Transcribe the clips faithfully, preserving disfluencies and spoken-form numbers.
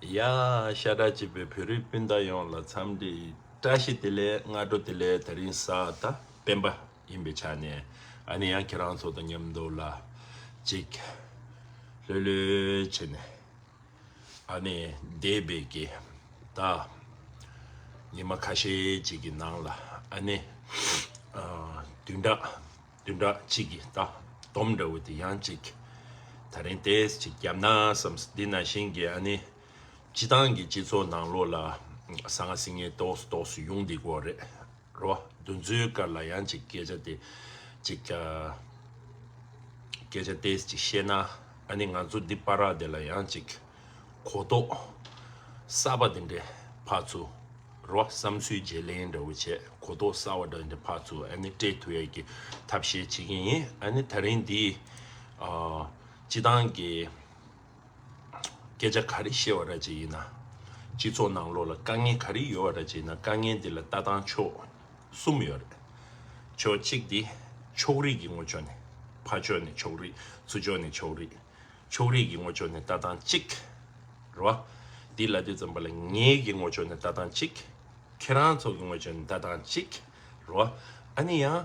ཡ། ཤ་ཁྲག་གཅིག་པའི་བོད་རིགས་སྤུན་ཟླ་ཡོངས་ལ་འཚམས་འདྲི་བཀྲ་ཤིས་བདེ་ལེགས། སྔ་དྲོ་བདེ་ལེགས། དེ་རིང་གཟའ་ཟླ་སྤེན་པ་ཡིན་པའི་ཆ་ནས། ཨ་ནི་ཡང་ཁྱེད་རང་ཚོ་དང་མཉམ་དུ་ལ་ཅིག་ལྷོད་ལྷོད་བྱས་ནས། ཨ་ནི་འདས་པའི་གི་ད་ཉི་མ་ཁ་ཤས་ཅིག་གི་ནང་ལ། ཨ་ནི་ཨ་བདུན་ཕྲག་བདུན་ཕྲག་གཅིག་གི་ད་སྡོམ་འདྲ་བོ་དེ་ཡང་ཅིག་ད་རིང་ཏོག་ཙམ་ཅིག་བརྒྱབ་ན་བསམ། འདི་ནང་བཞིན་གྱི་ཨ་ནི་སྤྱི་བཏང་གི་སྤྱི་ཚོགས་ནང་ལོགས་ལ་གསང་སྔགས་སྲུང་མཁན་ཏོག་ཙམ་ཏོག་ཙམ་ཡོང་བསྡད་ཀྱི་ཡོད་རེད། རེད་བ། འདི་ཚོའི་སྐོར་ལ་ཡང་ཅིག་སྐད་ཆ་དེ་ཅིག་ཨ་སྐད་ཆ་ཏོག་ཙམ་ཅིག་བཤད་ན། ཨ་ནི་ང་ཚོ་འདི་བར་དེ་ལ་ཡང་ཅིག་གོ་རྟོགས་གསར་པ་དེ་འདྲ་ཕར་ཚུར། རེད་བ། བསམ་ཚུལ་བརྗེ་ལེན་འདྲ་བོ་བྱས། གོ་རྟོགས་གསར་པ་འདྲ་བོ་འདི་འདྲ་ཕར་ཚུར་ཨ་ནི་སྤྲད་ཐུབ་ཡས་ཀྱི་ཐབས་ཤེས་བྱེད་ཀྱི་ཡིན། ཨ་ནི་ད་རིང་འདི་ཨ་སྤྱི་བཏང་གི་སྐད་ཆ་ག་རེ་བཤད་པ་འདྲ་ཅིག་ཡིན་ན། སྤྱི་ཚོགས་ནང་ལོགས་ལ་དཀའ་ངལ་ག་རེ་ཡོད་པ་འདྲ་ཅིག་ཡིན་ན། དཀའ་ངལ་འདི་ལ་ལྟ་སྟངས་ཕྱོགས་གསུམ་ཡོད་རེད། ཕྱོགས་གཅིག་འདི་ཕྱོགས་རིས་ཀྱི་ངོས་ཕྱོགས་ནས། ཕར་ཕྱོགས་ནས་ཕྱོགས་རིས། ཚུར་ཕྱོགས་ནས་ཕྱོགས་རིས། ཕྱོགས་རིས་ཀྱི་ངོས་ཕྱོགས་ནས་ལྟ་སྟངས་གཅིག། རེད་བ། འདི་ལབ་དུས་ཙམ་པ་ལ་ངེད་ཀྱི་ངོས་ཕྱོགས་ནས་ལྟ་སྟངས་གཅིག། ཁྱེད་རང་ཚོ་གི་ངོས་ཕྱོགས་ནས་ལྟ་སྟངས་གཅིག། རེད་བ། ཨ་ནི་ཡང་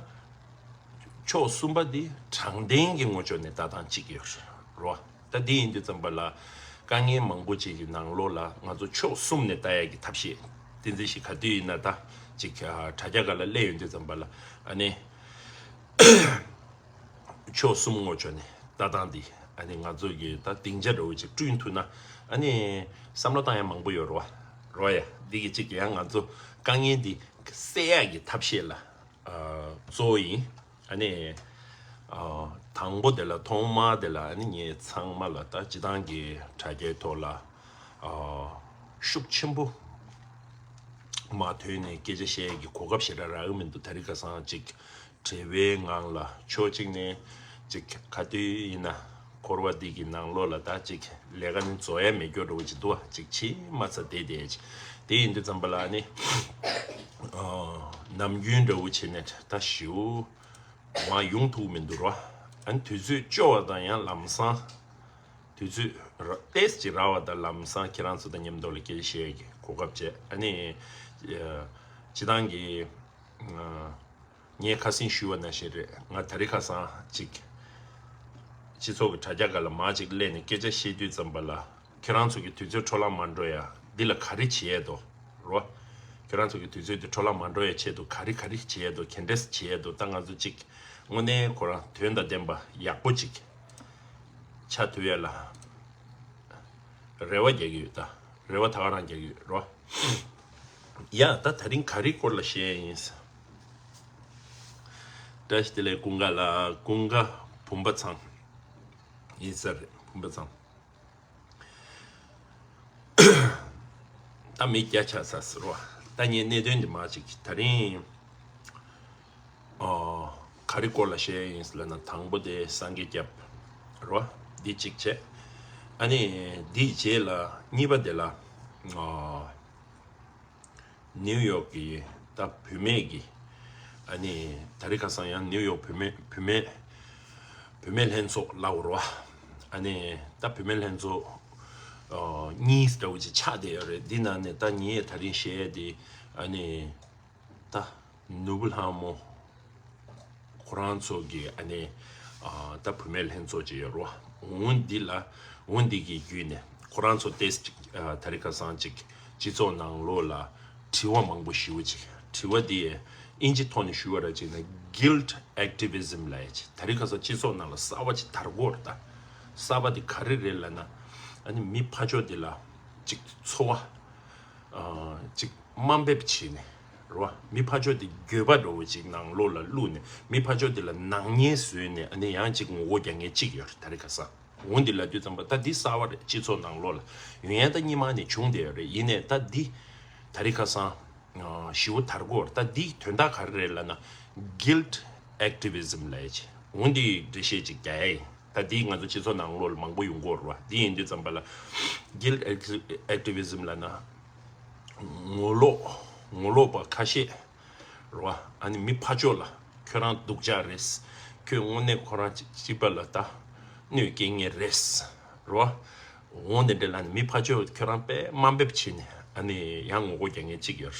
ཕྱོགས་གསུམ་པ་འདི་དྲང་བདེན་གྱི་ངོས་ཕྱོགས་ནས་ལྟ་སྟངས་གཅིག་ཡོད་རེད། རེད་བ། ད་འདི་ཡིན་དུས་ཙམ་པ་ལ་དཀའ་ངལ་མང་པོ་ཅིག་གི་ནང་ལོགས་ལ་ང་ཚོ་ཕྱོགས་གསུམ་ནས་ལྟ་ཡག་གི་ཐབས་ཤེས་བསྟན་འཛིན་ཞིག་ག་དུས་ཡིན་ན་ད་ཅིག་དྲ་རྒྱ་སྒང་ལ་སླེབས་ཡོང་དུས་ཙམ་པ་ལ། ཨ་ནི་ཕྱོགས་གསུམ་ངོས་ཕྱོགས་ནས་ལྟ་སྟངས་འདི་ཨ་ནི་ང་ཚོ་གི་ད་སྡིངས་ཆ་འདྲ་བོ་ཅིག་བསྐྲུན་ཐུབ་ན། ཨ་ནི་བསམ་བློ་བཏང་ཡག་མང་པོ་ཡོད་རེད་བ། རེད་བ་ཡ། འདི་གི་གཅིག་ཡང་ང་ཚོ་དཀའ་ངལ་འདི་སེལ་ཡག་གི་ཐབས་ཤེས་ལ་ཨ་གཙོ་བོ་ཡིན། ཨ་ནི་ཨ་དང་པོ་དེ་ལ་ཐོག་མ་དེ་ལ་ཨ་ནི་ངས་ཚང་མ་ལ་ད་སྤྱི་བཏང་གི་དྲ་རྒྱའི་ཐོག་ལ་ཨ་ཤུགས་ཆེན་པོ་མ་ཐོན་ནས་སྐད་ཆ་བཤད་ཡག་གི་གོ་སྐབས་ཞེ་དྲག་རག་གི་མི་འདུག། དེ་རིང་ཁ་སང་ཅིག་བྲེལ་བའི་ངང་ལ་ཕྱོགས་གཅིག་ནས་ཅིག་ག་དུས་ཡིན་ན་འཁོར་བ་འདི་གི་ནང་ལོགས་ལ་ད་ཅིག་ལས་ཀ་ནི་རྫོགས་ཡ་མེད་རྒྱུ་འདྲ་བོ་ཅིག་འདུག་བ། ཅིག་བྱེད་མ་ཚར་བསྡད་བསྡད་ཅིག། དེ་ཡིན་དུས་ཙམ་པ་ལ་ནི་ཨ་ནམ་རྒྱུན་འདྲ་བོ་བྱས་ནས་ད་ཞེ་པོ་མར་ཡོང་ཐུབ་མི་འདུག་ར། ཨ་ནི་དུས་ཚོད་འཕྲོ་བ་དང་ཡང་ལམ་སང་དུས་ཚོད་ར་ཏོག་ཙམ་ཅིག་རག་པ་དང་ལམ་སང་ཁྱེད་རང་ཚོ་དང་མཉམ་དུ་ལ་སྐད་ཆ་བཤད་ཡག་གི་གོ་སྐབས་བྱས། ཨ་ནི་ཨ་སྤྱི་བཏང་གི་ཨ་ངས་ཁ་སང་ཞུས་པ་ནང་བཞིན་རེད། ང་དེ་རིང་ཁ་སང་ཅིག་སྤྱི་ཚོགས་ཀྱི་དྲ་རྒྱ་སྒང་ལ་མར་ཅིག་སླེབས་ནས་སྐད་ཆ་བཤད་དུས་ཙམ་པ་ལ། ཁྱེད་རང་ཚོ་གི་དུས་ཚོད་འཕྲོ་བརླག་མ་འགྲོ་ཡ་འདི་ལ་ག་རེ་བྱེད་ཡས་འདུག་རོ། ཁྱེད་རང་ཚོ་གི་དུས་ཚོད་འདི་འཕྲོ་བརླག་མ་འགྲོ་ཡ་ཆེད་དུ་ག་རེ་ག་རེ་བྱེད་ཡས་འདུག། ག་འདྲས་བྱེད་ཡས་འདུག། ད་ང་ཚོ་ཅིག་དངོས་གནས་ཁོ་རང་དོན་དང་ལྡན་པ་ཡག་པོ་ཅིག་ཆགས་ཐུབ་ཡ་ལ་རེ་བ་རྒྱག་གི་ཡོད། ད་རེ་བ་ད་ག་རང་རྒྱག་གི་ཡོད་རོ། ཡ། ད་དེ་རིང་ག་རེའི་སྐོར་ལ་བཤད་ཡ་ཡིན། བཀྲ་ཤིས་བདེ་ལེགས་ཀུན་དགའ་ལགས། ཀུན་དགའ་བུམ་པ་ཚང་ཡིན་ས་རེད། བུམ་པ་ཚང་། ད་མི་བརྒྱ་ཆགས་ས་ཟེར་བ། ད་ངས་གནད་དོན་འདི་མར་ཅིག་ད་རིང་ཨ་ག་རེ་སྐོར་ལ་བཤད་ཡིན་ལབ་ན། དང་པོ་དེ་སངས་རྒྱས་སྐྱབས་རོ། འདི་གཅིག་བྱས། ཨ་ནི་འདིའི་རྗེས་ལ་གཉིས་པ་དེ་ལ་ཨ་ནིའུ་ཡོག་གི་ད་བུད་མེད་ཀྱི་ཨ་ནི་དེ་རིང་ཁ་སང་ཡང་ནིའུ་ཡོག་བུད་མེད་བུད་མེད་བུད་མེད་ལྷན་ཚོགས་ལབ་དགོས་རེད་བ། ཨ་ནི་ད་བུད་མེད་ལྷན་ཚོགས་ཨ་གཉིས་འདྲ་བོ་ཅིག་ཆགས་བསྡད་ཡོད་རེད། འདི་ནང་ནས་ད་ངས་དེ་རིང་བཤད་ཡ་དེ་ཨ་ནི་ད་ནོར་བུ་ལྷ་མོ་ཁོ་རང་ཚོ་གི་ཨ་ནི་ཨ་ད་བུད་མེད་ལྷན་ཚོགས་ཅིག་ཡོད་རེད་བ། འོ་འདི་ལ་འོ་འདི་གི་བརྒྱུད་ནས་ཁོ་རང་ཚོ་ཏོག་ཙམ་ཅིག་ཨ་དེ་རིང་ཁ་སང་ཅིག་སྤྱི་ཚོགས་ནང་ལོགས་ལ་དྲི་བ་མང་པོ་ཞེ་པོ་ཅིག། དྲི་བ་འདི་ཨིན་ཇི་ཐོག་ནས་ཞུ་བ་ར་ཅིག་ན་guilt activism ལབ་ཡ་ཅིག། དེ་རིང་ཁ་སང་སྤྱི་ཚོགས་ནང་ལ་གསར་པ་ཅིག་དར་གོ་རེད། ད་གསར་པ་འདི་ག་རེ་རེད་ལབ་ན། ཨ་ནི་མི་ཕར་ཕྱོགས་འདི་ལ་ཅིག་འཚོ་བ་ཨ་ཅིག་དམའ་འབེབས་བྱས་ནས་རེད་བ། མི་ཕར་ཕྱོགས་འདི་འགྱོད་པ་འདྲ་བོ་ཅིག་ནང་ལོགས་ལ་བླུགས་ནས། མི་ཕར་ཕྱོགས་འདི་ལ་ནག་ཉེས་བཟོས་ནས། ཨ་ནི་ཡང་ཅིག་ངོ་རྒོལ་རྒྱག་མཁན་ཅིག་ཡོད་རེད་དེ་རིང་ཁ་སང་། འོ་འདི་ལབ་དུས་ཙམ་པ་ད་འདི་གསར་པ་རེད། སྤྱི་ཚོགས་ནང་ལོགས་ལ་ཡོང་ཡ་ད་སྔོན་མ་ནས་བྱུང་བསྡད་ཡོད་རེད། ཡིན་ནའི་ད་འདི་དེ་རིང་ཁ་སང་ཨ་ཞེ་པོ་དར་གོ་རེད། ད་འདིའི་དོན་དག་ག་རེ་རེད་ལབ་ན་guilt activism ལབ་ཡ་ཅིག། འོ་འདི་འགྲེལ་བཤད་ཅིག་རྒྱག་ཡ་ཡིན། ད་འདི་ང་ཚོ་སྤྱི་ཚོགས་ནང་ལོགས་ལ་མང་པོ་ཡོང་གི་ཡོད་རེད་བ། འདི་ཡིན་དུས་ཙམ་པ་ལ་guilt acti- activism ལབ་ན་ངོ་ལོག་ངོ་ལོག་པ་ཁ་ཤས་རེད་བ། ཨ་ནི་མི་ཕར་ཕྱོགས་ལ་ཁྱོད་རང་སྡུག་ཅག་རེད། ཁྱོད་དངོས་གནས་ཁོ་རང་གཅིག་པ་ལ་ད་གནོད་སྐྱེལ་མཁན་རེད་རེད་བ། འོང་དེ་འདྲའི་ལ་ནི་མི་ཕར་ཕྱོགས་ཁྱོད་རང་དཔེ་དམའ་འབེབས་བྱས་ནས་ཨ་ནི་ཡང་ངོ་རྒོལ་རྒྱག་མཁན་གཅིག་ཡོད་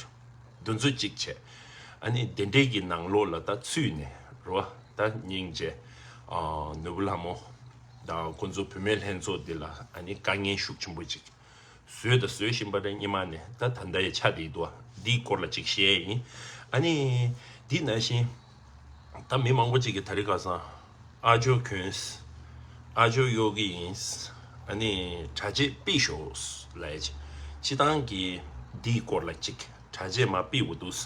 རེད། འདི་ཚོ་གཅིག་བྱས། ཨ་ནི་དེ་འདྲའི་གི་ནང་ལོགས་ལ་ད་ཚུད་ནས་རེད་བ། ད་སྙིང་རྗེ། ཨ། ནོར་བུ་ལྷ་མོ་དང་ཁོ་ཚོ་བུད་མེད་ལྷན་ཚོགས་འདི་ལ་ཨ་ནི་དཀའ་ངལ་ཤུགས་ཆེན་པོ་ཅིག་བཟོས་དང་བཟོ་བཞིན་པ་རེད། སྔོན་མ་ནས་ད་ད་ལྟ་ཡི་ཆ་དེ་འདུག་འདིའི་སྐོར་ལ་ཅིག་བཤད་ཡིན། ཨ་ནི་འདི་ནང་བཞིན་ད་མི་མང་པོ་ཅིག་གིས་དེ་རིང་ཁ་སང་ཨ་ཇོ་གྱོན། ཨ་ཇོ་གཡོག་གི་ཡིན། ཨ་ནི་གྲྭ་ཆས་ཕུད་ཤོག་ལབ་ཡ་ཅིག་སྤྱི་བཏང་གི་འདིའི་སྐོར་ལ་ཅིག་གྲྭ་ཆས་མར་ཕུད་དགོས་འདུག་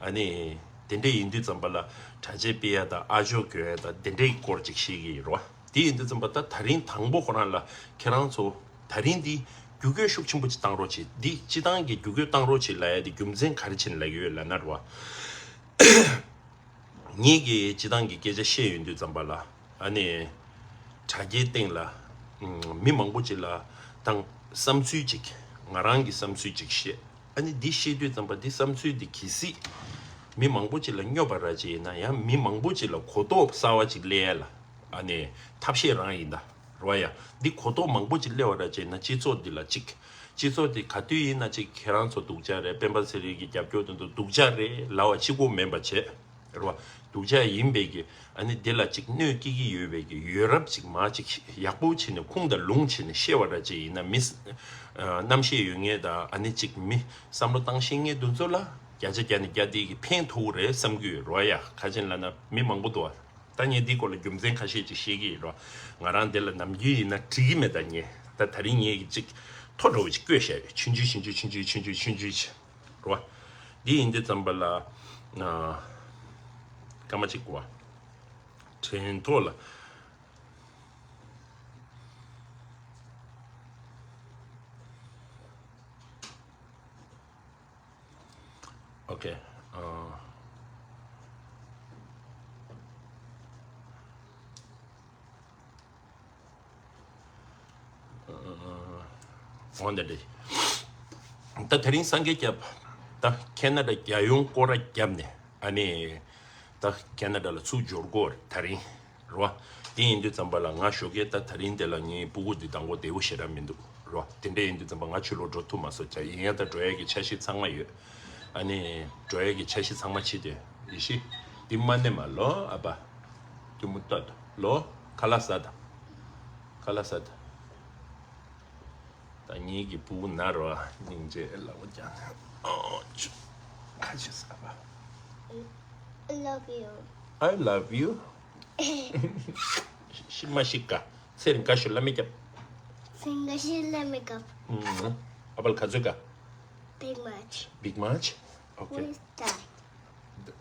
ཨ་ནི་དེ་འདྲ་ཡིན་དུས་ཙམ་པ་ལ་གྲྭ་ཆས་ཕུད་ཡ་དང་ཨ་ཇོ་གྱོན་ཡ་དང་དེ་འདྲའི་སྐོར་ཅིག་བཤད་ཀྱི་ཡིན་རོ། དེ་ཡིན་དུས་ཙམ་པ་ད་ད་རིང་དང་པོ་ཁོ་རང་ལ་ཁྱེད་རང་ཚོ་ད་རིང་འདི་བརྒྱུད་སྐུལ་ཤུགས་ཆེན་པོ་ཅིག་བཏང་རོགས་བྱེད། འདི་སྤྱི་བཏང་གི་བརྒྱུད་སྐུལ་བཏང་རོགས་བྱེད་ལབ་ཡ་དེ་རྒྱུ་མཚན་ག་རེ་བྱས་ནས་ལབ་ཀྱི་ཡོད་ལབ་ན་རོ། ངེད་ཀྱིས་སྤྱི་བཏང་གི་སྐད་ཆ་བཤད་ཡོང་དུས་ཙམ་པ་ལ་ཨ་ནི་དྲ་རྒྱའི་སྟེང་ལ་ཨམ་མི་མང་པོ་ཅིག་ལ་དང་བསམ་ཚུལ་ཅིག་ང་རང་གི་བསམ་ཚུལ་ཅིག་བཤད། ཨ་ནི་འདི་བཤད་དུས་ཙམ་པ་འདི་བསམ་ཚུལ་འདི་གལ་སྲིད་མི་མང་པོ་ཅིག་ལ་སྨྱོ་བ་ར་ཅིག་ཡིན་ན་ཡང་མི་མང་པོ་ཅིག་ལ་གོ་རྟོགས་གསར་བ་ཅིག་སླེབས་ཡ་ལ་ཨ་ནི་ཐབས་ཤེས་རང་ཡིན་ད་རོ་ཡ། འདི་གོ་རྟོགས་མང་པོ་ཅིག་སླེབས་པ་ར་ཅིག་ཡིན་ན་སྤྱི་ཚོགས་འདི་ལ་ཅིག་སྤྱི་ཚོགས་འདི་ག་དུས་ཡིན་ན་ཅིག་ཁྱེད་རང་ཚོ་སྡུག་ཅག་རེད། སྤེན་པ་ཚེ་རིང་གི་རྒྱབ་སྐྱོར་དེ་ཚོ་སྡུག་ཅག་རེད་ལབ་པ་གཅིག་པོ་མིན་པ་བྱས། རེད་བ། སྡུག་ཅག་ཡིན་པའི་གི་ཨ་ནི་དེ་ལ་ཅིག་གནོད་སྐྱེལ་གྱི་ཡོད་པའི་གི་ཡོད་རབས་ཅིག་མ་ཅིག་ཡག་པོ་བྱས་ནས་ཁུངས་དང་ལུང་བྱས་ནས་བཤད་པ་ར་ཅིག་ཡིན་ན་མི་ཨ་རྣམ་ཤེས་ཡོད་མཁན་དང་ཨ་ནི་ཅིག་མི་བསམ་བློ་བཏང་ཤེས་མཁན་དེ་ཚོ་ལ་བརྒྱ་ཆ་བརྒྱ་ནས་བརྒྱ་དེ་གི་ཕན་ཐོགས་རེད་བསམ་གྱི་ཡོད་རེད་བ། ཡ་ག་ཅིག་ལབ་ན་མི་མང་པོ་འདུག་བ། ད་ངས་འདིའི་སྐོར་ལ་རྒྱུ་མཚན་ཁ་ཤས་ཅིག་བཤད་ཀྱི་ཡིན་རོ། ང་རང་འདི་ལ་ནམ་རྒྱུན་ཡིན་ན་འགྲིག་གི་མེད་ད། ངས་ད་ད་རིང་ངས་ཀྱི་ཅིག་ཐོ་འདྲ་བོ་ཅིག་བཀོད་བཞག་ཡོད། ཆུང་ཆུང་ཆུང་ཆུང་ཆུང་ཆུང་ཆུང་ཆུང་ཆུང་ཅིག་རོ། འདི་ཡིན་དུས་ཙམ་པ་ལ་ཨ་སྐར་མ་གཅིག་གོ་བ། དྲན་ཐོག་ལ། ཨོ་ཁེ། ཨ། འོན་ཏེ་འདི། ད་དེ་རིང་སངས་རྒྱས་སྐྱབས། ད་ཁེ་ན་ཌ་རྒྱལ་ཡོངས་སྐོར་ར་བརྒྱབ་ནས་ཨ་ནི། ད་ཁེ་ན་ཌ་ལ་ཚུར་འབྱོར་དགོས་རེད་ད་རིང་། རེད་བ། དེ་ཡིན་དུས་ཙམ་པ་ལ་ང་ཞོགས་ཀས་ད་ད་རིང་དེ་ལ་ངའི་སྤུ་གུ་འདི་དང་པོ་བདེ་པོ་ཞེ་དྲག་མི་འདུག་རོ། དེ་འདྲ་ཡིན་དུས་ཙམ་པ་ང་ཕྱི་ལོགས་འགྲོ་ཐུབ་མ་སོང་། ཡིན་ཡང་ད་འགྲོ་ཡས་ཀྱི་འཆར་གཞི་ཚང་མ་ཡོད། ཨ་ནི་འགྲོ་ཡས་ཀྱི་འཆར་གཞི་ཚང་མ་ཕྱི་དེ་ཡེ་ཤེས་འདི་མ་ནེ་མ་ལོ་ཨ་ཕ། ཏུ་མུ་ཏོ་ལོ། ཁ་ལག་ཟ་ད། ཁ་ལག་ཟ་ད། ད་ངེད་ཀྱི་སྤུ་གུ་ན་རོ། སྙིང་རྗེ་ལ་བ་ཀྱང་ཨོ་ཆུ། ཁ་ཆུ་ཟ་བ། I love you. I love you. ཤི་མ་ཤི་ཀ་ཚེ་རིང་ཀ་ཤུ་ལ་མི་རྒྱབ། ཚེ་རིང་ཀ་ཤུ་ལ་མི་རྒྱབ། ཨ་པལ་ག་ཚོད་ཀ Big Mac. Big Mac. Okay. Who is that?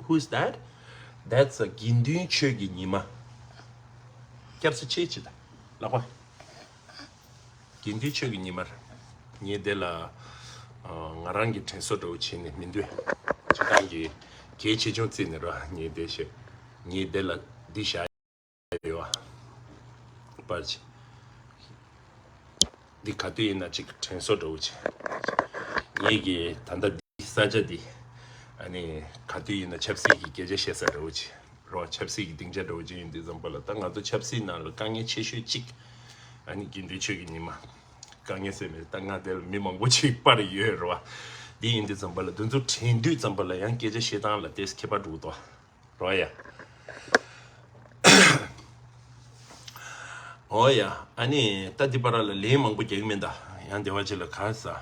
Who is that? That's a དགེ་འདུན་ཆོས་ཀྱི་ཉི་མ། སྐྱབས་སུ་མཆི་ཅི་ད། ལག་པ། དགེ་འདུན་ཆོས་ཀྱི་ཉི་མ་རེད། ངས་དེ་ལ་ཨ་ང་རང་གི་དྲན་གསོ་འདྲ་བོ་བྱས་ནས་མི་འདོད། སྤྱི་བཏང་གི་གལ་ཆེ་ཆུང་བརྩིས་ནས་རོ། ངས་དེ་བཤད། ངས་དེ་ལ་འདི་བཞག་ཡོད་པར་འདི་ག་དུས་ཡིན་ན་ཅིག་དྲན་གསོ་འདྲ་བོ་བྱས། ངེད་ཀྱི་ད་ལྟ་འདི་ས་ཆ་འདི་ཨ་ནི་ག་དུས་ཡིན་ན་ཆབ་སྲིད་ཀྱི་སྐད་ཆ་བཤད་ས་འདྲ་བོ་བྱས་རོ། ཆབ་སྲིད་ཀྱི་སྡིངས་ཆ་འདྲ་བོ་ཅིག་ཡིན་དུས་ཙམ་པ་ལ་ད་ང་ཚོ་ཆབ་སྲིད་ནང་ལ་དཀའ་ངལ་ཆེ་ཤོས་གཅིག་ཨ་ནི་དགེ་འདུན་ཆོས་ཀྱི་ཉི་མ། དཀའ་ངལ་སེལ་མེད་ད་ང་དེ་ལ་མི་མང་པོ་ཅིག་པར་ཡོད་རོ། འདི་ཡིན་དུས་ཙམ་པ་ལ་འདི་ཚོ་དྲན་དུས་ཙམ་པ་ལ་ཡང་སྐད་ཆ་བཤད་སྟངས་ལ་ཏོག་ཙམ་ཁྱད་པར་འགྲོ་གི་འདུག་རོ་ཡ། ཨོ་ཡ། ཨ་ནི་ད་འདི་བར་ལ་ལན་མང་པོ་རྒྱག་གི་མིན་ད། ཡང་སྡེ་བ་ཅིག་ལ་ག་ས།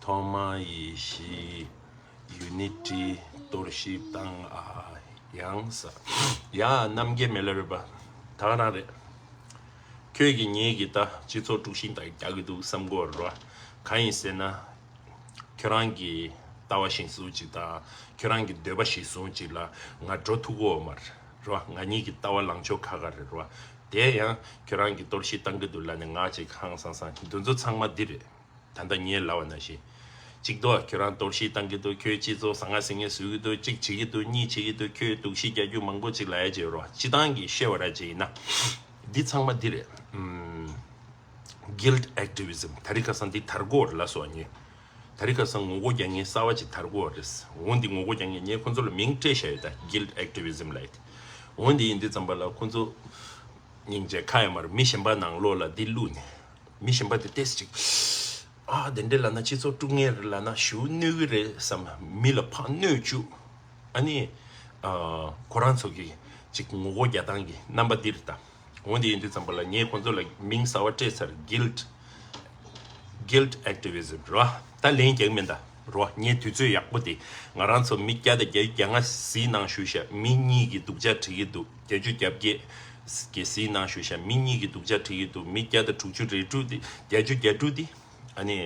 ཐོག་མ་ཡེ་ཤེས། ཡུ་ནི་ཊི། གཏོར་བཤིག་བཏང་ཨ། ཡང་ས། ཡ་རྣམ་རྒྱལ་མེ་ལ་རེད་པ། ད་ག་རང་རེད། ཁྱོད་ཀྱིས་ངེད་ཀྱི་ད་སྤྱི་ཚོགས་དཀྲུག་ཤིང་ད་རྒྱག་གི་འདུག་བསམ་གོ་རོ། གང་ཡིན་ཟེར་ན། ཁྱོད་རང་གི་ལྟ་བ་གཞིར་བཟུང་ཅིག་དང་ཁྱོད་རང་གི་འདོད་པ་གཞིར་བཟུང་ཅིག་ལ་ང་འགྲོ་ཐུབ་ཀྱི་ཡོད་མ་རེད་རོ། ང་གཉིས་ཀྱི་ལྟ་བ་ལངས་ཕྱོགས་ཁ་ཁ་རེད་རོ། དེ་ཡང་ཁྱོད་རང་གིས་གཏོར་བཤིག་བཏང་གི་འདུག་ལབ་ནས་ང་ཅིག་ཧང་སང་སང་འདི་ཚོ་ཚང་མ་འདི་རེད། ད་ལྟ་ངས་ལབ་པ་ནང་བཞིན། གཅིག་ཏུ་ཁྱོད་རང་གཏོར་བཤིག་བཏང་གི་འདུག་ཁྱོད་སྤྱི་ཚོགས་ཟང་ངེ་ཟིང་ངེ་བཟོ་གི་འདུག་གཅིག་བྱེད་ཀྱི་འདུག་གཉིས་བྱེད་ཀྱི་འདུག་ཁྱོད་སྡུག་ཤི་རྒྱག་རྒྱུ་མང་པོ་ཅིག་ལབ་ཡ་བྱེད་རོ། སྤྱི་བཏང་གི་བཤད་པ་ར་ཅིག་ཡིན་ན། འདི་ཚང་མ་འདི་རེད། ཨུམ། Guilt activism ད་རི་ཁ་སང་འདི་དར་གོ་རེད་ལ་སོ་ཉེ། ད་རི་ཁ་སང་ངོ་རྒོལ་རྒྱག་མཁན་གསར་བ་ཅིག་དར་གོ་རེད། འོན་ཏེ་ངོ་རྒོལ་རྒྱག་མཁན་ངས་ཁོ་ཚོ་ལ་མིང་སྤྲད་བཞག་ཡོད་ད། Guilt activism ལབ་ཡོད། འོན་ཏེ་ཡིན་དུས་ཙམ་པ་ལ་ཁོ་ཚོ་སྙིང་རྗེ་ཁ་ཡ་མར་མི་གཞན་པ་ནང་ལོགས་ལ་འདི་བླུགས་ནས། མི་གཞན་པ་དེ་ཏོག་ཙམ་ཅིག་ཨ་དེ་འདྲས་ལབ་ན་སྤྱི་ཚོགས་དཀྲུག་མཁན་རེད་ལབ་ན་ཞེ་པོ་གནོད་ཀྱི་རེད་བསམ། མི་ལ་ཕར་གནོད་བཅུག་ཨ་ནི་ཨ་ཁོ་རང་ཚོ་གི་ཅིག་ངོ་རྒོལ་རྒྱག་སྟངས་ཀྱི་རྣམ་པ་འདི་རེད་ད། འོ་འདི་ཡིན་དུས་ཙམ་པ་ལ་ངས་ཁོང་ཚོ་ལ་མིང་གསར་པ་སྤྲད་ཚར། guilt guilt activism རོ། ད་ལན་རྒྱག་མིན་ད་རོ། ངས་དུས་ཚོད་ཡག་པོ་དེ། ང་རང་ཚོ་མི་བརྒྱ་དང་བརྒྱད་ཅུ་གྱ་ལྔ་གཟིགས་གནང་ཞུ་ཤག་མི་གཉིས་ཀྱིས་སྡུག་ཅག་བྲིས་ཀྱི་འདུག་བརྒྱད་ཅུ་གྱ་བརྒྱད་ཀྱིས་གཟིགས་གནང་ཞུ་ཤག་མི་གཉིས་ཀྱིས་སྡུག་ཅག་བྲིས་ཀྱི་འདུག་མི་བརྒྱ་དང་དྲུག་ཅུ་རེ་དྲུག་དེ། བརྒྱད་ཅུ་གྱ་དྲུག་དེ། ཨ་ནི་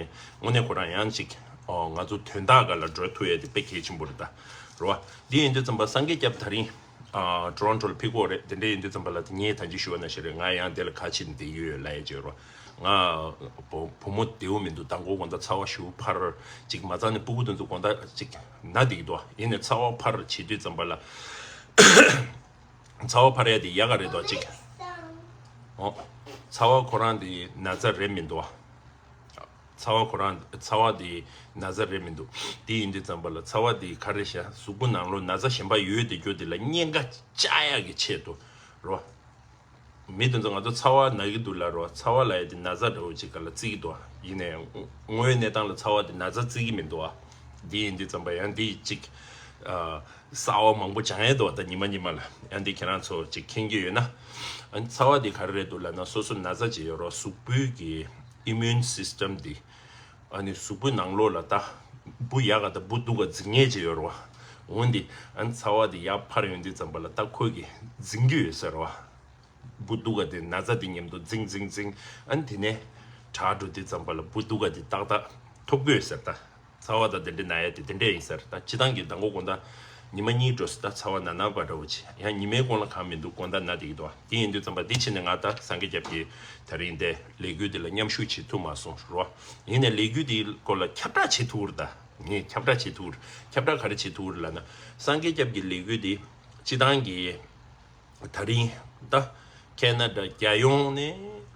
དངོས་གནས་ཁོ་རང་ཡང་ཅིག་ཨོ་ང་ཚོ་དོན་དག་སྒང་ལ་འགྲོ་ཐུབ་ཡས་དེ་དཔེ་གལ་ཆེན་པོ་རེད་ད། རེད་བ། འདི་ཡིན་དུས་ཙམ་པ་སངས་རྒྱས་སྐྱབས་དེ་རིང་ཨ་ཊོ་རོན་ཊོ་ལ་ཕེབས་ཀྱི་ཡོད་རེད། དེ་འདྲ་ཡིན་དུས་ཙམ་པ་ལ་ངས་ད་ཅི་ཞུ་བ་ནང་བཞིན་རེད། ང་ཡང་དེ་ལ་ག་ཕྱིན་བསྡད་ཀྱི་ཡོད་ལབ་ཡས་ཅིག་ཡོད་རེད་བ། ང་བུ་བུ་མོ་བདེ་པོ་མི་འདུག་མདང་དགོང་དགོང་དག་ཚ་བ་ཞེ་པོ་འཕར། ཅིག་མ་རྩ་ནས་སྤུ་གུ་དེ་ཚོ་དགོང་དག་ཅིག་ན་བསྡད་ཀྱི་འདུག་ཡིན་ནའི་ཚ་བ་འཕར་བྱེད་དུས་ཙམ་པ་ལ། ཚ་བ་འཕར་ཡ་དེ་ཡག་ག་རེད་དོ་ཅིག་ཨོ། ཚ་བ་ཁོ་རང་དེ་ན་ཚ་རེད་མི་འདུག་ཚ་བ་ཁོ་རང་ཚ་བ་དེ་ན་ཚ་རེད་མི་འདུག་དེ་ཡིན་དུས་ཙམ་པ་ལ་ཚ་བ་དེ་ག་རེ་བྱ། གཟུགས་པོ་ནང་ལོགས་ན་ཚ་གཞན་པ་ཡོད་དེ་རྒྱུ་དེ་ལ་གཉན་ཁ་བཅག་ཡག་གི་ཆེད་དུ་རོ། མི་དེ་ཚོ་ང་ཚོ་ཚ་བ་ན་གི་འདུག་ལབ་རོ། ཚ་བ་ལབ་ཡ་དེ་ན་ཚ་འདྲ་བོ་ཅིག་སྒང་ལ་བརྩི་གི་འདུག་ཡིན་ནའི་དངོས་ཡོད་གནས་སྟངས་ལ་ཚ་བ་དེ་ན་ཚ་བརྩི་གི་མི་འདུག་དེ་ཡིན་དུས་ཙམ་པ་ཡང་དེ་ཅིག་ཨ། གསར་པ་མང་པོ་སྦྱང་ཡས་འདུག་ད་ཉི་མ་ཉི་མ་ལ། ཡང་འདི་ཁྱེད་རང་ཚོ་ཅིག་མཁྱེན་གྱི་ཡོད་ན། ཨ་ནི་ཚ་བ་འདི་ག་རེ་རེད་འདུག་ལབ་ན་སོ་སོ་ན་ཚ་ཅིག་ཡོད་རོགས། གཟུགས་པོའི་གི་ཨི་མུན་སིས་ཊམ་འདི། ཨ་ནི་གཟུགས་པོའི་ནང་ལོགས་ལ་ད་འབུ་ཡག་ག་དང་འབུ་སྡུག་ག་འཛིང་མཁན་ཅིག་ཡོད་རོགས། འོན་ཏེ་ཨ་ནི་ཚ་བ་འདི་ཡར་འཕར་ཡོང་དུས་ཙམ་པ་ལ་ད་ཁོས་གི་འཛིང་གི་ཡོད་ཟེར་རོགས། འབུ་སྡུག་ག་དེ་ན་ཚ་དེ་མཉམ་དུ་འཛིང་འཛིང་འཛིང་། ཨ་ནི་དེ་ནས་དྲག་འགྲོ་དུས་ཙམ་པ་ལ་འབུ་སྡུག་ག་དེ་ཏག་ཏག་ཐོབ་དགོས་ཟེར་ད། ཚ་བ་དང་དེ་འདྲའི་ན་ཡ་དེ་དེ་འདྲས་ཡིན་ཟེར། ད་སྤྱི་བཏང་གི་མདང་དགོང་དགོང་དག་ཉི་མ་གཉིས་འགྲོ་སོང་། ད་ཚ་བ་ན་ན་པ་འདྲ་བོ་ཅིག་ཡང་ཉི་མའི་གོང་ལ་གང་མི་འདུག་དགོང་དག་ན་བསྡད་ཀྱི་འདུག་དེ་ཡིན་དུས་ཙམ་པ་འདི་ཕྱིན་ནས་ང་ད་སངས་རྒྱས་སྐྱབས་ཀྱི་དེ་རིང་དེ་ལས་འགུལ་དེ་ལ་མཉམ་ཞུགས་བྱེད་ཐུབ་མ་སོང་རོ། ཡིན་ནའི་ལས་འགུལ་དེའི་སྐོར་ལ་ཁྱབ་བསྒྲགས་བྱེད་ཐུབ་རེད་ད། ངས་ཁྱབ་བསྒྲགས་བྱེད་ཐུབ་རེད། ཁྱབ་བསྒྲགས་ག་རེ་བྱེད་ཐུབ་རེད་ལབ་ན། སངས་རྒྱས་སྐྱབས་ཀྱི་ལས་འགུལ་དེ་སྤྱི་བཏང་གི་ད་རིང་ད་ཁེ་ན་ཌ་རྒྱལ་ཡོངས་ནས་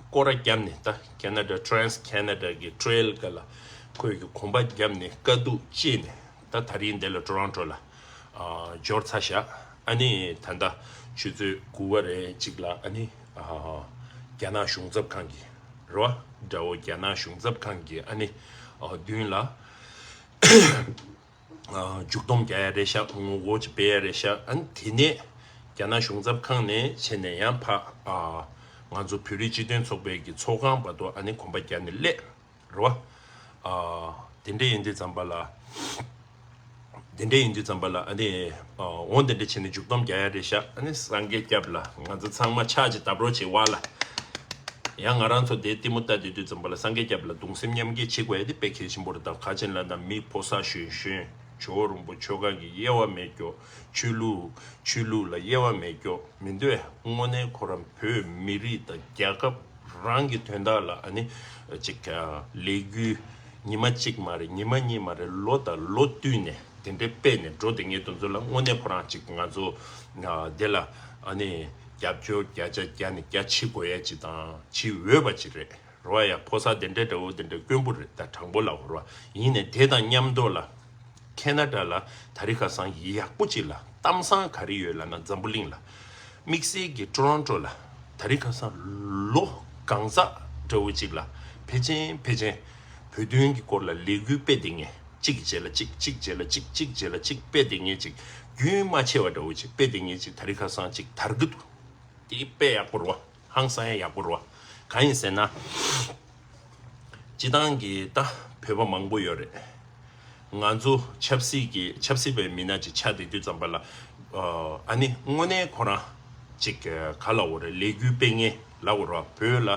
སྐོར་ར་བརྒྱབ་ནས། ད་ཁེ་ན་ཌ་Trans Canada གི་ཊེ་རེལ་སྒང་ལ་ཁོས་ཀྱི་གོམ་པ་བརྒྱབ་ནས་དཀའ་སྡུག་སྤྱད་ནས་ད་ད་རིང་འདི་ལ་ཊོ་རོན་ཊོ་ལ་ཨ་འབྱོར་ཚར་ཤག་ཨ་ནི་ད་ལྟ་ཆུ་ཚོད་དགུ་པ་རེ་གཅིག་ལ་ཨ་ནི་ཨ་རྒྱ་ནག་གཞུང་ཚབ་ཁང་གི་རོ། དགྲ་བོ་རྒྱ་ནག་གཞུང་ཚབ་ཁང་གི་ཨ་ནི་ཨ་མདུན་ལ། མཇུག་སྡོམ་རྒྱག་ཡ་རེད་ཤག་ངོ་རྒོལ་ཅིག་སྤེལ་ཡ་རེད་ཤག་ཨ་ནི་དེ་ནས་རྒྱ་ནག་གཞུང་ཚབ་ཁང་ནས་བྱས་ནས་ཡང་ཕ་ཨ་ང་ཚོ་བོད་རིགས་སྤྱི་མཐུན་ཚོགས་པའི་གི་ཚོགས་ཁང་བར་དུ་ཨ་ནི་གོམ་པ་བརྒྱབ་ནས་སླེབས་རེད་བ། ཨ་དེ་འདྲ་ཡིན་དུས་ཙམ་པ་ལ། དེ་འདྲ་ཡིན་དུས་ཙམ་པ་ལ་ཨ་ནི་ཨ་འོ་དེ་འདྲ་བྱས་ནས་མཇུག་སྡོམ་རྒྱག་ཡ་རེད་ཤག་ཨ་ནི་སངས་རྒྱས་སྐྱབས་ལ་ང་ཚོ་ཚང་མ་ཕྱག་ཅིག་བརྡབ་རོགས་བྱེད་བ་ལ། ཡང་ང་རང་ཚོ་དེ་ལྟད་མོ་ལྟ་བསྡད་དུས་ཙམ་པ་ལ་སངས་རྒྱས་སྐྱབས་ལ་གདུང་སེམས་མཉམ་སྐྱེད་བྱེད་དགོས་ཡ་དེ་དཔེ་གལ་ཆེན་པོ་རེད། ད་ག་ཅན་ལ་ད་མི་ཕོ་གསར་གཞོན་གཞོན་ཇོ་བོ་རིན་པོ་ཆོ་ག་གི་དབྱེ་བ་མེད་ཀྱོ། ཆོས་ལུགས་ཆོས་ལུགས་ལ་དབྱེ་བ་མེད་ཀྱོ་མི་འདུག་དངོས་གནས་ཁོ་རང་བོད་མི་རིགས་དང་རྒྱལ་ཁབ་རང་གི་དོན་དག་ལ་ཨ་ནི་ཅིག་ལས་འགུལ་ཉི་མ་གཅིག་མ་རེད། ཉི་མ་གཉིས་མ་རེད། ལོ་དང་ལོ་བསྟུད་ནས་དེ་འདྲའི་སྤེལ་ནས་འགྲོ་བསྡད་མཁན་དེ་ཚོ་ལ་དངོས་གནས་ཁོ་རང་ཅིག་ང་ཚོ་དེ་ལ་ཨ་ནི་རྒྱབ་སྐྱོར་བརྒྱ་ཆ་བརྒྱ་ནས་བརྒྱ་བྱེད་དགོས་ཡ་ཅིག་དང་བྱེད་འོས་པ་ཅིག་རེད། རོ་ཡ་ཕོ་གསར་དེ་འདྲའི་འདྲ་བོ་དེ་འདྲ་དཀོན་པོ་རེད། ད་དྲང་པོ་ལབ་རོ། ཡིན་ནའི་དེ་དང་མཉམ་དུ་ལ་ཁེ་ན་ཌ་ལ་དེ་རིང་ཁ་སང་ཡག་པོ་ཅིག་ལ་གཏམ་བཟང་ག་རེ་ཡོད་ལབ་ན་འཛམ་བུ་གླིང་ལ་དམིགས་བསལ་གྱི་ཊོ་རོན་ཊོ་ལ་དེ་རིང་ཁ་སང་ལོ་གང་ཟག་འདྲ་བོ་ཅིག་ལ་ཕལ་ཆེར་ཕལ་ཆེར་བོད་དོན་གྱི་སྐོར་ལ་ལས་འགུལ་སྤེལ་བསྡད་མཁན་གཅིག་གི་རྗེས་ལ་གཅིག་གཅིག་རྗེས་ལ་གཅིག་གཅིག་རྗེས་ལ་གཅིག་སྤེལ་བསྡད་མཁན་ཅིག་རྒྱུན་མ་ཆད་པ་འདྲ་བོ་ཅིག་སྤེལ་བསྡད་མཁན་ཅིག་དེ་རིང་ཁ་སང་ཅིག་དར་གི་འདུག་དེ་དཔེ་ཡག་པོ་རེད་བ། ཧང་སང་ཡ་ཡག་པོ་རེད་བ། གང་ཡིན་ཟེར་ན། སྤྱི་བཏང་གི་ད་བོད་པ་མང་པོ་ཡོད་རེད། ང་ཚོ་ཆབ་སྲིད་ཀྱི་ཆབ་སྲིད་པའི་མི་སྣ་ཅིག་ཆགས་བསྡད་དུས་ཙམ་པ་ལ། ཨ་ནི་དངོས་གནས་ཁོ་རང་ཅིག་ག་ལབ་དགོས་རེད། ལས་འགུལ་སྤེལ་མཁན་ལབ་དགོས་རེད་བ། བོད་ལ་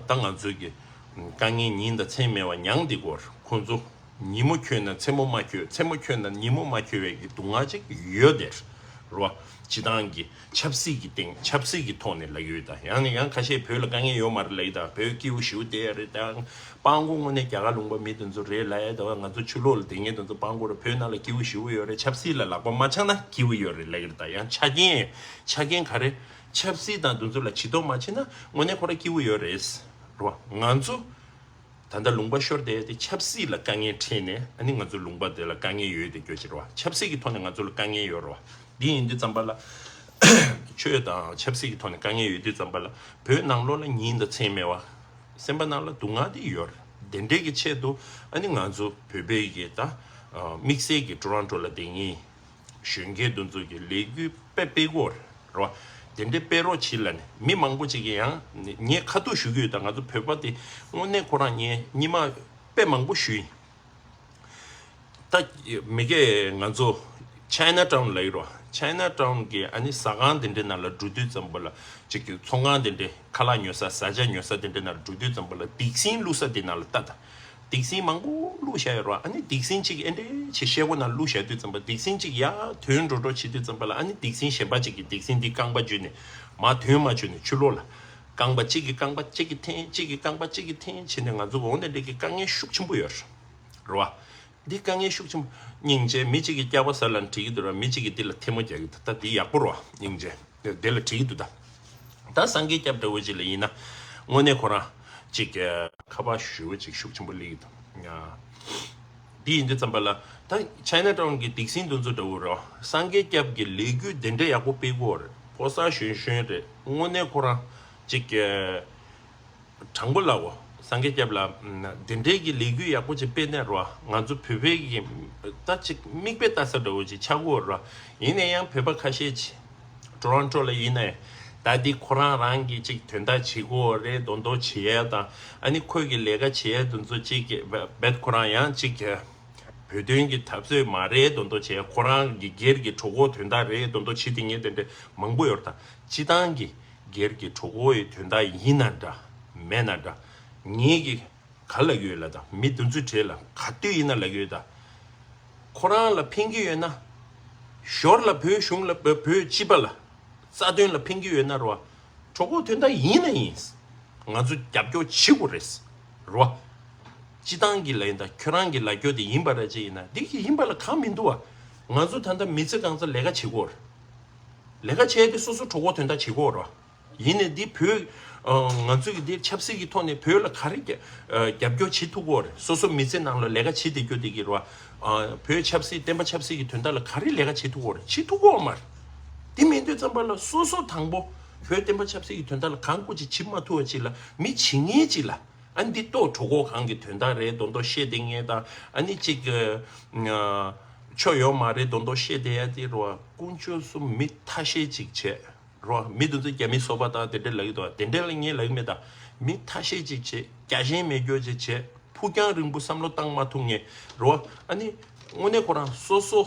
ད་ང་ཚོའི་གི་དཀའ་ངལ་ཉིན་དང་མཚན་མེད་པ་མྱངས་བསྡད་ཀྱི་ཡོད་རེད། ཁོང་ཚོ་ཉིན་མོ་འཁྱོལ་ན་མཚན་མོ་མ་འཁྱོལ། མཚན་མོ་འཁྱོལ་ན་ཉིན་མོ་མ་འཁྱོལ་བའི་གི་སྡུག་བསྔལ་ཅིག་ཡོད་དེ་རེད་བ། སྤྱི་བཏང་གི་ཆབ་སྲིད་ཀྱི་སྟེང་ཆབ་སྲིད་ཀྱི་ཐོག་ནས་ལབ་ཡོད་ད། ཡང་ནས་ཡང་ཁ་ཤས་བོད་ལ་དཀའ་ངལ་ཡོད་མ་རེད་ལབ་ཡོད་ད། བོད་སྐྱིད་པོ་ཞེ་པོ་བསྡད་ཡ་རེད་ད། སྤྲང་པོ་དངོས་གནས་རྒྱ་གར་ལུང་པ་མི་དེ་ཚོ་རེད་ལབ་ཡ་ད། ང་ཚོ་ཕྱི་ལོགས་ལ་བསྡད་མཁན་དེ་ཚོ་སྤྲང་པོ་རེད། བོད་ནང་ལ་སྐྱིད་པོ་ཞེ་པོ་ཡོད་རེད། ཆབ་སྲིད་ལ་ལག་པ་མ་འཆང་ན་སྐྱིད་པོ་ཡོད་རེད་ལབ་ཡོད་ད། ཡང་ཆ་རྐྱེན་ཆ་རྐྱེན་ག་རེ། ཆབ་སྲིད་དང་དེ་ཚོ་ལ་བྱེད་དོགས་མ་བྱེད་ན་དངོས་གནས་ཁོ་རང་སྐྱིད་པོ་ཡོད་རེད་རོ། ང་ཚོ་ད་ལྟ་ལུང་པ་ཤོར་བསྡད་དེ་ཆབ་སྲིད་ལ་དཀའ་ངལ་འཕྲད་ནས་ཨ་ནི་ང་ཚོ་ལུང་པ་དེ་ལ་དཀའ་ངལ་ཡོད་དེ་སྐྱོ་ཅི་རེད་བ། ཆབ་སྲིད་ཀྱི་ཐོག་ནས་ང་ཚོ་ལ་དཀའ་ངལ་ཡོད་རེད་བ། འདི་ཡིན་དུས་ཙམ་པ་ལ་ཆོས་དང་ཆབ་སྲིད་ཀྱི་ཐོག་ནས་དཀའ་ངལ་ཡོད་དུས་ཙམ་པ་ལ་བོད་ནང་ལོགས་ལ་ཉིན་དང་མཚན་མེད་པ་ སེམས་པ་ནང་ལ་སྡུག་བསྔལ་དེ་ཡོད་རེད། དེ་འདྲའི་གི་ཆེད་དུ་ཨ་ནི་ང་ཚོ་བོད་པའི་གི་ད་དམིགས་བསལ་གྱི་ཊོ་རོན་ཊོ་ལ་བསྡད་མཁན་གཞོན་སྐྱེས་དེ་ཚོ་གི་ལས་འགུལ་དཔེ་སྤེལ་གི་ཡོད་རེད་རེད་བ། དེ་འདྲའི་སྤེལ་རོགས་བྱེད་ལབ་ནས་མི་མང་པོ་ཅིག་གིས་ཡང་ངས་ཁ་ཐུག་ཞུ་གི་ཡོད། ད་ང་ཚོ་བོད་པ་དེ་དངོས་གནས་ཁོ་རང་ངས་སྔོན་མ་དཔེ་མང་པོ་ཞུས་ཡིན། ད་མི་སྐད་ང་ཚོ་ཆའི་ན་ཊའུན་ལབ་ཡོད་རེད་བ། ཆའི་ན་ཊའུན་གི་ཨ་ནི་ཟ་ཁང་དེ་འདྲའི་ནང་ལ་འགྲོ་དུས་ཙམ་པ་ལ་ཅིག་གི་ཚོང་ཁང་དེ་འདྲའི་ཁ་ལག་ཉོ་ས་བཟའ་བཅའ་ཉོ་ས་དེ་འདྲའི་ནང་ལ་འགྲོ་དུས་ཙམ་པ་ལ་སྡིག་སྲིན་བླུགས་ས་དེ་ནང་ལ་ལྟ་ད། སྡིག་སྲིན་མང་པོ་བླུགས་བཞག་ཡོད་རེད་བ། ཨ་ནི་སྡིག་སྲིན་གཅིག་ཨེ་འདྲའི་ཆེ་ཤེལ་སྒོ་ནང་བླུགས་བཞག་དུས་ཙམ་པ་སྡིག་སྲིན་གཅིག་ཡར་ཐོན་འགྲོ་འགྲོ་བྱེད་དུས་ཙམ་པ་ལ་ཨ་ནི་སྡིག་སྲིན་གཞན་པ་གཅིག་གིས་སྡིག་སྲིན་འདི་རྐང་པ་འཇུས་ནས་མར་ཐོན་མ་བཅུག་ནས་ཕྱི་ལོགས་ལ་རྐང་པ་གཅིག་གིས་རྐང་པ་གཅིག་གིས་འཐེན་གཅིག་གིས་རྐང་པ་གཅིག་གིས་འཐེན་བྱས་ནས་ང་ཚོ་འོ་ན་འདྲ་གི་དཀའ་ངལ་ཤུགས་ཆེན་པོ་ཡོད་རེད་བ། འདི་དཀའ་ངལ་ཤུགས་ཆེན་པོ། སྙིང་རྗེ། མི་གཅིག་གིས་སྐྱག་པ་ཟ་ལབ་ནས་བྲིས་ཀྱི་འདུག་ར། མི་གཅིག་གིས་འདི་ལ་ཐལ་མོ་རྒྱག་གི་འདུག་ད་འདི་ཡག་པོ་རེད་བ། སྙིང་རྗེ། དེ་ལ་བྲིས་ཀྱི་འདུག་ད། ད་སངས་རྒྱས་སྐྱབས་འདྲ་བོ་ཅིག་ལ་ཡིན་ན། དངོས་གནས་ཁོ་རང་ཅིག་ཁ་པར་ཞུ་བ་ཅིག་ཤུགས་ཆེན་པོ་སླེབས་ཀྱི་འདུག་འདི་ཡིན་དུས་ཙམ་པ་ལ་ད་ཆའི་ན་ཊའུན་གྱི་སྡིག་སྲིན་དེ་ཚོ་འདྲ་བོ་རེད་བ། སངས་རྒྱས་སྐྱབས་ཀྱི་ལས་འགུལ་དེ་འདྲ་ཡག་པོ་སྤེལ་གྱི་ཡོད་རེད། ཕོ་གསར་གཞོན་གཞོན་རེད། དངོས་གནས་ཁོ་རང་ཅིག་དྲང་པོ་ལབ་འོ། སངས་རྒྱས་སྐྱབས་ལ། འདི་འདྲའི་གི་ལས་འགུལ་ཡག་པོ་ཅིག་སྤེལ་ནས་རོ། ང་ཚོ་བོད་པའི་གི་ད་ཅིག་མིག་དཔེ་ལྟ་ས་འདྲ་བོ་ཅིག་ཆགས་ཀྱི་ཡོད་རོ། ཡིན་ན་ཡང་བོད་པ་ཁ་ཤས་ཅིག་ཊོ་རོན་ཊོ་ལ་ཡིན་ནའི་ད་འདི་ཁོ་རང་རང་གི་ཅིག་དོན་དག་བྱེད་ཀྱི་ཡོད་རེད་མདོག་མདོག་བྱེད་ཡ་དང་། ཨ་ནི་ཁོས་གི་ལས་ཀ་བྱེད་ཡ་དེ་ཚོ་ཅིག་གི་བེད་ཁོ་རང་ཡང་ཅིག་གི་བོད་དོན་གྱི་འཐབ་རྩོད་མ་རེད་མདོག་མདོག་བྱེད་ཡ། ཁོ་རང་གི་སྒེར་གྱི་གྲོགས་པོ་དོན་དག་རེད་མདོག་མདོག་བྱེད་དེ་ངས་དེ་འདྲ་མང་པོ་ཡོད་རེད། ད་སྤྱི་བཏང་གི་སྒེར་གྱི་གྲོགས་པོ་ཡི་དོན་དག་ཡིན་ན་འདྲ་མེད་ན་འདྲ། ངེད་ཀྱི་ག་ལབ་ཀྱི་ཡོད་ལ་ད་མི་དེ་ཚོའི་གྲས་ལ་ག་དུས་ཡིན་ན་ལབ་ཀྱི་ཡོད་ད། ཁོ་རང་ལ་ཕན་གྱི་ཡོད་ན། ཞོར་ལ་བོད་གཞུང་ལ་བོད་བོད་སྤྱི་པ་ལ་རྩ་དོན་ལ་ཕན་གྱི་ཡོད་ན་རོ། གྲོགས་པོ་དོན་དག་ཡིན་ན་ཡིན། ང་ཚོ་རྒྱབ་སྐྱོར་བྱེད་དགོས་རེད། རོ། སྤྱི་བཏང་གི་ལ་ཡིན་ད་ཁྱོད་རང་གི་ལ་རྒྱོ་དེ་ཡིན་པ་ར་ཅི་ཡིན་ན་འདི་གི་ཡིན་པ་ལ་གང་མི་འདུག་བ། ང་ཚོ་ད་ལྟ་མི་ཚེ་གང་ཚ་ལས་ཀ་བྱེད་དགོས་རེད། ལས་ཀ་བྱས་ཏེ་སོ་སོ་གྲོགས་པོ་དོན་དག་བྱེད་དགོས་རོ། ཡིན་ནའི་འདི་བོད། ཨ། ང་ཚོ་གི་འདིར་ཆབ་སྲིད་ཀྱི་ཐོག་ནས་བོད་ལ་ག་རེ་རྒྱ་ཨ། རྒྱབ་སྐྱོར་བྱེད་ཐུབ་ཀྱི་ཡོད་རེད། སོ་སོ་མི་ཚེ་ནང་ལ་ལས་ཀ་བྱེད་བསྡད་རྒྱུ་དེ་གི་རོ། ཨ། བོད་ཆབ་སྲིད་བསྟན་པ་ཆབ་སྲིད་ཀྱི་དོན་དག་ལ་ག་རེ་ལས་ཀ་བྱེད་ཐུབ་ཀྱི་ཡོད་རེད། བྱེད་ཐུབ་ཀྱི་ཡོད་མ་རེད། དེ་མེད་དུས་ཙམ་པ་ལ་སོ་སོ་དང་པོ་བོད་བསྟན་པ་ཆབ་སྲིད་ཀྱི་དོན་དག་ལ་གང་དགོས་ཅིག་བྱེད་མ་ཐུབ་པ་ཅིག་ལ་མི་བྱེད་མཁན་ཅིག་ལ། ཨ་ནི་འདི་ལྟོས་གྲོགས་པོ་གང་གི་དོན་དག་རེད་མདོག་མདོག་བཤད་བསྡད་མཁན་དང་། ཨ་ནི་གཅིག་གི་ཨ། ཆོ་ཡོད་མ་རེད་མདོག་མདོག་བཤད་བསྡད་ཡ་དེ་རོ། དཀོན་མཆོག་གསུམ་མི་ཐ་ཤལ་ཅིག་བྱས། རོ། མི་དེ་ཚོ་རྒྱ་མི་སོ་པ་དང་དེ་འདྲ་ལབ་ཀྱི་འདུག་དེ་འདྲ་ལ་ངས་ལབ་ཀྱི་མེད་ད། མི་ཐ་ཤལ་ཅིག་བྱས། རྒྱ་ཞེན་མེད་རྒྱུ་ཅིག་བྱས། ཕུགས་རྒྱང་རིང་པོ་བསམ་བློ་བཏང་མ་ཐུབ་མཁན་རོ། ཨ་ནི་དངོས་གནས་ཁོ་རང་སོ་སོ་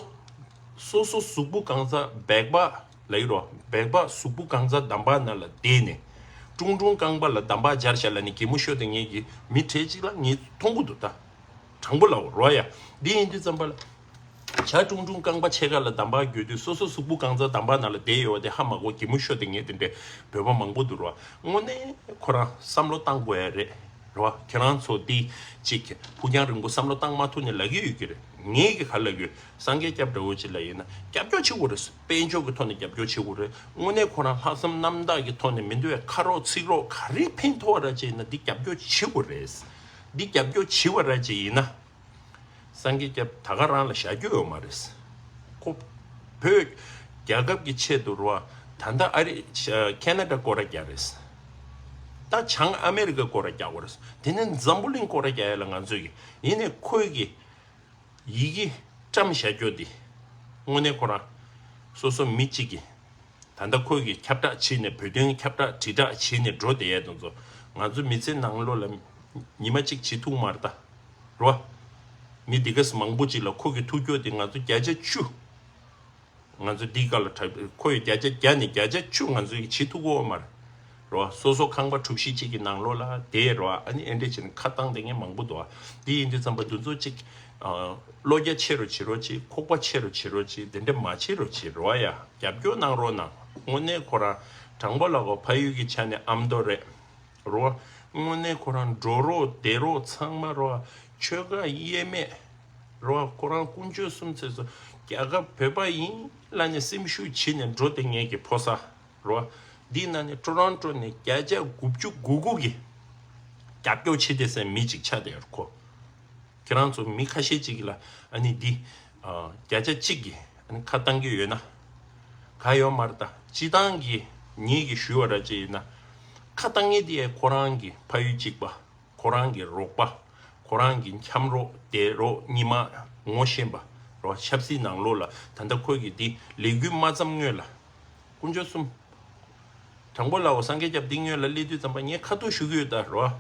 སོ་སོ་གཟུགས་པོ་གང་ཚ་སྦལ་པ་ལབ་ཀྱི་རོ། སྦལ་པ་གཟུགས་པོ་གང་ཚ་འདམ་བག་ནང་ལ་བསྡད་ནས་ཀྲུང་ཀྲུང་རྐང་པ་ལ་འདམ་བག་སྦྱར་བཞག་ལབ་ནས་གད་མོ་ཤོར་བསྡད་མཁན་གྱི་མི་གྲས་ཅིག་ལ་ངས་མཐོང་གི་འདུག་ད། དྲང་པོ་ལབ་རོ་ཡ། འདི་ཡིན་དུས་ཙམ་པ་ལ། བྱ་ཀྲུང་ཀྲུང་རྐང་པ་ཕྱེད་ཀ་ལ་འདམ་བག་འགྱུར་དུས་སོ་སོ་གཟུགས་པོ་གང་ཚ་འདམ་བག་ནང་ལ་བསྡད་ཡོད་པ་དེ་ཧ་མ་གོ་གད་མོ་ཤོར་བསྡད་མཁན་དེ་འདྲའི་བོད་པ་མང་པོ་འདུག་རོ། དངོས་གནས་ཁོ་རང་བསམ་བློ་བཏང་དགོས་ཡ་རེད་རོ། ཁྱེད་རང་ཚོ་འདི་གཅིག་ཕུགས་རྒྱང་རིང་པོ་བསམ་བློ་བཏང་མ་ཐུབ་ནས་ལབ་ཀྱི་ཡོད་ཀྱི་རེད། ངས་ཀྱི་ག་ལབ་ཀྱི་ཡོད། སངས་རྒྱས་སྐྱབས་འདྲ་བོ་ཅིག་ལ་ཡིན་ན་རྒྱབ་སྐྱོར་བྱེད་དགོས་རེད། དཔལ་འབྱོར་གྱི་ཐོག་ནས་རྒྱབ་སྐྱོར་བྱེད་དགོས་རེད། དངོས་གནས་ཁོ་རང་ལྷག་བསམ་རྣམ་དག་གི་ཐོག་ནས་མི་འདུག་བས་ཁ་རོག་ཚིག་རོག་ག་རེ་ཕན་ཐོགས་ར་ཅིག་ཡིན་ན་འདི་རྒྱབ་སྐྱོར་བྱེད་དགོས་རེད། འདི་རྒྱབ་སྐྱོར་བྱེད་པ་ར་ཅིག་ཡིན་ན། སངས་རྒྱས་སྐྱབས་ད་ག་རང་ལ་བཞག་རྒྱུ་ཡོད་མ་རེད། ཁོ་བོད་རྒྱལ་ཁབ་ཀྱི་ཆེད་དུ་རོ། ད་ལྟ་ཨ་རི་ཁེ་ན་ཌ་སྐོར་ར་རྒྱག་རེད། ད་བྱང་ཨ་མེ་རི་ཀ་སྐོར་ར་རྒྱག་དགོས་རེད། དེ་ནས་འཛམ་བུ་གླིང་སྐོར་ར་རྒྱག་ཡ་ལ་ང་ཚོས་ཀྱི་ཡིན་ནའི་ཁོས་ཀྱི་ཡི་གེ་བཀྲམ་བཞག་རྒྱུ་དེ་དངོས་གནས་ཁོ་རང་སོ་སོ་མི་གཅིག་གིས། ད་ལྟ་ཁོས་ཀྱི་ཁྱབ་བསྒྲགས་བྱས་ནས་བོད་དོན་ཁྱབ་བསྒྲགས་དྲིལ་བསྒྲགས་བྱས་ནས་འགྲོ་བསྡད་ཡས་དེ་ཚོ་ང་ཚོ་མི་ཚེ་ནང་ལོགས་ལ་ཉི་མ་གཅིག་བྱེད་ཐུབ་མ་རེད་ད། རོ། མི་འདི་ག་སེ་མང་པོ་ཅིག་ལ་ཁོ་གི་ཐུག་རྒྱུ་དེ་ང་ཚོ་བརྒྱ་ཆ་བཅུ། ང་ཚོ་འདི་ག་ལ་དྲག་ཁོ་ཡི་བརྒྱ་ཆ་བརྒྱ་ནས་བརྒྱ་ཆ་བཅུ་ང་ཚོ་ཡི་བྱེད་ཐུབ་ཀྱི་ཡོད་མ་རེད། རོ། སོ་སོ་ཁང་པ་གྲུ་བཞི་གཅིག་གི་ནང་ལོགས་ལ་དེ་རོ། ཨ་ནི་ཨེ་འདྲས་བྱས་ནས་ཁ་བཏང་བསྡད་མཁན་མང་པོ་འདུག་ཨ། འདི་ཡིན་དུས་ཙམ་པ་འདི་ཚོ་གཅིག་ཨ། བློ་རྒྱ་ཆེ་རུ་བྱེད་རོགས་གྱིས། ཁོག་པ་ཆེ་རུ་བྱེད་རོགས་གྱིས། དེ་འདྲ་མ་བྱེད་རོགས་གྱིས་རོ། ཡ། རྒྱབ་སྐྱོར་གནང་རོགས་གནང་། དངོས་གནས་ཁོ་རང་དྲང་པོ་ལབ་དགོས། ཕ་ཡུལ་གྱི་ཆ་ནས་ཨ་མདོ་རེད་རོ། དངོས་གནས་ཁོ་རང་འགྲོ་རོགས་བསྡད་རོགས་ཚང་མ་རོ། ཆོལ་ཁ་དབྱེ་མེད་རོ། ཁོ་རང་དཀོན་མཆོག་གསུམ་ཚེ་སོ་རྒྱལ་ཁབ་བོད་པ་ཡིན་ལབ་ནས་སེམས་ཤུགས་བྱེད་ནས་འགྲོ་བསྡད་མཁན་གྱི་ཕོ་གསར་རོ། འདི་ན་ནས་ཊོ་རོན་ཊོ་ནས་བརྒྱ་ཆ་དགུ་བཅུ་གོ་དགུ་གི་རྒྱབ་སྐྱོར་བྱེད་བསྡད་སའི་མི་གཅིག་ཆགས་བསྡད་ཡོད་རེད་ཁོ། ཁྱེད་རང་ཚོ་མི་ཁ་ཤས་ཅིག་ལ་ཨ་ནི་འདི་ཨ། བརྒྱ་ཆ་གཅིག་གི་ཨ་ནི་ཁ་བཏང་གི་ཡོད་ན། ག་ཡོད་མ་རེད་ད། སྤྱི་བཏང་གི་ངེད་ཀྱིས་ཞུས་པ་ར་ཅིག་ཡིན་ན། ཁ་བཏང་མཁན་དེ་ཡང་ཁོ་རང་གི་ཕ་ཡུལ་གཅིག་པ། ཁོ་རང་གི་རོགས་པ། ཁོ་རང་གི་འཆམ་རོགས་དེ་རོགས་གཉིས་མ་ངོ་ཤེས་པ་རོགས་ཆབ་སྲིད་ནང་ལོགས་ལ། ད་ལྟ་ཁོ་གི་འདི་ལས་འགུལ་མ་བརྩམས་སྔོན་ལ། དཀོན་མཆོག་གསུམ། དྲང་པོ་ལབ་པ་སངས་རྒྱས་སྐྱབས་འདི་སྔོན་ལ་སླེབས་དུས་ཙམ་པ་ངས་ཁ་ཐུག་ཞུ་གི་ཡོད་ད་རོ།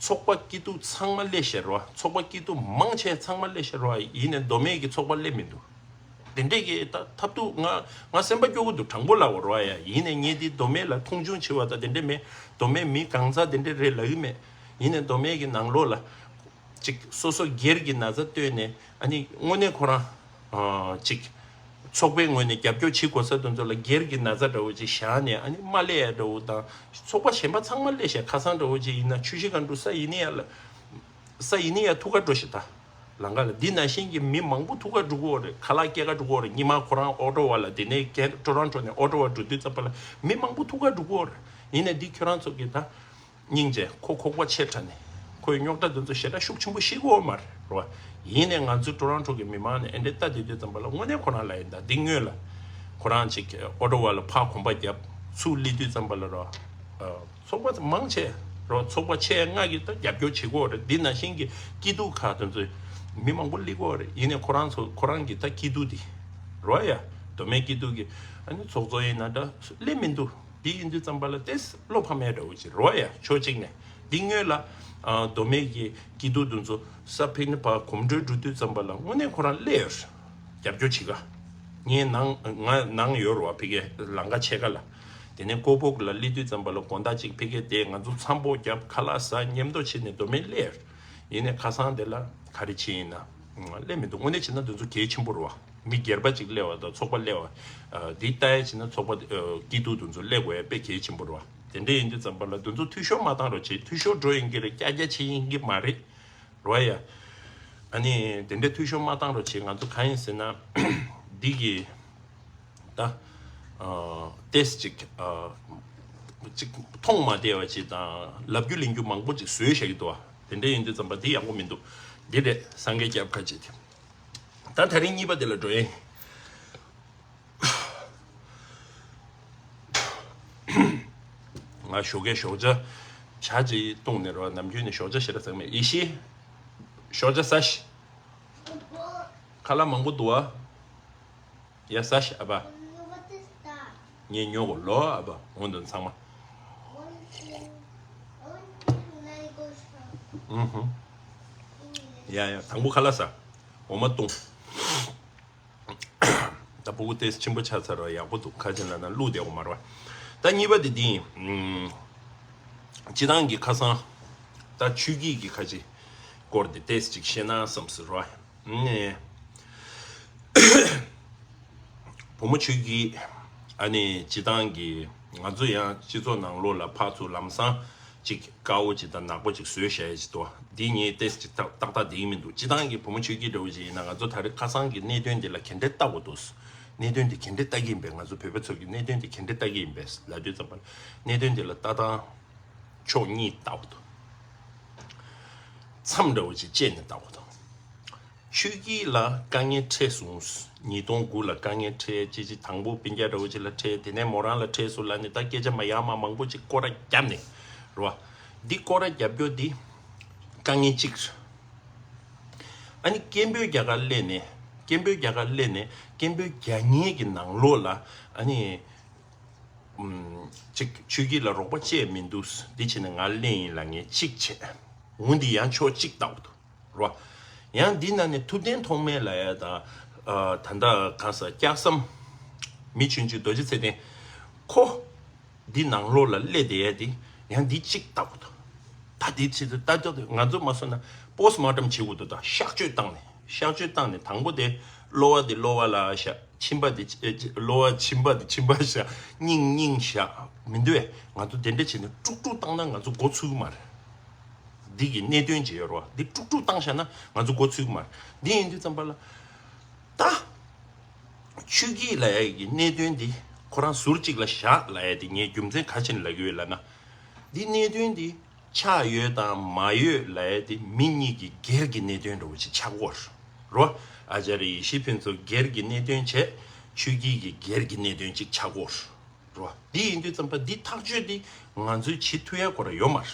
ཚོགས་པ་སྐྱིད་སྡུག་ཚང་མ་སླེབས་ཤག་རོ། ཚོགས་པ་སྐྱིད་སྡུག་མང་ཆེ་ཚང་མ་སླེབས་ཤག་རོ། ཡིན་ནས་མདོ་སྨད་ཀྱི་ཚོགས་པ་སླེབས་མི་འདུག་དེ་འདྲས་ཀྱི་ད་ཐབས་སྡུག་ང་ང་སེམས་པ་སྐྱོ་གི་འདུག་དྲང་པོ་ལབ་པ་རོ་ཡ། ཡིན་ནས་ངས་འདི་མདོ་སྨད་ལ་མཐོང་ཆུང་བྱེད་པ་ད་དེ་འདྲས་མེད། མདོ་སྨད་མི་གང་ཟག་དེ་འདྲས་རེད་ལབ་ཀྱི་མེད། ཡིན་ནས་མདོ་སྨད་ཀྱི་ནང་ལོགས་ལ། ཅིག་སོ་སོ་སྒེར་གྱི་ན་ཚ་བཏོན་ནས་ཨ་ནི་དངོས་གནས་ཁོ་རང་ཨ་ཅིག་ཚོགས་པའི་ངོས་ནས་རྒྱབ་སྐྱོར་བྱེད་དགོས་ས་དེ་ཚོ་ལ་སྒེར་གྱི་ན་ཚ་འདྲ་བོ་ཅིག་བཞག་ནས་ཨ་ནི་མ་སླེབས་ཡ་འདྲ་བོ་དང་། ཚོགས་པ་གཞན་པ་ཚང་མ་སླེབས་ཤག་ཁ་སང་འདྲ་བོ་ཅིག་ཡིན་ན་ཆུ་བཞི་སྒང་དྲུག་ས་ཡིན་ནི་ཡ་ལ་ས་ཡིན་ནི་ཡ་ཐུག་ག་འགྲོ་ཤག་ད་ལམ་ཁ་ལ་འདི་ནང་བཞིན་གྱི་མི་མང་པོ་ཐུག་ག་འགྲོ་གི་ཡོད་རེད། ཁ་ལག་སྐྱེལ་ག་འགྲོ་གི་ཡོད་རེད། ཉི་མ་ཁོ་རང་ཨོ་ཊོ་བ་ལ་དེ་ནས་ཀན་ཊོ་རོན་ཊོ་ནས་ཨོ་ཊོ་བ་འགྲོ་དུས་ཙམ་པ་ལ་མི་མང་པོ་ཐུག་ག་འགྲོ་གི་ཡོད་རེད། ཡིན་ནའི་འདི་ཁྱོད་རང་ཚོ་གི་ད། སྙིང་རྗེ། ཁོ་ཁོག་པ་ཆེ་དྲགས་ནས་ཁོའི་རྙོག་དྲ་འདི་ཚོ་ཞེ་དྲག་ཤུགས་ཆེན་པོ་ཤེས་ཀྱི་ཡོད་མ་རེད་རོ། ཡིན་ནའི་ང་ཚོ་ཊོ་རོན་ཊོ་གི་མི་མང་ནས་ཨེ་འདྲས་ལྟ་བསྡད་དུས་ཙམ་པ་ལ་དངོས་གནས་ཁོ་རང་ལ་ཡིན་ད་འདི་སྔོན་ལ་ཁོ་རང་ཅིག་ཨོ་ཊོ་བ་ལ་ཕར་གོམ་པ་བརྒྱབ་ཚུར་སླེབས་དུས་ཙམ་པ་ལ་རོ། ཚོགས་པ་མང་ཆེ་རོ། ཚོགས་པ་ཆེ་ལྔ་གིས་ད་རྒྱབ་སྐྱོར་བྱེད་ཀྱི་ཡོད་རེད། འདི་ནང་བཞིན་གྱི་སྐྱིད་སྡུག་ཁག་དེ་ཚོ་མི་མང་པོ་སླེབས་ཀྱི་ཡོད་རེད། ཡིན་ནའི་ཁོ་རང་ཚོ་ཁོ་རང་གི་ད་སྐྱིད་སྡུག་འདི་རོ་ཡ། མདོ་སྨད་སྐྱིད་སྡུག་གི་ཨ་ནི་ཚོགས་གཙོ་ཡིན་ན་འདྲ་སླེབས་མི་འདུག་འདི་ཡིན་དུས་ཙམ་པ་ལ་ཏེས་བློ་ཕམ་ཡ་འདྲ་བོ་ཅིག་རོ་ཡ། ཕྱོགས་གཅིག་ནས་འདི་སྔོན་ལ་ཨ་མདོ་སྨད་ཀྱི་སྐྱིད་སྡུག་དེ་ཚོ་ས་ཕིག་ནི་ཕར་གོམ་བགྲོད་འགྲོ་དུས་ཙམ་པ་ལ་དངོས་གནས་ཁོ་རང་སླེབས་ཡོད་རེད། རྒྱབ་སྐྱོར་བྱེད་ག་ངའི་ནང་ང་ནང་ཡོད་རེད་བ། ཕ་གིའི་ལམ་ཁ་ཕྱེད་ཀ་ལ། དེ་ནས་ཀོ་པོག་ལ་སླེབས་དུས་ཙམ་པ་ལ་དགོང་དག་ཅིག་ཕ་གིར་བསྡད། ང་ཚོ་མཚམས་པོ་བརྒྱབ། ཁ་ལག་ཟ། མཉམ་དུ་བྱས་ནས་མདོ་སྨད་སླེབས་ཡོད་རེད། ཡིན་ནའི་ཁ་སང་དེ་ལ་ག་རེ་བྱས་ཡིན་ན་སླེབས་མི་འདུག་དངོས་གནས་བྱས་ན་དེ་ཚོ་གལ་ཆེན་པོ་རེད་བ། མི་སྒེར་པ་ཅིག་སླེབས་པ་དང་ཚོགས་པ་སླེབས་པ། འདི་ལྟ་ཡ་བྱས་ན་ཚོགས་པ་སྐྱིད་སྡུག་དེ་ཚོ་སླེབས་དགོས་ཡ་དཔེ་གལ་ཆེན་པོ་རེད་བ། དེ་འདྲ་ཡིན་དུས་ཙམ་པ་ལ་དེ་ཚོ་འཐུས་ཤོར་མ་བཏང་རོགས་བྱེད། འཐུས་ཤོར་འགྲོ་ཡིན་གྱི་རེད། ཀྱག་ཀྱག་བྱེད་ཡིན་གྱི་མ་རེད་རོ་ཡ། ཨ་ནི་དེ་འདྲ་འཐུས་ཤོར་མ་བཏང་རོགས་བྱེད། ང་ཚོ་གང་ཡིན་ཟེར་ན་འདི་གི་ད་ཏེས་ཅིག་ཅིག་མཐོང་མ་བདེ་བ་ཅིག་དང་ལབ་རྒྱུ་ལེན་རྒྱུ་མང་པོ་ཅིག་བཟོས་བཞག་གི་འདུག་བ། དེ་འདྲ་ཡིན་དུས་ཙམ་པ་འདི་ཡག་པོ་མི་འདུག་འདི་རེད་སངས་རྒྱས་སྐྱབས་ཁ་ཅིག་དེ། ད་དེ་རིང་གཉིས་པ་དེ་ལ་འགྲོ་ཡིན། ང་ཞོགས་ཀས་ཞོགས་ཇ་ཇ་ཅིག་བཏུངས་ནས་རོ། ནམ་རྒྱུན་ནས་ཞོགས་ཇ་ཞེ་དྲག་ཟ་གི་མེད། ཡེ་ཤེས། ཞོགས་ཇ་ཟ་ཤིག་ཁ་ལག་མང་པོ་འདུག་ཨ། ཡ་ཟ་ཤིག་ཨ་ཕ། ངས་ཉོ་གོ་ལོ་ཨ་ཕ། འོ་འདི་ཚང་མ། ཨུ་ཧུ། ཡ་ཡ་དང་པོ་ཁ་ལག་ཟ། འོ་མ་བཏུང་། ད་ཕྲུ་གུ་ཏོག་ཙམ་ཆེན་པོ་ཆགས་ཚར་བ་ཡག་པོ་འདུག་ཁ་ཅིག་ལ་ན་བླུགས་བསྡད་ཡོད་མ་རེད་བ། ད་གཉིས་པ་དེ་འདི་ཡིན། ཨུམ། སྤྱིར་བཏང་གི་ཁ་སང་ད་ཆོས་སྐྱིད་ཀྱི་ཁ་ཅིག་སྐོར་དེ་ཏོག་ཙམ་ཅིག་བཤད་ན་བསམ་སོང་རེད་བ། ནས་བུ་མོ་ཆོས་སྐྱིད་ཨ་ནི་སྤྱིར་བཏང་གི་ང་ཚོ་ཡང་སྤྱི་ཚོགས་ནང་ལོགས་ལ་ཕར་ཚུར་ལམ་སང་ཅིག་དཀར་པོ་ཅིག་དང་ནག་པོ་ཅིག་བཟོས་བཞག་ཡས་ཅིག་འདུག་འདི་ངས་ཏོག་ཙམ་ཅིག་ཏག་ཏག་ཏག་བསྡད་ཀྱི་མི་འདུག་སྤྱིར་བཏང་གི་བུ་མོ་ཆོས་སྐྱིད་འདྲ་བོ་ཅིག་ཡིན་ན་ང་ཚོ་ད་རེས་ཁ་སང་གི་གནད་དོན་འདི་ལ་ག་འདྲས་ལྟ་དགོས་འདུག་གནད་དོན་འདི་ག་འདྲས་ལྟ་གི་ཡིན་པས། ང་ཚོ་བོད་པ་ཚོ་གི་གནད་དོན་འདི་ག་འདྲས་ལྟ་གི་ཡིན་པས་ལབ་དུས་ཙམ་པ་ལ་གནད་དོན་འདི་ལ་ལྟ་སྟངས་ཕྱོགས་གཉིས་ལྟ་དགོས་འདུག་མཚམས་འདྲ་བོ་ཅིག་བཅད་ནས་ལྟ་དགོས་འདུག་ཆོས་སྐྱིད་ལ་དཀའ་ངལ་འཕྲད་སོང་། ཉིས་སྟོང་དགུ་ལ་དཀའ་ངལ་འཕྲད། ཅི་ཅི་དང་པོ་སྤུན་ཀྱག་འདྲ་བོ་ཅིག་ལ་འཕྲད། དེ་ནས་མོ་རང་ལ་འཕྲད་སོང་ལབ་ནས་ད་སྐད་ཆ་མ་ཡར་མར་མང་པོ་ཅིག་སྐོར་ར་བརྒྱབ་ནས་རེད་བ། འདི་སྐོར་ར་རྒྱབ་རྒྱུ་འདི་དཀའ་ངལ་གཅིག་རེད། ཨ་ནི་སྐད་འབོད་རྒྱག་ག་སླེབས་ནས་སྐད་འབོད་རྒྱག་ག་སླེབས་ནས་སྐད་འབོད་རྒྱག་མཁན་གྱི་ནང་ལོགས་ལ་ཨ་ནི་ཨུམ། ཅིག་ཆོས་སྐྱིད་ལ་རོགས་པ་བྱས་མི་འདུག་འདི་བྱས་ནས་ང་སླེབས་ཡིན་ལབ་མཁན་གཅིག་བྱས། འོ་འདི་ཡང་ཕྱོགས་གཅིག་ལྟ་བུ་འདུག་རོ། ཡང་འདི་ནང་ནས་ཐུབ་བསྟན་ཐོགས་མེད་ལབ་ཡ་དང་། ཨ། ད་ལྟ་གང་ཟག་སྐྱག་ཟམ། མི་ཆུང་ཆུང་རྡོ་རྗེ་ཚེ་བརྟན། ཁོ། འདི་ནང་ལོགས་ལ་སླེབས་བསྡད་ཡ་འདི་ཡང་འདི་གཅིག་ལྟ་བུ་འདུག་ད་འདི་ཆེད་དུ་ལྟ་རྒྱུ་དེ་ང་ཚོ་མ་སོང་ན་པོ་སི་ཊི་མོར་ཊམ་བྱེད་དགོས་འདུག་ད་གཤག་བཅོས་བཏང་ནས་གཤག་བཅོས་བཏང་ནས་དང་པོ་དེ་གློ་བ་དེ་གློ་བ་ལ་བཞག་མཆིན་པ་དེ་ཨེ་གློ་བ་མཆིན་པ་དེ་མཆིན་པ་བཞག་སྙིང་སྙིང་བཞག་མི་འདུག་ཨེ། ང་ཚོ་དེ་འདྲ་བྱས་ནས་དཀྲུག་དཀྲུག་བཏང་ན་ང་ཚོ་འགོ་ཚུགས་ཀྱི་མ་རེད། འདི་གི་གནད་དོན་ཅིག་ཡོད་རེད་བ། འདི་དཀྲུག་དཀྲུག་བཏང་བཞག་ན་ང་ཚོ་འགོ་ཚུགས་ཀྱི་མ་རེད། འདི་ཡིན་དུས་ཙམ་པ་ལ་ད་ཆོས་སྐྱིད་ལབ་ཡ་གི་གནད་དོན་འདི་ཁོ་རང་ཟུར་གཅིག་ལ་བཞག་ལབ་ཡ་དེ་ངས་རྒྱུ་མཚན་ག་རེ་བྱས་ནས་ལབ་ཀྱི་ཡོད་ལབ་ན། འདི་གནད་དོན་འདི་ཆགས་ཡོད་དང་མ་ཡོད་ལབ་ཡ་དེ་མི་གཉིས་ཀྱི་སྒེར་གྱི་གནད་དོན་འདྲ་བོ་ཅིག་ཆགས་ཀྱི་ཡོད་རེད་བ། ཨ་ཙརྱ་ཡེ་ཤེས་ཕུན་ཚོགས་སྒེར་གྱི་གནད་དོན་བྱས། ཆོས་སྐྱིད་ཀྱི་སྒེར་གྱི་གནད་དོན་ཅིག་ཆགས་ཀྱི་ཡོད་རེད་བ། འདི་ཡིན་དུས་ཙམ་པ་འདི་ཐག་གཅོད་འདི་ང་ཚོས་བྱེད་ཐུབ་ཡ་ཁོ་རང་ཡོད་མ་རེད།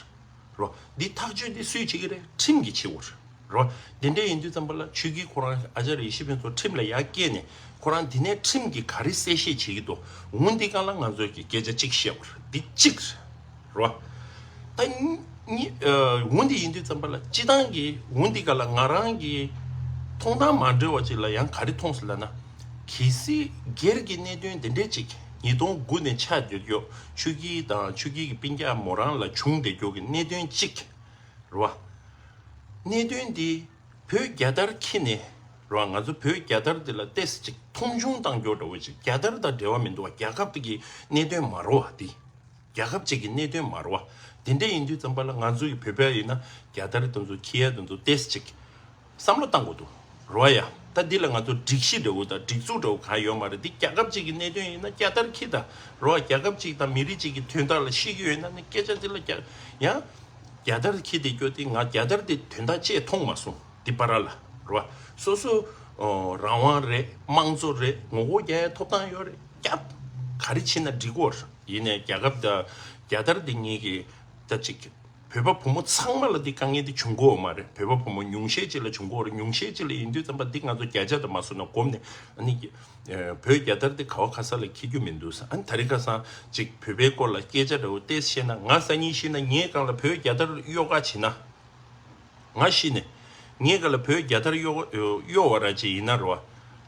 རོ། འདི་ཐག་གཅོད་འདི་སུས་བྱེད་ཀྱི་རེད། ཁྲིམས་ཀྱིས་བྱེད་དགོས་རེད། རོ། འདི་འདྲ་ཡིན་དུས་ཙམ་པ་ལ་ཆོས་ཀྱི་ཁོ་རང་ཨ་ཅར་ཡེ་ཤེས་ཕུན་ཚོགས་ཁྲིམས་ལ་ཡར་བཀལ་ནས་ཁོ་རང་འདི་ནས་ཁྲིམས་ཀྱིས་ག་རེ་གསལ་བཤད་བྱེད་ཀྱི་འདུག་འོ་འདི་སྒང་ལ་ང་ཚོས་ཀྱི་སྐད་ཆ་གཅིག་བཤད་དགོས་རེད། འདི་གཅིག་རེད། རོ། ད་གཉིས་ཨ། འོ་འདི་ཡིན་དུས་ཙམ་པ་ལ་སྤྱི་བཏང་གི་འོ་འདི་སྒང་ལ་ང་རང་གི་མཐོང་སྟངས་མ་འདྲ་བ་ཅིག་ལ་ཡང་ག་རེ་མཐོང་སོང་ལབ་ན། གལ་སྲིད་སྒེར་གྱི་གནད་དོན་དེ་འདྲས་ཅིག་ཉིས་སྟོང་དགུ་ནས་ཆགས་བསྡད་རྒྱུ་ཆོས་སྐྱིད་དང་ཆོས་སྐྱིད་ཀྱི་སྤུན་ཀྱག་མོ་རང་ལ་བྱུང་བསྡད་རྒྱུ་གི་གནད་དོན་ཅིག་རེད་བ། གནད་དོན་འདི་བོད་རྒྱལ་དར་འཁྱེར་ནས་རེད་བ། ང་ཚོ་བོད་རྒྱལ་དར་འདི་ལ་ཏོག་ཙམ་ཅིག་མཐོང་ཆུང་བཏང་རྒྱུ་འདྲ་བོ་ཅིག་རྒྱལ་དར་དང་འབྲེལ་བ་མི་འདུག་བ། རྒྱལ་ཁབ་ཀྱི་གནད་དོན་མ་རེད་བ་འདི། རྒྱལ་ཁབ་ཅིག་གི་གནད་དོན་མ་རེད་བ། དེ་འདྲ་ཡིན་དུས་ཙམ་པ་ལ་ང་ཚོ་ཡི་བོད་པ་ཡིན་ན་རྒྱལ་དར་དེ་ཚོ་འཁྱེར་ཡ་དེ་ཚོ་ཏོག་ཙམ་ཅིག་བསམ་བློ་བཏང་དགོས་འདུག་རེད་བ་ཡ། ད་འདི་ལ་ང་ཚོ་སྒྲིག་གཞི་འདྲ་བོ་དང་སྒྲིག་འཛུགས་འདྲ་བོ་གང་ཡོད་མ་རེད། འདི་རྒྱལ་ཁབ་ཅིག་གི་གནད་དོན་ཡིན་ན་རྒྱལ་དར་འཁྱེར་དང་རེད་བ། རྒྱལ་ཁབ་ཅིག་དང་མི་རིགས་ཅིག་གི་དོན་དག་ལ་བཤད་ཀྱི་ཡོད་ན་ནི་སྐད་ཆ་འདི་ལ་རྒྱ་ཡང་རྒྱལ་དར་འཁྱེར་བསྡད་རྒྱུ་དེ་ང་རྒྱལ་དར་དེ་དོན་དག་ཅིག་མཐོང་མ་སོང་། འདི་བར་ལ་རེད་བ། སོ་སོ་ཨོ་རང་དབང་རེད། དམངས་གཙོ་རེད། ངོ་རྒོལ་རྒྱག་ཡ་ཐོབ་ཐང་ཡོད་རེད། རྒྱབ་ག་རེ་བྱེད་ན་འགྲིག་གོ་རེད། ཡིན་ནའི་རྒྱལ་ཁབ་དང་རྒྱལ་དར་འདི་གཉིས་ཀྱི་ད་ཅིག་བོད་པ་བུ་མོ་ཚང་མ་ལ་འདི་དཀའ་ངལ་འདི་བྱུང་གོ་མ་རེད། བོད་པ་བུ་མོ་ཉུང་ཤས་ཅིག་ལ་བྱུང་གོ་རེད། ཉུང་ཤས་ཅིག་ལ་ཡིན་དུས་ཙམ་པ་འདི་ང་ཚོ་བརྒྱ་ཆ་དང་མ་བཟོ་ན་སྒོམ་ནས་ཨ་ནི་ཨ་བོད་རྒྱལ་དར་འདི་ག་བ་ག་ས་ལ་འཁྱེར་རྒྱུ་མི་འདུག་ས། ཨ་ནི་ད་རེས་ཁ་སང་ཅིག་བོད་པའི་སྐོར་ལ་སྐད་ཆ་འདྲ་བོ་ཏོག་ཙམ་བཤད་ན། ང་སང་ཉིན་ཤེས་ན་ངའི་སྒང་ལ་བོད་རྒྱལ་དར་གཡོ་ག་བྱེད་ན། ང་ཤི་ནས་ངའི་སྒང་ལ་བོད་རྒྱལ་དར་གཡོ་གཡོ་བ་ར་ཅིག་ཡིན་ན་རེད་བ།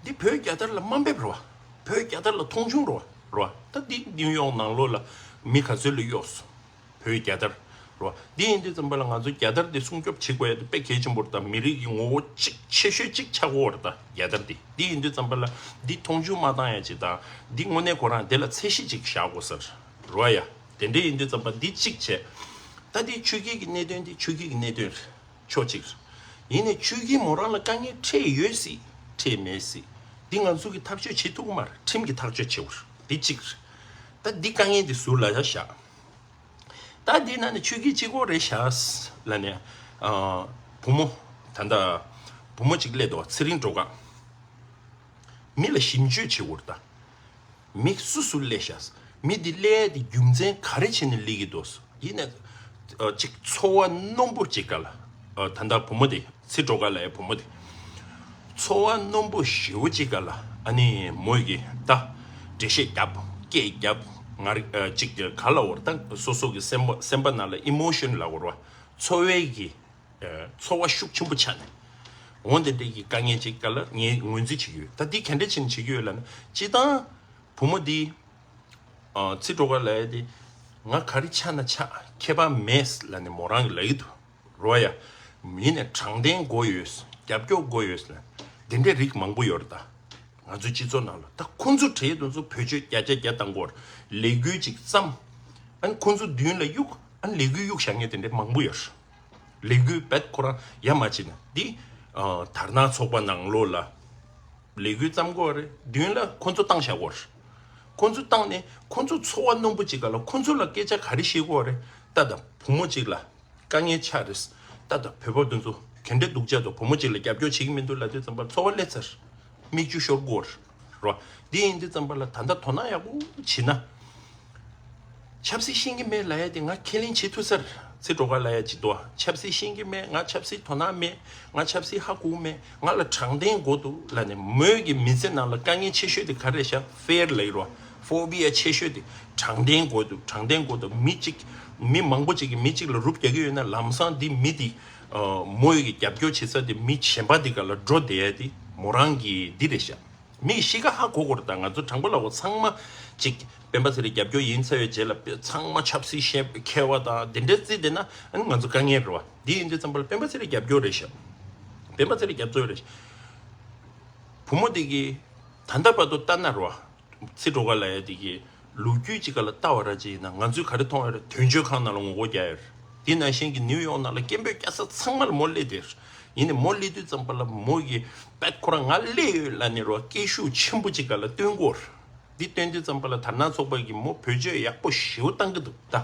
འདི་བོད་རྒྱལ་དར་ལ་དམའ་འབེབས་རེད་བ། བོད་རྒྱལ་དར་ལ་མཐོང་ཆུང་རེད་བ། རེད་བ། ད་འདི་ནིའུ་ཡོག་ནང་ལོགས་ལ་མི་ག་ཚོད་ལ་གཡོགས་སོང་། བོད་རྒྱལ་དར་རེད་བ། འདི་ཡིན་དུས་ཙམ་པ་ལ་ང་ཚོ་རྒྱལ་དར་འདི་སྲུང་སྐྱོབ་བྱེད་དགོས་ཡ་དེ་དཔེ་གལ་ཆེན་པོ་རེད། ད་མི་རིགས་ཀྱི་ངོ་བོ་གཅིག་ཆེ་ཤོས་གཅིག་ཆགས་ཀྱི་ཡོད་རེད། ད་རྒྱལ་དར་འདི་འདི་ཡིན་དུས་ཙམ་པ་ལ་འདི་མཐོང་ཆུང་མ་བཏང་ཡ་ཅིག་དང་འདི་དངོས་གནས་ཁོ་རང་དེ་ལ་ཚད་གཞི་ཅིག་བཞག་དགོས་ས་རེད་བ་ཡ། དེ་འདྲ་ཡིན་དུས་ཙམ་པ་འདི་གཅིག་བྱས། ད་འདི་ཆོས་སྐྱིད་ཀྱི་གནད་དོན་འདི་ཆོས་སྐྱིད་ཀྱི་གནད་དོན་རེད། ཕྱོགས་གཅིག་རེད། ཡིན་ནའི་ཆོས་སྐྱིད་མོ་རང་ལ་དཀའ་ངལ་འཕྲད་ཡོད་སྲིད་འཕྲད་མེད་སྲིད། འདི་ང་ཚོ་གིས་ཐག་གཅོད་བྱེད་ཐུབ་ཀྱི་མ་རེད། ཁྲིམས་ཀྱིས་ཐག་གཅོད་བྱེད་དགོས་རེད། འདི་གཅིག་རེད། ད་འདི་དཀའ་ངལ་འདི་ཟུར་ལ་ཡ་བཞག་ད་འདི་ན་ནི་ཆོས་སྐྱིད་གཅིག་པོ་རེད་བཞག་ལབ་ནས། ཨ། བུ་མོ། ད་ལྟ་བུ་མོ་གཅིག་སླེབས་འདུག་ཚེ་རིང་སྒྲོལ་དཀར། མི་ལ་ཞིབ་འཇུག་བྱེད་དགོས་རེད་ད། མི་སུ་སུ་སླེབས་ཤག་མི་འདི་སླེབས་ཡ་དེ་རྒྱུ་མཚན་ག་རེ་བྱས་ནས་སླེབས་ཀྱི་འདུག་ཡིན་ནའི། ཨ། གཅིག་ཚོར་བ་རྣོན་པོ་གཅིག་ག་ལ། ཨ། ད་ལྟ་བུ་མོ་དེ་ཚེ་སྒྲོལ་དཀར་ལབ་ཡ་བུ་མོ་དེ། ཚོར་བ་རྣོན་པོ་ཞེ་པོ་གཅིག་ག་ལ་ཨ་ནི་མོ་གིས་ད་འགྲེལ་བཤད་རྒྱབ་སྐད་རྒྱབ་ང་རེ་ཨ་གཅིག་ག་ལ་འོར་ད་སོ་སོ་གི་སེམས་པ་སེམས་པ་ནང་ལ་ཨི་མོ་ཤོན་ལབ་དགོས་རེད་བ། ཚོར་བའི་གི་ཨ་ཚོར་བ་ཤུགས་ཆེན་པོ་ཆགས་ནས་འོ་དེ་འདྲའི་གི་དཀའ་ངལ་ཅིག་ག་ལ་ངས་ངོས་འཛིན་བྱེད་ཀྱི་ཡོད། ད་འདི་ག་འདྲ་བྱས་ནས་བྱེད་ཀྱི་ཡོད་ལབ་ན། སྤྱིར་བཏང་བུ་མོ་འདི་ཨ་ཚེ་སྒྲོལ་དཀར་ལབ་ཡ་དེ་ང་ག་རེ་ཆགས་ན་ཆགས་ཁྱད་པར་མེད་ལབ་ནས་མོ་རང་གིས་ལབ་ཀྱི་འདུག་རོ་ཡ། ཡིན་ནའི་དྲང་བདེན་དགོས་ཡོད། རྒྱབ་སྐྱོར་དགོས་ཡོད་ལབ་དེ་འདྲའི་རིགས་མང་པོ་ཡོད་རེད་ད། ང་ཚོའི་སྤྱི་ཚོགས་ནང་ལ་ད་ཁོང་ཚོ་གྲས་དེ་ཚོ་བེད་སྤྱོད་བརྒྱ་ཆ་བརྒྱ་བཏང་གི་ཡོད་རེད། ལས་འགུལ་ཅིག་བརྩམས། ཨ་ནི་ཁོང་ཚོ་མདུན་ལ་གཡུག་ཨ་ནི་ལས་འགུལ་གཡུག་བཞག་མཁན་དེ་འདྲའི་མང་པོ་ཡོད་རེད། ལས་འགུལ་རྦད་ཁོ་རང་ཡ་མ་བྱས་ན་འདི་ཨ་དར་ནག་ཚོགས་པ་ནང་ལོགས་ལ་ལས་འགུལ་བརྩམས་དགོས་རེད། མདུན་ལ་ཁོ་ཚོ་བཏང་བཞག་དགོས་རེད། ཁོ་ཚོ་བཏང་ནས་ཁོ་ཚོ་ཚོར་བ་རྣོན་པོ་ཅིག་ག་ལ་ཁོ་ཚོ་ལ་སྐད་ཆ་ག་རེ་བཤད་དགོས་རེད། ད་ད་བུ་མོ་ཅིག་ལ་དཀའ་ངལ་ཆགས་རེད། ད་ད་བོད་པ་དེ་ཚོ་ག་འདྲ་སྡུག་ཅག་འདུག་བུ་མོ་ཅིག་ལ་རྒྱབ་སྐྱོར་བྱེད་ཀྱི་མི་འདུག་ལབ་དུས་ཙམ་པ་ཚོར་བ་སླེབས་ཚར། མིག་ཆུ་ཤོར་དགོས་རེད། རོ། འདི་ཡིན་དུས་ཙམ་པ་ལ་ད་ལྟ་དོ་སྣང་ཡག་པོ་བྱེད་ན། ཆབ་སྲིད་ཤེས་ཀྱི་མེད་ལབ་ཡ་དེ་ང་ཁས་ལེན་བྱེད་ཐུབ་ས་རེད། ཚེ་སྒྲོལ་དཀར་ལབ་ཡ་ཅིག་འདུག་ཆབ་སྲིད་ཤེས་ཀྱི་མེད། ང་ཆབ་སྲིད་དོ་སྣང་མེད། ང་ཆབ་སྲིད་ཧ་གོ་མེད། ང་ལ་དྲང་བདེན་དགོས་འདུག་ལབ་ནས་མོས་ཀྱི་མི་ཚེ་ནང་ལ་དཀའ་ངལ་ཆེ་ཤོས་དེ་ག་རེ་ཤག་ཕེར་ལབ་ཡོད་རོ། ཕོ་བི་ཡ་ཆེ་ཤོས་དེ་དྲང་བདེན་དགོས་འདུག་དྲང་བདེན་དགོས་འདུག་མི་གཅིག་མི་མང་པོ་ཅིག་གིས་མི་གཅིག་ལ་རུབ་རྒྱག་གི་ཡོད་ན་ལམ་སང་འདི་མི་དེ་མོས་ཀྱི་རྒྱབ་སྐྱོར་བྱེད་ས་དེ་མི་གཞན་པ་དེ་ག་ལ་འགྲོ་བསྡད་ཡ་དེ་མོ་རང་གི་འདི་རེད་ཤག་མིས་གཤིས་ཀ་ཧ་གོ་དགོས་རེད་ད། ང་ཚོ་དྲང་པོ་ལབ་དགོས་ཚང་མ་ཅིག་སྤེན་པ་ཚེ་རིང་རྒྱབ་སྐྱོར་ཡིན་ཚར་བའི་རྗེས་ལ་ཚང་མ་ཆབ་སྲིད་ཤེས་མཁས་པ་དང་དེ་འདྲའི་རྩིས་བསྡད་ན་ཨ་ནི་ང་ཚོ་དཀའ་ངལ་རེད་བ། འདི་ཡིན་དུས་ཙམ་པ་ལ་སྤེན་པ་ཚེ་རིང་རྒྱབ་སྐྱོར་རེད་ཤག་སྤེན་པ་ཚེ་རིང་རྒྱབ་སྐྱོར་རེད་ཤག་བུ་མོ་དེ་གིས་ད་ལྟ་བར་དུ་ལྟ་ན་རེད་བ། ཚེ་སྒྲོལ་དཀར་ལབ་ཡ་དེ་གིས་ལོ་རྒྱུས་ཅིག་ག་ལ་ལྟ་བ་ར་ཅིག་ཡིན་ན་ང་ཚོས་ག་རེ་མཐོང་ཡ་རེད། དོན་གཅོད་ཁང་ནང་ལ་ངོ་རྒོལ་རྒྱག་ཡ་རེད། དེ་ནང་བཞིན་གྱི་ནིའུ་ཡོག་ནང་ལ་སྐད་འབོད་རྒྱག་ས་ཚང་མ་ལ་མོ་སླེབས་བསྡད་རེད། ཡིན་ནའི་མོ་སླེབས་དུས་ཙམ་པ་ལ་མོ་གིས་པད་ཁོ་རང་ང་སླེབས་ཡོད་ལབ་ནས་རོ་སྐད་ཤུགས་ཆེན་པོ་ཅིག་ག་ལ་བཏོན་གོ་རེད། འདི་བཏོན་དུས་ཙམ་པ་ལ་དར་ནག་ཚོགས་པ་གིས་མོ་བེད་སྤྱོད་ཡག་པོ་ཞེ་པོ་བཏང་གི་འདུག་ད།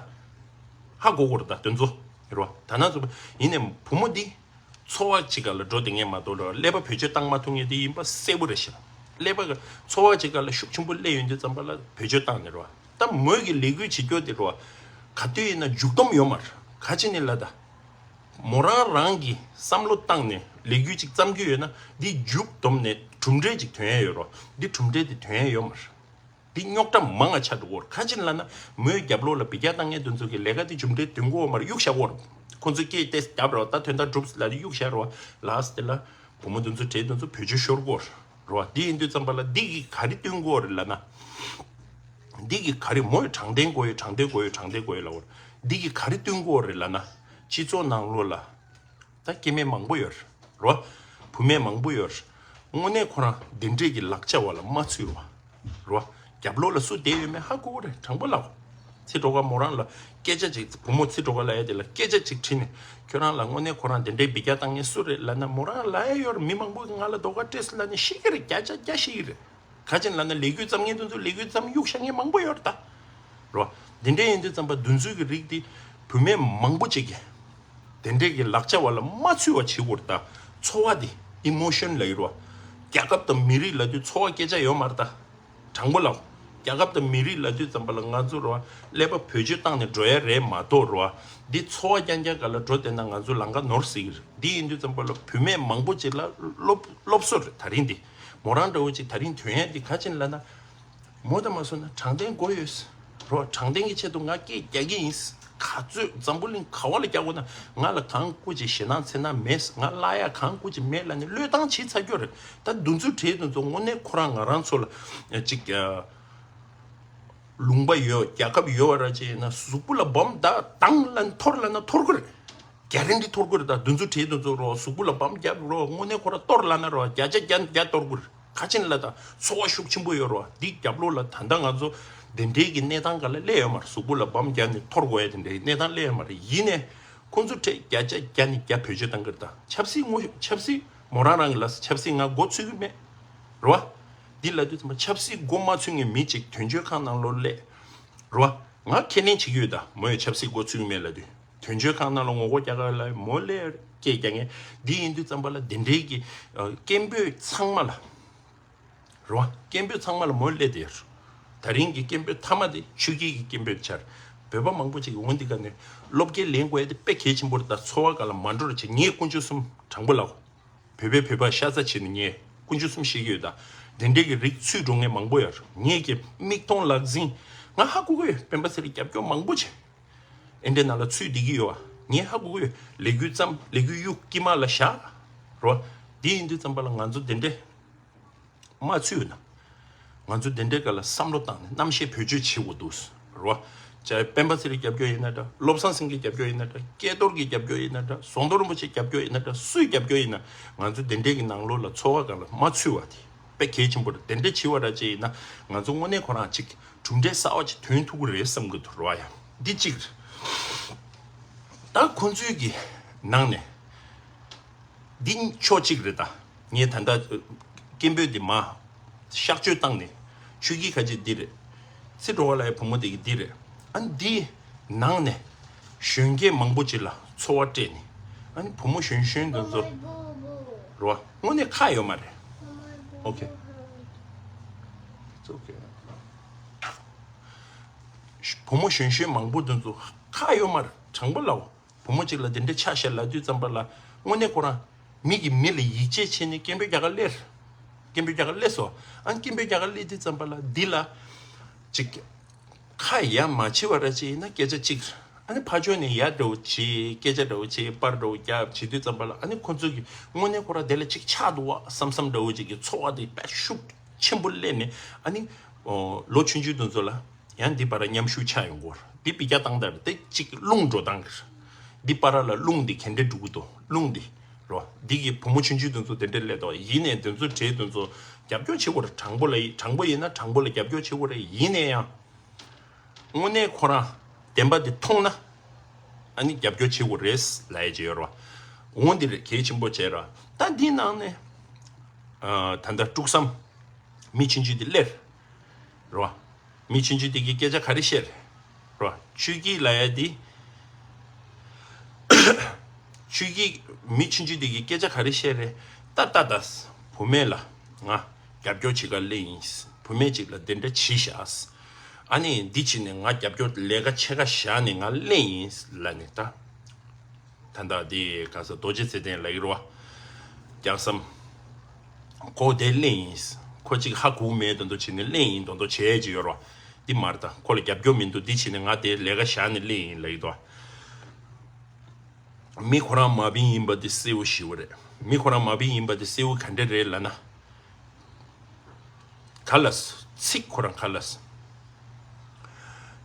ཧ་གོ་གོ་རེད་ད་དོན་ཚོ། རེད་བ། དར་ནག་ཚོགས་པ་ཡིན་ནའི་བུ་མོ་འདི་ཚོར་བ་ཅིག་ག་ལ་འགྲོ་བསྡད་མཁན་མ་གཏོགས་རེད་བ། ཀླད་པ་བེད་སྤྱོད་བཏང་མ་ཐུབ་མཁན་འདི་ཡིན་པ་གསལ་པོ་རེད་ཤག་ཀླད་པ་གི་ཚོར་བ་ཅིག་ག་ལ་ཤུགས་ཆེན་པོ་སླེབས་ཡོང་དུས་ཙམ་པ་ལ་བེད་སྤྱོད་བཏང་ནས་རེད་བ། ད་མོས་ཀྱི་ལས་འགུལ་བྱེད་རྒྱུ་དེ་རེད་བ། ག་དུས་ཡིན་ན་མཇུག་སྡོམ་ཡོད་མ་རེད། ག་ཅི་ནི་ལ་ད། མོ་རང་རང་གི་བསམ་བློ་བཏང་ནས་ལས་འགུལ་ཅིག་བརྩམས་རྒྱུ་ཡོད་ན་འདི་མཇུག་བསྡོམས་ནས་གྲུབ་འབྲས་ཅིག་ཐོན་ཡ་ཡོད་རོ། འདི་གྲུབ་འབྲས་དེ་ཐོན་ཡ་ཡོད་མ་རེད། འདི་རྙོག་དྲ་མང་ང་ཆགས་འགྲོ་གི་ཡོད་རེད། ག་ཅི་ལ་ན་མོའི་རྒྱབ་ལོགས་ལ་འབུད་རྒྱག་བཏང་མཁན་དེ་ཚོ་གི་ལས་ཀ་དེ་གྲུབ་འབྲས་ཐོན་གི་ཡོད་མ་རེད། གཡུག་བཞག་གི་ཡོད་རེད། ཁོ་ཚོས་སྐད་དེ་རྒྱབ་རོགས་ད་དོན་དག་གྲུབ་ལ་དེ་གཡུག་བཞག་རོགས། ལ་སི་ཊི་ལ་བུ་མོ་དེ་ཚོ་གྲས་དེ་ཚོ་བེད་སྤྱོད་ཤོར་གི་ཡོད་རེད། རོ། འདི་ཡིན་དུས་ཙམ་པ་ལ་འདི་གིས་ག་རེ་སྟོན་གི་ཡོད་རེད་ལབ་ན། འདི་གིས་ག་རེ། མོ་ཡི་དྲང་བདེན་དགོས་ཡོད། དྲང་བདེན་དགོས་ཡོད། དྲང་བདེན་དགོས་ཡོད་ལབ་ཡོད་རེད། འདི་གིས་ག་རེ་སྟོན་གི་ཡོད་རེད་ལབ་ན། སྤྱི་ཚོགས་ནང་ལོགས་ལ་ད་སྐྱེ་དམན་མང་པོ་ཡོད་རེད། རོ། བུད་མེད་མང་པོ་ཡོད་རེད། དངོས་གནས་ཁོ་རང་དེ་འདྲས་ཀྱི་ལག་ཆ་བ་ལ་མ་ཚུད་པ། རོ། རྒྱབ་ལོགས་ལ་སུ་བསྡད་ཡོད་མེད་ཧ་གོ་གི་རེད། དྲང་པོ་ལབ། ཚེ་སྒྲོལ་དཀར་མོ་རང་ལ་སྐད་ཆ་ཅིག་བུ་མོ་ཚེ་སྒྲོལ་དཀར་ལབ་ཡ་དེ་ལ་སྐད་ཆ་ཅིག་དྲིས་ནས་ཁྱོད་རང་ལ་དངོས་གནས་ཁོ་རང་དེ་འདྲའི་འབུད་རྒྱག་བཏང་མཁན་སུ་རེད་ལབ་ན། མོ་རང་ལབ་ཡ་ཡོད་རེད། མི་མང་པོ་གིས་ང་ལ་ཟློས་གར་སྤྲད་སོང་ལབ་ནས་ཤི་གི་རེད། བརྒྱ་ཆ་བརྒྱ་ཤི་གི་རེད། ག་ཅི་ལབ་ན་ལས་འགུལ་བརྩམས་མཁན་དེ་ཚོ་ལས་འགུལ་བརྩམས་གཡུག་བཞག་མཁན་མང་པོ་ཡོད་རེད་ད། རོ། འདི་འདྲ་ཡིན་དུས་ཙམ་པ་འདི་ཚོའི་གི་རིགས་དེ་བུད་མེད་མང་པོ་ཅིག་གིས་དེ་འདྲའི་གི་ལག་ཆ་བ་ལ་མ་ཚུད་པ་བྱེད་དགོས་རེད་ད། ཚོར་བ་དེ་ཨི་མོ་ཤོན་ལབ་ཀྱི་རེད་བ། རྒྱལ་ཁབ་དང་མི་རིགས་ལབ་དུས་ཚོར་བ་སྐད་ཆ་ཡོད་མ་རེད་ད། དྲང་པོ་ལབ། རྒྱལ་ཁབ་དང་མི་རིགས་ལབ་དུས་ཙམ་པ་ལ་ང་ཚོ་རེད་བ། ཀླད་པ་བེད་སྤྱོད་བཏང་ནས་འགྲོ་ཡ་རེད་མ་གཏོགས་རེད་བ། འདི་ཚོར་བ་རྐྱང་རྐྱང་སྒང་ལ་འགྲོ་བསྡད་ན་ང་ཚོ་ལམ་ཁ་ནོར་སྲིད་ཀྱི་རེད། འདི་ཡིན་དུས་ཙམ་པ་ལ་བུད་མེད་མང་པོ་ཅིག་ལ་སློབ་སློབ་གསོ་རེད་ད་རིང་འདི། མོ་རང་འདྲ་བོ་ཅིག་ད་རིང་ཐོན་ཡ་འདི་ག་ཅི་ལབ་ན། མོ་དང་མ་སོང་ན་དྲང་བདེན་དགོས་ཡོད། རོ། དྲང་བདེན་གྱི་ཆེད་དུ་ང་སྐད་རྒྱག་གི་ཡིན། ག་ཚོད་འཛམ་བུ་གླིང་ག་བ་ལ་རྒྱག་དགོས་ན་ང་ལ་གང་དགོས་ཀྱི་ཞེད་སྣང་འཚེར་སྣང་མེད། ང་གླ་ཡག་གང་དགོས་ཀྱི་མེད་ལབ་ནས་བློས་བཏང་བྱས་ཚར་རྒྱུ་རེད། ད་འདུ་འཛི་བྲལ་དུ་འཛོ་དངོས་གནས་ཁོ་རང་ང་རང་ཚོ་ལ་ཅིག་ལུང་པ་ཡོད། རྒྱལ་ཁབ་ཡོད་བ་ར་ཅེ་ན་གཟུགས་པོ་ལ་སྦོམ་ད་བཏང་ལ་འཐོར་ལ་ན་འཐོར་གི་རེད། ག་རེ་འདི་འཐོར་གི་རེད། ད་འདུ་འཛི་བྲལ་དུ་འཛོ་རོ། གཟུགས་པོ་ལ་སྦོམ་རྒྱབ་རོ། དངོས་གནས་ཁོ་ར་གཏོར་ལ་ན་རོ། བརྒྱ་ཆ་བརྒྱ་བརྒྱ་གཏོར་གི་རེད། ག་ཅི་ལ་ད་ཚོར་བ་ཤུགས་ཆེན་པོ་ཡོད་རོ། འདི་རྒྱབ་ལོགས་ལ་ད་ལྟ་ང་ཚོ་འདི་འདྲའི་གི་གནས་སྟངས་ག་ལ་སླེབས་ཡོད་མ་རེད། གཟུགས་པོ་ལ་སྦོམ་རྒྱབ་ནས་འཐོར་དགོས་ཡ་དེ་འདྲའི་གནས་སྟངས་སླེབས་ཡོད་མ་རེད། ཡིན་ནས་ཁོང་ཚོ་ཁྲལ་བརྒྱ་ཆ་བརྒྱ་ནས་བརྒྱ་བེད་སྤྱོད་བཏང་གི་རེད། ད་ཆབ་སྲིད་ངོ་ཆབ་སྲིད་མོ་རང་རང་གི་ལ་ཆབ་སྲིད་ང་མགོ་ཚོད་གི་མེད་རེད་བ། འདི་ལ་དུས་ཚང་མ་ཆབ་སྲིད་མགོ་མ་ཚོད་མཁན་མི་གཅིག་དོན་གཅོད་ཁང་ནང་ལོགས་སླེབས་རེད་བ། ང་ཁས་ལེན་བྱེད་ཀྱི་ཡོད། ད་མོ་ཡི་ཆབ་སྲིད་མགོ་ཚོད་གི་མེད་ལབ་དུས་དོན་གཅོད་ཁང་ནང་ལ་ངོ་རྒོལ་རྒྱག་ག་ལ་མོ་སླེབས་སྐད་རྒྱག་མཁན་འདི་ཡིན་དུས་ཙམ་པ་ལ་འདི་འདྲའི་གི་སྐད་འབོད་ཚང་མ་ལ། རེད་བ། སྐད་འབོད་ཚང་མ་ལ་མོ་སླེབས་བསྡད་ཡོད། ད་རིང་གི་སྐད་འབོད་མཐའ་མ་དེ་ཆོས་སྐྱིད་ཀྱི་སྐད་འབོད་ཆགས། བོད་པ་མང་པོ་ཅིག་གིས་འོ་འདི་ག་ནས་སློབ་སྐྱོན་ལེན་དགོས་ཡ་དེ་དཔེ་གལ་ཆེན་པོ་རེད། ད་ཚོར་བ་ག་ལ་མ་འགྲོ་ར་བྱེད། ངས་དཀོན་མཆོག་གསུམ་དྲང་པོ་ལབ། བོད་པའི་བོད་པ་ཤ་ཚ་བྱས་ནས་ངས་དཀོན་མཆོག་གསུམ་ཤེས་ཀྱི་ཡོད། ད་དེ་འདྲའི་གི་རིགས་ཚུད་འགྲོ་མཁན་མང་པོ་ཡོད། ངས་ཀྱི་མིག་མཐོང་ལག་ཟིན་ང་ཧ་གོ་གི་ཡོད། སྤེན་པ་ཚེ་རིང་རྒྱབ་སྐྱོར་མང་པོ་བྱས། ཨེ་འདྲའི་ནང་ལ་ཚུད་བསྡད་ཀྱི་ཡོད་བ། ངས་ཧ་གོ་གི་ཡོད། ལས་འགུལ་བརྩམས། ལས་འགུལ་གཡུག་དཀྱིལ་མ་ལ་བཞག་རོ། འདི་ཡིན་དུས་ཙམ་པ་ལ་ང་ཚོ་དེ་འདྲའི་མ་ཚུད་ན། ང་ཚོ་དེ་འདྲའི་སྒང་ལ་བསམ་བློ་བཏང་ནས་རྣམ་ཤེས་བེད་སྤྱོད་བྱེད་དགོས་འདུག་རོ། ཅ་སྤེན་པ་ཚེ་རིང་རྒྱབ་སྐྱོར་ཡིན་ན་འདྲ། བློ་བཟང་སེང་གེ་རྒྱབ་སྐྱོར་ཡིན་ན་འདྲ། ཀྱེ་རྡོར་གྱི་རྒྱབ་སྐྱོར་ཡིན་ན་འདྲ། ཟམ་གདོང་རིན་པོ་ཆེ་རྒྱབ་སྐྱོར་ཡིན་ན་འདྲ། སུའི་རྒྱབ་སྐྱོར་ཡིན་ན་ང་ཚོ་དེ་འདྲའི་གི་ནང་ལོགས་ལ་ཚོར་བ་སྒང་ལ་མ་ཚུད་པ་དེ་དཔེ་གལ་ཆེན་པོ་རེད། དེ་འདྲ་བྱེད་པ་ར་ཅིག་ཡིན་ན་ང་ཚོ་དངོས་གནས་ཁོ་རང་ཅིག་གྲུབ་འབྲས་གསར་བ་ཅིག་ཐོན་ཐུབ་ཀྱི་རེད་བསམ་གྱི་འདུག་རོ། ཡ་འདི་གཅིག་རེད། ད་ཁོང་ཚོའི་གི་ནང་ནས་འདི་ཕྱོགས་གཅིག་རེད། ད་ངས་ད་ལྟ་སྐད་འབོད་འདི་མ་གཤག་བཅོས་བཏང་ནས་ཆོས་སྐྱིད་ཁ་ཆེ་འདི་རེད། ཚེ་སྒྲོལ་དཀར་ལགས་ཡི་བུ་མོ་དེ་གི་འདི་རེད། ཨ་འདི་ནང་ནས་གཞོན་སྐྱེས་མང་པོ་ཅིག་ལ་ཚོར་བ་སྤྲད་ནས། ཨ་ནི་བུ་མོ་གཞོན་གཞོན་འདི་ཚོ་རོ། དངོས་གནས་ཁག་ཡོད་མ་རེད། ཨོ་ཁེ། It's okay. བུ་མོ་གཞོན་གཞོན་མང་པོ་འདི་ཚོ་ཁག་ཡོད་མ་རེད། དྲང་པོ་ལབ། བུ་མོ་གཅིག་ལ་དེ་འདྲའི་ཆ་བཞག་ལབ་དུས་ཙམ་པ་ལ་དངོས་གནས་ཁོ་རང་མི་གིས་མི་ལ་ཡིད་ཆེས་བྱས་ནས་སྐད་འབོད་རྒྱག་ག་སླེབས། སྐད་འབོད་རྒྱག་ག་སླེབས་སོང་། ཨ་ནི་སྐད་འབོད་རྒྱག་ག་སླེབས་དུས་ཙམ་པ་ལ་འདི་ལ་ཅིག་ཁ་ཡ་མ་བྱེད་པ་ར་ཅིག་ཡིན་ན་སྐད་ཆ་གཅིག་རེད། ཨ་ནི་ཕར་ཕྱོགས་ནས་ཡ་འདྲ་བོ་བྱེད། སྐད་ཆ་འདྲ་བོ་བྱེད། པར་འདྲ་བོ་རྒྱབ་བྱེད་དུས་ཙམ་པ་ལ་ཨ་ནི་ཁོ་ཚོ་གིས་དངོས་གནས་ཁོ་རང་དེ་ལ་ཅིག་ཆགས་འདུག་བ་བསམ་བསམ་འདྲ་བོ་ཅིག་གི་ཚོར་བ་དེ་དཔེ་ཤུགས་ཆེན་པོ་སླེབས་ནས། ཨ་ནི་ལོ་ཆུང་ཆུང་དེ་ཚོ་ལ་ཡང་འདི་བར་མཉམ་ཞུགས་ཆགས་ཡོང་གི་ཡོད་རེད། འདི་འབུད་རྒྱག་བཏང་དང་དེ་གཅིག་རླུང་འགྲོ་སྟངས་ཀྱི་རེད། འདི་བར་ལ་རླུང་འདི་ག་འདྲ་འགྲོ་གི་འདུག་རླུང་འདི་རོ། འདི་གི་བུ་མོ་ཆུང་ཆུང་དེ་ཚོ་དེ་འདྲ་སླེབས་འདུག་ཡིན་ནའི་དེ་ཚོ་གྲས་དེ་ཚོ་རྒྱབ་སྐྱོར་བྱེད་དགོས་རེད། དྲང་པོ་ལ་དྲང་པོ་ཡིན་ན་དྲང་པོ་ལ་རྒྱབ་སྐྱོར་བྱེད་དགོས་རེད། ཡིན་ནའི་ཡང་དངོས་གནས་ཁོ་རང་བདེན་པ་འདི་མཐོང་ན་ཨ་ནི་རྒྱབ་སྐྱོར་བྱེད་དགོས་རེད་ལབ་ཡ་ཅིག་ཡོད་རེད་བ། འོ་འདི་རེད། གལ་ཆེན་པོ་བྱས་ར། ད་འདི་ནང་ནས་ཨ་ད་ལྟ་དཀྲུག་བསམ་མི་ཆུང་ཆུང་འདི་སླེབས་རེད་བ། མི་ཆུང་ཆུང་དེ་གིས་སྐད་ཆ་ག་རེ་བཤད་རེད་རོ། ཆོས་སྐྱིད་ལབ་ཡ་དེ། ཆོས་སྐྱིད་མི་ཆུང་ཆུང་དེ་གིས་སྐད་ཆ་ག་རེ་བཤད་རེད། ད་ད་ད་བུད་མེད་ལ་ང་རྒྱབ་སྐྱོར་བྱེད་ག་སླེབས་ཡིན། བུད་མེད་ཅིག་ལ་དེ་འདྲ་བྱས་ཤག་ཨ་ནི་འདི་བྱས་ནས་ང་རྒྱབ་སྐྱོར་ལས་ཀ་ཕྱེད་ཀ་བཞག་ནས་ང་སླེབས་ཡིན་ལབ་ནས། ད་ ད་ལྟ་དེ་ག་ས་རྡོ་རྗེ་ཚེ་བརྟན་ལབ་ཀྱི་རེད་བ། རྒྱལ་བསམ། ཁོ་དེ་གླེང་ཡིན། ཁོ་གཅིག་ཧ་གོ་མེད་དོན་དུ་བྱས་ནས་གླེང་ཡིན་དོན་དུ་བྱས་ཀྱི་ཡོད་རེད་བ། འདི་མ་རེད། ད་ཁོ་ལ་རྒྱབ་སྐྱོར་མི་འདུག་འདི་བྱས་ནས་ང་དེ་ལས་ཀ་བཞག་ནས་གླེང་ཡིན་ལབ་ཀྱི་འདུག་མི་ཁོ་རང་མ་བིན་ཡིན་པ་དེ་གསལ་བོ་ཞེ་པོ་རེད། མི་ཁོ་རང་མ་བིན་ཡིན་པ་དེ་གསལ་བོ་ག་འདྲ་རེད་ལབ་ན། ག་ལ་ཚིག་ཁོ་རང་ག་ལ།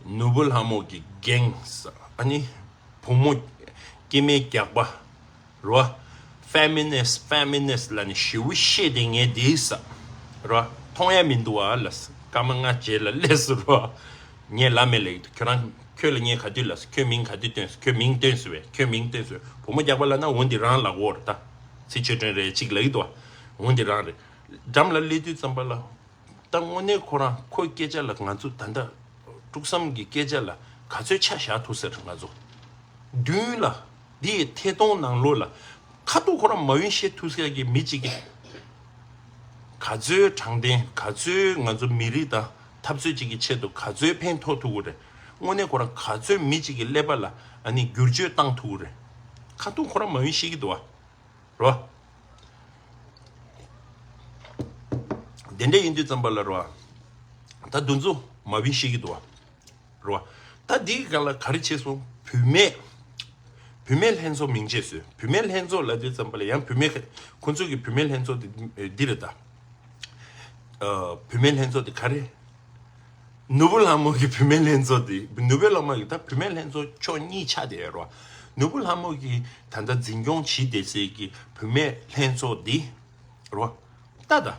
ནོར་བུ་ལྷ་མོ་གི་གེང་ས་ཨ་ནི། བུ་མོ་སྐྱེ་དམན་རྒྱགས་པ་རོ། ཕེ་མི་ནིས་ཕེ་མི་ནིས་ལབ་ནས་ཞེ་པོ་བཤད་དེ་ངས་འདི་ས་རོ། མཐོང་ཡ་མི་འདུག་ཨ་ལ། སྐར་མ་ལྔ་རྗེས་ལ་སླེབས་སོང་རོ། ངས་ལབ་མེད་ལབ་ཀྱི་འདུག་ཁྱོད་རང་ཁྱོད་ལ་ངས་ག་དུས་ལབ་སོང་། ཁྱོད་མིང་ག་དུས་བཏོན་སོང་། ཁྱོད་མིང་བཏོན་སོང་བས། ཁྱོད་མིང་བཏོན་སོང་བས། བུ་མོ་རྒྱགས་པ་ལབ་ན་འོ་འདི་རང་ལབ་དགོས་རེད་ད། ཚེ་ཆོས་སྒྲོན་རེད་ཅིག་ལབ་ཀྱི་འདུག་འོ་འདི་རང་རེད། འགྲམ་ལ་སླེབས་དུས་ཙམ་པ་ལ། ད་དངོས་གནས་ཁོ་རང་ཁོའི་སྐད་ཆ་ལ་ང་ཚོ་ད་ལྟ་དཀྲུག་བསམ་གྱི་སྐད་ཆ་ལ་ག་ཚོད་ཆ་བཞག་ཐུབ་ཟེར་ང་ཚོ། མདུན་ལ་འདི་ཡི་ཐད་གཏོང་ནང་ལོགས་ལ་ཁ་ཐུག་ཁོ་རང་མ་འོས་བཤད་ཐུབ་ཟེར་གྱི་མི་གཅིག་གིས་ག་ཚོད་དྲང་བདེན་ག་ཚོད་ང་ཚོ་མི་རིགས་དང་འཐབ་རྩོད་ཅིག་གི་ཆེད་དུ་ག་ཚོད་ཕན་ཐོགས་ཐུབ་ཀྱི་རེད། དངོས་གནས་ཁོ་རང་ག་ཚོད་མི་གཅིག་གི་ཀླད་པ་ལ་ཨ་ནི་བསྒྱུར་བཅོས་བཏང་ཐུབ་ཀྱི་རེད། ཁ་ཐུག་ཁོ་རང་མ་འོས་བཤད་ཀྱི་འདུག་བ། རོ། དེ་འདྲ་ཡིན་དུས་ཙམ་པ་ལ་རོ། ད་འདི་ཚོ་མ་བིན་ཤེས་ཀྱི་འདུག་བ། རོ། ད་འདིའི་སྒང་ལ་ག་རེ་བྱས་སོང་། བུད་མེད། བུད་མེད་ལྷན་ཚོགས་མིང་བརྗེས་སོང་། བུད་མེད་ལྷན་ཚོགས་ལབ་དུས་ཙམ་པ་ལ་ཡང་བུད་མེད་ཁོ་ཚོ་གི་བུད་མེད་ལྷན་ཚོགས་དེ་འདི་རེད་ད། ཨ། བུད་མེད་ལྷན་ཚོགས་དེ་ག་རེ། ནོར་བུ་ལྷ་མོ་གི་བུད་མེད་ལྷན་ཚོགས་དེ། ནོར་བུ་ལྷ་མོ་གི་ད་བུད་མེད་ལྷན་ཚོགས་ཕྱོགས་གཉིས་ཆགས་བསྡད་ཡོད་རེད་བ། ནོར་བུ་ལྷ་མོ་གི་ད་ལྟ་འཛིན་སྐྱོང་བྱེད་བསྡད་སའི་གི་བུད་མེད་ལྷན་ཚོགས་དེ་རེད་བ། ད་ད།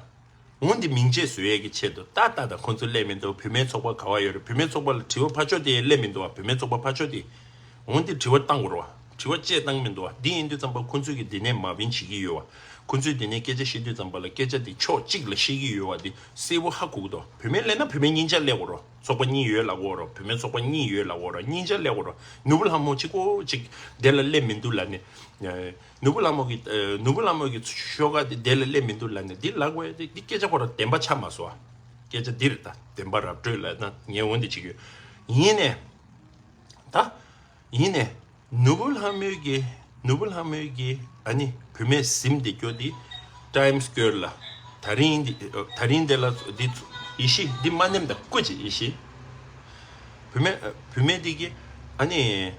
འོ་འདི་མིང་བརྗེས་བཟོ་ཡས་ཀྱི་ཆེད་དུ་ད་ད་ད་ཁོང་ཚོ་སླེབས་མི་འདུག་བུད་མེད་ཚོགས་པ་ག་བ་ཡོད་རེད། བུད་མེད་ཚོགས་པ་ལ་དྲི་བ་ཕར་ཕྱོགས་དེ་སླེབས་མི་འདུག་བ། བུད་མེད་ཚོགས་པ་ཕར་ཕྱོགས་དེ། འོ་འདི་དྲི་བ་བཏང་དགོས་རེད་བ། དྲི་བ་ཅིག་བཏང་མི་འདུག་བ། འདི་ཡིན་དུས་ཙམ་པ་ཁོང་ཚོས་ཀྱི་འདི་ནས་མ་བིན་བྱེད་ཀྱི་ཡོད་བ། ཁོང་ཚོས་འདི་ནས་སྐད་ཆ་བཤད་དུས་ཙམ་པ་ལ་སྐད་ཆ་འདི་ཕྱོགས་གཅིག་ལ་བཤད་ཀྱི་ཡོད་བ། འདི་གསལ་པོ་ཧ་གོ་གི་འདུག་བུད་མེད་སླེབས་ན་བུད་མེད་གཉིས་ཆ་སླེབས་དགོས་རེད། ཚོགས་པ་གཉིས་ཡོད་ལབ་དགོས་རེད། བུད་མེད་ཚོགས་པ་གཉིས་ཡོད་ལབ་དགོས་རེད། གཉིས་ཆ་སླེབས་དགོས་རེད། ནོར་བུ་ལྷ་མོ་གཅིག་པོ་གཅིག་དེ་ལ་སླེབས་མི་འདུག་ལབ་ནས། ནོར་བུ་ལྷ་མོ་གི་ནོར་བུ་ལྷ་མོ་གི་ཤོག་ཁ་དེ་དེ་ལ་སླེབས་མི་འདུག་ལབ་ནས་འདི་ལབ་དགོས་ཡ་དེ་འདི་སྐད་ཆ་ཁོ་རང་བདེན་པ་ཆགས་མ་སོང་བ། སྐད་ཆ་འདི་རེད་ད། བདེན་པ་ར་སྤྲོད་ལབ་ན་ངས་འོ་འདི་བྱེད་ཀྱི་ཡོད། ཡིན་ནས། ད། ཡིན་ནས། ནོར་བུ་ལྷ་མོ་གི་ནོར་བུ་ལྷ་མོ་གི་ཨ་ནི་བུད་མེད་གཟིམ་བསྡད་རྒྱུ་དེ་ཊའིམ་སི་ཀོ་ཡར་ལ་ད་རིང་འདི་ད་རིང་འདི་ལ་འདི་ཡེ་ཤེས་འདི་མ་ནེམ་ད་སྐུ་མཁྱེན་ཡེ་ཤེས། བུད་མེད་བུད་མེད་འདི་གི་ཨ་ནི་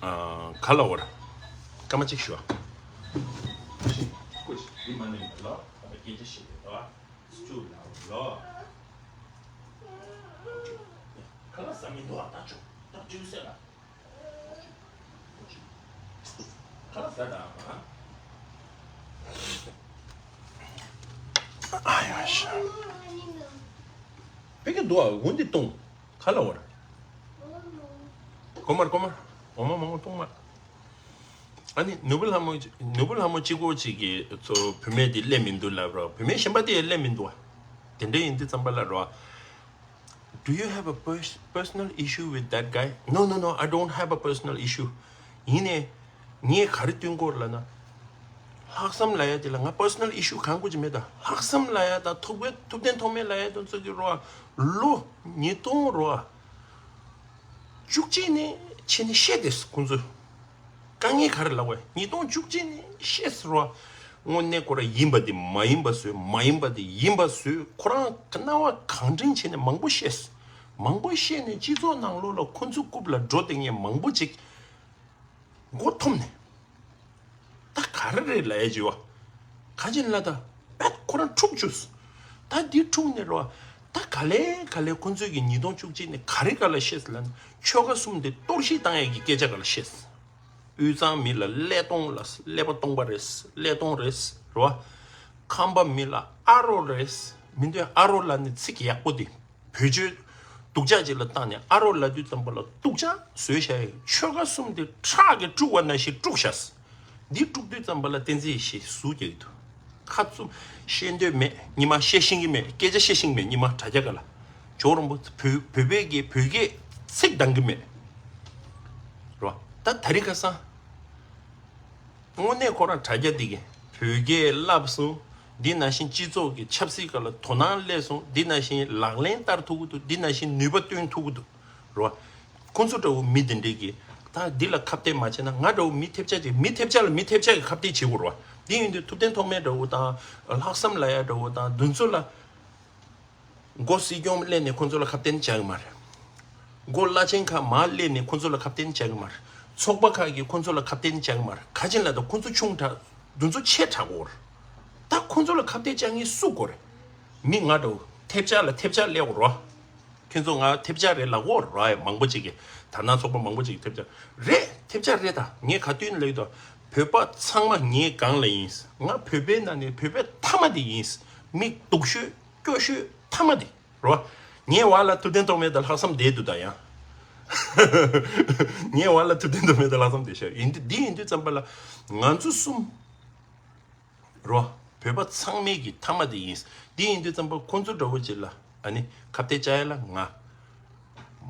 ཨ་ག་ལ་བར་སྐར་མ་གཅིག་ཞུ་ཨ། སྐུ་མཁྱེན་འདི་མ་ནེམ་ད་ལ་ཨ་ད་སྐད་ཆ་བཤད་དེ་ད་སུ་ལ་ལ་ཁ་ལག་ཟ་མི་འདུག་ཨ། ད་ཆོག་ད་ཅུང་ཟད་ལ། ཁ་ལག་ཟ་དང་། ཨ་ཡ་ཤ། ཕ་གི་འདུག་ཨ། འོ་འདི་གཏོང་། ཁ་ལག་བར། གོ་མར་གོ་མར། འོ་མ་མང་པོ་གཏོང་མར། ཨ་ནི་ནོར་བུ་ལྷ་མོ་ནོར་བུ་ལྷ་མོ་གཅིག་པོ་གཅིག་གིས་ཚོ་བུད་མེད་འདི་སླེབས་མི་འདུག་ལབ་རོགས། བུད་མེད་གཞན་པ་དེ་སླེབས་མི་འདུག་ཨ། དེ་འདྲ་ཡིན་དུས་ཙམ་པ་ལ་རོ། Do you have a pers- personal issue with that guy? No, no, no, I don't have a personal issue. ཡིན་ནས། ངས་ག་རེ་སྟོན་གོ་ལབ་ན། ལྷག་བསམ་ལབ་ཡ་དེ་ལ་ང་པར་སོ་ནལ་ཨི་ཤུ་གང་གོ་ཅི་མེད་ད། ལྷག་བསམ་ལབ་ཡ་དང་ཐུགས་ཕན་ཐུབ་བསྟན་ཐོགས་མེད་ལབ་ཡ་དེ་ཚོ་གི་རོ། ལོ་ཉིས་སྟོང་རོ། བཅུ་གཅིག་ནས་ཕྱིན་ནས་བཤད་དེ་ཁོང་ཚོས། དཀའ་ངལ་ག་རེ་ལབ་བས། ཉིས་སྟོང་བཅུ་གཅིག་ནས་བཤད་ཟེར་བ། དངོས་གནས་ཁོ་ར་ཡིན་པ་དེ་མ་ཡིན་པ་བཟོས། མ་ཡིན་པ་དེ་ཡིན་པ་བཟོས། ཁོ་རང་གི་སྣང་བ་གང་དྲན་བྱས་ནས་མང་པོ་བཤད། མང་པོ་བཤད་ནས་སྤྱི་ཚོགས་ནང་ལོགས་ལ་ཁོ་ཚོའི་རྐུབ་ལ་འགྲོ་བསྡད་མཁན་མང་པོ་ཅིག་མགོ་འཐོམས་ནས། ད་ག་རེ་རེད་ལབ་ཡ་ཅིག་ཡོད། ག་ཅིག་ལ་ད་པད་ཁོ་རང་འཁྲུག་བཅུག་ད་འདི་འཁྲུག་ནས་རོ། ད་ག་ལེ་ག་ལེ་ཁོ་ཚོས་ཀྱི་ཉིས་སྟོང་བཅུ་གཅིག་ནས་ག་རེ་ག་ལ་བཤད་ལབ་ན། ཆོལ་ཁ་གསུམ་དེ་གཏོར་བཤིག་བཏང་ཡས་ཀྱི་སྐད་ཆ་ག་ལ་བཤད། དབུས་གཙང་མི་ལ་ཀླད་སྟོང་ལ་ཀླད་པ་སྟོང་པ་རེད། ཀླད་སྟོང་རེད་རོ། ཁམས་པ་མི་ལ་ཨ་རོ་རེད། མི་འདོད་ཨ་རོ་ལབ་ནས་ཚིག་ཡག་པོ་དེ། བེད་སྤྱོད་སྡུག་ཅག་ཅིག་ལ་བཏང་ནས་ཨ་རོ་ལབ་དུས་ཙམ་པ་ལ་སྡུག་ཅག་བཟོས་བཞག་ཡོད། ཆོལ་ཁ་གསུམ་དེ་ཁྲག་གིས་དཀྲུགས་པ་ནང་བཞིན་དཀྲུགས་བཞག་འདི་དཀྲུགས་དུས་ཙམ་པ་ལ་བསྟན་འཛིན་ཡེ་ཤེས་ཟུག་རྒྱག་གི་འདུག་ཁ་བཙུམ། བཤད་འདོད་མེད། ཉི་མ་བཤད་ཤེས་ཀྱི་མེད། སྐད་ཆ་བཤད་ཤེས་ཀྱི་མེད། ཉི་མ་དྲ་རྒྱ་ག་ལ། ཇོ་རོང་པོ་བོད་བོད་པའི་གི་བོད་སྐད་ཚིག་འདང་གི་མེད། རོ། ད་དེ་རིང་ཁ་སང་། དངོས་གནས་ཁོ་རང་དྲ་རྒྱ་འདི་གི་བོད་སྐད་བསླབས་སོང་། འདི་ནང་བཞིན་སྤྱི་ཚོགས་ཀྱི་ཆབ་སྲིད་སྒང་ལ་དོ་སྣང་སླེབས་སོང་། འདི་ནང་བཞིན་ལག་ལེན་བསྟར་ཐུབ་ཀྱི་འདུག་འདི་ནང་བཞིན་ནུས་པ་བཏོན་ཐུབ་ཀྱི་འདུག་རོ། ཁོང་ཚོ་འདྲ་བོ་མི་འདི་འདྲས་ཀྱི་ ད་འདི་ལ་ཁ་གཏད་མ་བྱས་ན། ང་འདྲ་བོ་མི་ཐེབས་ཆག་ཅིག་མི་ཐེབས་ཆག་ལ་མི་ཐེབས་ཆག་གི་ཁ་གཏད་བྱེད་དགོས་རེད་བ། འདི་ཡིན་དུས་ཐུབ་བསྟན་ཐོགས་མེད་འདྲ་བོ་དང་། ལྷག་བསམ་ལབ་ཡ་འདྲ་བོ་དང་། འདི་ཚོ་ལ། མགོ་སྲིད་སྐྱོང་སླེབས་ནས་ཁོང་ཚོ་ལ་ཁ་གཏད་བྱ་གི་མ་རེད། མགོ་བླ་ཆེན་ཁག་མར་སླེབས་ནས་ཁོང་ཚོ་ལ་ཁ་གཏད་བྱ་གི་མ་རེད། ཚོགས་པ་ཁག་གིས་ཁོང་ཚོ་ལ་ཁ་གཏད་བྱ་གི་མ་རེད། ག་ཅི་ལ་ད་ཁོང་ཚོ་ཆུང་དྲགས། འདི་ཚོ་ཆེ་དྲགས་གོ་རེད། ད་ཁོང་ཚོ་ལ་ཁ་གཏད་བྱ་མཁན་སུ་གོ་རེད། མི་ང་འདྲ་བོ་ཐེབས་ཆག་ལ་ཐེབས་ཆག་སླེབས་གོ་རེད། ཁྱོད་ཚོ་ང་ཐེབས་ཆག་རེད་ལབ་གོ་རེད། མང་པོ་ཅིག་གིས། དར་ནག་ཚོགས་པ་མང་པོ་ཅིག་གིས་ཐེབས་ཆག་རེད། ཐེབས་ཆག་རེད། ད་ངས་ག་དུས་ནས་ལབ་ཀྱི་འདུག་བོད་པ་ཚང་མ་ངའི་སྒང་ལ་ཡིན། ང་བོད་པའི་ནང་ནས་བོད་པའི་མཐའ་མ་དེ་ཡིན། མི་སྡུག་ཤོས་སྐྱོ་ཤོས་མཐའ་མ་དེ། རོ། ངའི་བར་ལ་ཐུབ་བསྟན་ཐོགས་མེད་དང་ལྷག་བསམ་བསྡད་འདུག་ད་ཡང་། ངའི་བར་ལ་ཐུབ་བསྟན་ཐོགས་མེད་དང་ལྷག་བསམ་བསྡད་ཤག་ཡིན་དུས། འདི་ཡིན་དུས་ཙམ་པ་ལ་ང་ཚོ་གསུམ། རོ། བོད་པ་ཚང་མའི་གི་མཐའ་མ་དེ་ཡིན། འདི་ཡིན་དུས་ཙམ་པ་ཁོང་ཚོ་འདྲ་བོ་ཅིག་ལ་ཨ་ནི་ཁ་གཏད་བཅག་ཡ་ལ་ང་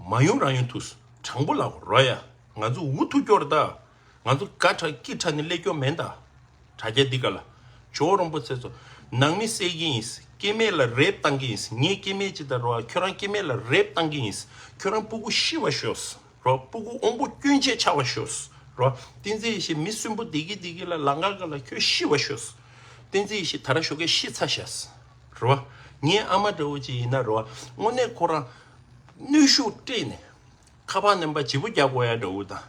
མ་ཡོང་རང་ཡོང་ཐུག་དྲང་པོ་ལབ་རོ་ཡ། ང་ཚོ་འུ་ཐུག་སྐྱོར་ད། ང་ཚོ་དགའ་དྲགས་སྐྱིད་དྲགས་ནས་སླེབས་སྐྱོ་མེད་ད། དྲ་རྒྱ་འདི་ག་ལ། ཇོ་བོ་རིན་པོ་ཆེ་ཚོ། ནང་མི་བསད་ཀྱི་ཡིན། སྐྱེ་དམན་ལ་རེབ་བཏང་གི་ཡིན། ངས་སྐྱེ་དམན་ཅིག་ད་རོ། ཁྱོད་རང་སྐྱེ་དམན་ལ་རེབ་བཏང་གི་ཡིན། ཁྱོད་རང་སྤུ་གུ་ཤི་བ་ཤོག་རོ། སྤུ་གུ་དབང་པོ་སྐྱོན་ཆེད་ཆགས་པ་ཤོག་རོ། བསྟན་འཛིན་ཡེ་ཤེས་མི་སུན་པོ་བསྡད་ཀྱི་བསྡད་ཀྱི་ལ་ལམ་ཁ་ག་ལ་ཁྱོད་ཤི་བ་ཤོག་བསྟན་འཛིན་ཡེ་ཤེས་ད་ར་ཞོགས་ཀས་ཤི་ཚར་ཤག་རོ། ངའི་ཨ་མ་འདྲ་བོ་ཅིག་ཡིན་ན་རོ། དངོས་གནས་ཁོ་རང་གནོན་ཤུགས་སྤྲད་ནས། ཁ་པར་ནམ་པར་བརྗེ་པོ་རྒྱག་དགོས་ཡ་འདྲ་བོ་དང་།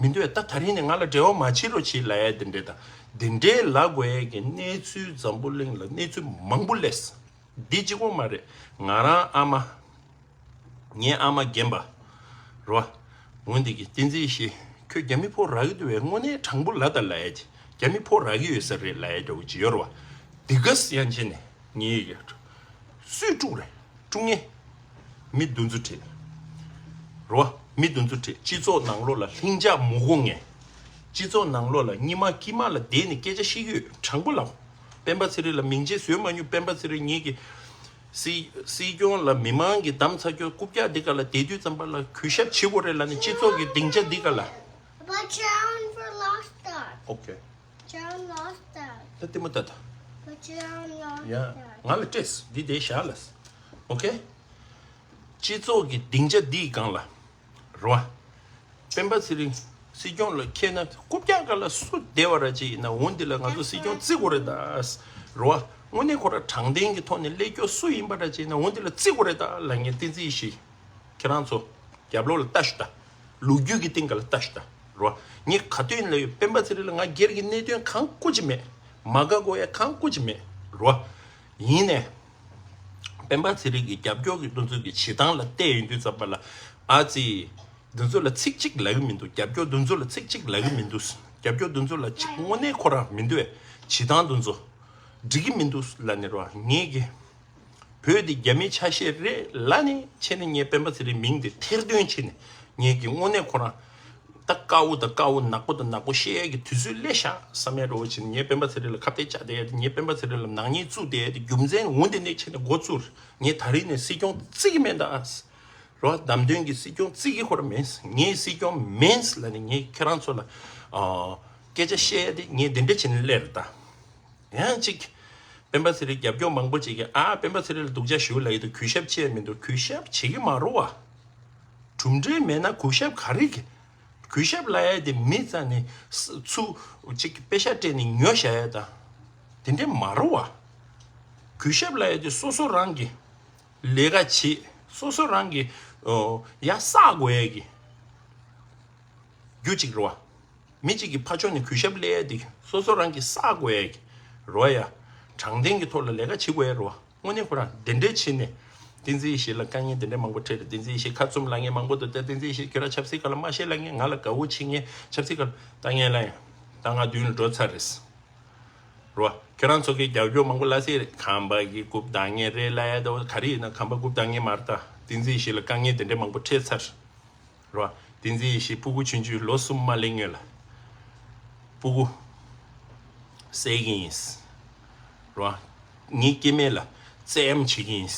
མི་འདུག་ད་ད་རིང་ནས་ང་ལ་འབྲེལ་བ་མ་བྱེད་རོགས་བྱེད་ལབ་ཡ་དེ་འདྲས་དང་། དེ་འདྲས་ལབ་དགོས་ཡ་གི་གནས་ཚུལ་འཛམ་བུ་གླིང་ལ་གནས་ཚུལ་མང་པོ་སླེབས། འདི་གཅིག་པོ་མ་རེད། ང་རང་ཨ་མ། ངའི་ཨ་མ་རྒན་པ། རོ། འོན་ཏེ་གི་བསྟན་འཛིན་ཡེ་ཤེས་ཁྱོད་རྒྱ་མི་ཕོ་རག་གི་འདུག་བས། དངོས་གནས་དྲང་པོ་ལབ་ད་ལབ་ཡ་དེ། རྒྱ་མི་ཕོ་རག་གི་ཡོད་ས་རེད་ལབ་ཡ་འདྲ་བོ་ཅིག་ཡོད་རེད་བ། འདི་ག་སི་ཡན་ཆད་ནས་ངའི་ཡ། སུས་དཀྲུགས་རེད། དཀྲུགས་མཁན། མི་འདི་ཚོ་བྲིས། རོ། མི་འདི་ཚོ་བྲིས། སྤྱི་ཚོགས་ནང་ལོགས་ལ་ལྷིང་འཇགས་མ་དགོས་མཁན། སྤྱི་ཚོགས་ནང་ལོགས་ལ་སྙིང་མ་དཀྱིལ་མ་ལ་བསྡད་ནས་སྐད་ཆ་བཤད་ཀྱི་ཡོད། དྲང་པོ་ལབ། སྤེན་པ་ཚེ་རིང་ལ་མིང་ཆད་བཟོས་མ་མྱོང་། སྤེན་པ་ཚེ་རིང་ངེད་ཀྱི་སྲིད་སྲིད་སྐྱོང་ལ་མི་མང་གིས་བདམས་ཚར་རྒྱུ་རྐུབ་བཀྱག་འདི་ག་ལ་བསྡད་དུས་ཙམ་པ་ལ་གུས་ཞབས་བྱེད་དགོས་རེད་ལབ་ནས། སྤྱི་ཚོགས་ཀྱི་སྡིངས་ཆ་འདི་ག་ལ། But John for lost that. Okay. John lost that. ད་ལྟད་མོ་ལྟ་ད། But John lost ཡ། that. ང་ལ་སྤྲད། འདི་དེ་བཞག་ལ། Okay. སྤྱི་ཚོགས་ཀྱི་སྡིངས་ཆ་འདིའི་སྒང་ལ། རོ། སྤེན་པ་ཚེ་རིང་སྲིད་སྐྱོང་ལ་འཁྱེར་ན། རྐུབ་བཀྱག་ག་ལ་སུ་བསྡད་པ་ར་ཅིག་ཡིན་ན། འོ་འདི་ལ་ང་ཚོ་སྲིད་སྐྱོང་བརྩི་དགོས་རེད་ད། རོ། དངོས་གནས་ཁོ་ར་དྲང་བདེན་གྱི་ཐོག་ནས་སླེབས་སྐྱོ་སུ་ཡིན་པ་ར་ཅིག་ཡིན་ན། འོ་འདི་ལ་བརྩི་དགོས་རེད་ད་ལབ་མཁན་བསྟན་འཛིན་ཡེ་ཤེས། ཁྱེད་རང་ཚོ་རྒྱབ་ལོགས་ལ་ལྟ་ཤོག་ད། ལོ་རྒྱུས་ཀྱི་སྟེང་ག་ལ་ལྟ་ཤོག་ད། རོ། ངས་ག་དུས་ཡིན་ལབ་ཡོད། སྤེན་པ་ཚེ་རིང་ལ་ང་སྒེར་གྱི་གནད་དོན་གང་སྐུ་ཅི་མེད། མ་དགའ་དགོས་ཡ་གང་སྐུ་ཅི་མེད། རོ། ཡིན་ནས། སྤེན་པ་ཚེ་རིང་གི་རྒྱབ་སྐྱོར་གྱི་འདུ་འཛོམས་ཀྱི་བྱེད་སྟངས་ལ་བལྟས་ཡོང་དུས་ཙམ་པ་ལ། ཨ་ཙི། འདི་ཚོ་ལ་ཚིག་གཅིག་ལབ་ཀྱི་མི་འདུག་རྒྱབ་སྐྱོར་འདི་ཚོ་ལ་ཚིག་གཅིག་ལབ་ཀྱི་མི་འདུག་རྒྱབ་སྐྱོར་འདི་ཚོ་ལ་གཅིག་དངོས་གནས་ཁོ་རང་མི་འདུག་བས། བྱེད་སྟངས་འདི་ཚོ་འགྲིག་གི་མི་འདུག་ལབ་ནས་རོ། ངེད་ཀྱི་བོད་འདི་རྒྱ་མིའི་ཆ་ཤས་རེད་ལབ་ནས་བྱས་ནས། ངས་སྤེན་པ་ཚེ་རིང་མིང་འདི་ཐེར་འདོན་བྱས་ནས། ངེད་ཀྱི་དངོས་གནས་ཁོ་རང་ད་དཀར་པོ་དང་དཀར་པོ། ནག་པོ་དང་ནག་པོ་བཤད་ཡས་ཀྱི་དུས་ཚོད་སླེབས་ཤག་བསམ་ཡས་འདྲ་བོ་བྱས་ནས། ངས་སྤེན་པ་ཚེ་རིང་ལ་ཁ་གཏད་བཅག་བསྡད་ཡས་དེ། ངས་སྤེན་པ་ཚེ་རིང་ལ་ནག་ཉེས་བཙུགས་བསྡད་ཡས་དེ་རྒྱུ་མཚན་འོ་འདི་ནས་བྱས་ནས་འགོ་བཙུགས། ངས་ད་རིང་ནས་སྲིད་སྐྱོང་བརྩི་གི་མེད་ད། རོ། བདམས་ཐོན་གྱི་སྲིད་སྐྱོང་བརྩི་གི་ཁོ་རང་མེད། ངའི་སྲིད་སྐྱོང་མིན་ལབ་ནས་ངས་ཁྱེད་རང་ཚོ་ལ་ཨ་སྐད་ཆ་བཤད་ཡ་དེ་ངས་འདི་འདྲ་བྱས་ནས་སླེབས་རེད་ད། ཡང་གཅིག་སྤེན་པ་ཚེ་རིང་རྒྱབ་སྐྱོར་མང་པོ་ཅིག་གིས། ཨ། སྤེན་པ་ཚེ་རིང་ལ་སྡུག་ཅག་ཞེ་པོ་ལབ་ཡོད་དོ། གུས་ཞབས་བྱས་མི་འདུག་གུས་ཞབས་བྱེད་ཀྱི་མ་རེད་བ། གྲུབ་འབྲས་མེད་ན་གུས་ཞབས་ག་རེ་གི། གུས་ཞབས་ལབ་ཡ་དེ་མི་རྩ་ནས་ཚུར་ཅིག་པེ་ཤག་སྤྲད་ནས་ཉོ་བཞག་ཡ་ད། དེ་འདྲས་མ་རེད་བ། གུས་ཞབས་ལབ་ཡ་དེ་སོ་སོ་རང་གི་ལས་ཀ་བྱེད། སོ་སོ་རང་གི་ཨོ་ཡ་བསགས་དགོས་ཡ་གི་རྒྱུ་གཅིག་རེད་བ། མི་གཅིག་གི་ཕ་ཕྱོགས་ནས་གུས་ཞབས་སླེབས་ཡ་དེ་སོ་སོ་རང་གི་བསགས་དགོས་ཡ་གི་རེད་བ་ཡ། དྲང་བདེན་གྱི་ཐོག་ལ་ལས་ཀ་བྱེད་དགོས་ཡ་རེད་བ། དངོས་གནས་ཁོ་རང་དེ་འདྲས་བྱས་ནས། བསྟན་འཛིན་ཡེ་ཤེས་ལ་དཀའ་ངལ་དེ་འདྲས་མང་པོ་འཕྲད་རེད། བསྟན་འཛིན་ཡེ་ཤེས་ཁ་བཙུམ་ལབ་མཁན་མང་པོ་འདུག་ད་བསྟན་འཛིན་ཡེ་ཤེས་ཁྱོད་རང་ཆབ་སྲིད་སྒང་ལ་མ་བཤད་ལབ་མཁན། ང་ལ་དགའ་བོ་བྱེད་མཁན། ཆབ་སྲིད་སྒང་ལ་ལྟ་མཁན་ལབ་ཡ། ད་ང་མདུན་ལ་འགྲོ་ཚར་རེད། རོ། ཁྱོད་རང་ཚོ་གི་རྒྱབ་སྐྱོར་མང་པོ་ལ་སེ་རེད། ཁམས་པ་གི་རྐུབ་བཏང་མཁན་རེད་ལབ་ཡ་ད། ག་རེ་ཡིན་ན་ཁམས་པ་རྐུབ་བཏང་མཁན་མ་རེད་ད། བསྟན་འཛིན་ཡེ་ཤེས་ལ་དཀའ་ངལ་དེ་འདྲས་མང་པོ་འཕྲད་ཚར། རོ། བསྟན་འཛིན་ཡེ་ཤེས་སྤུ་གུ་ཆུང་ཆུང་ལོ་གསུམ་མ་སླེབས་སྔོན་ལ་སྤུ་གུ་བསད་ཀྱི་ཡིན། རོ། ངའི་སྐྱེ་དམན་ལ་བཙན་གཡེམ་བྱེད་ཀྱི་ཡིན།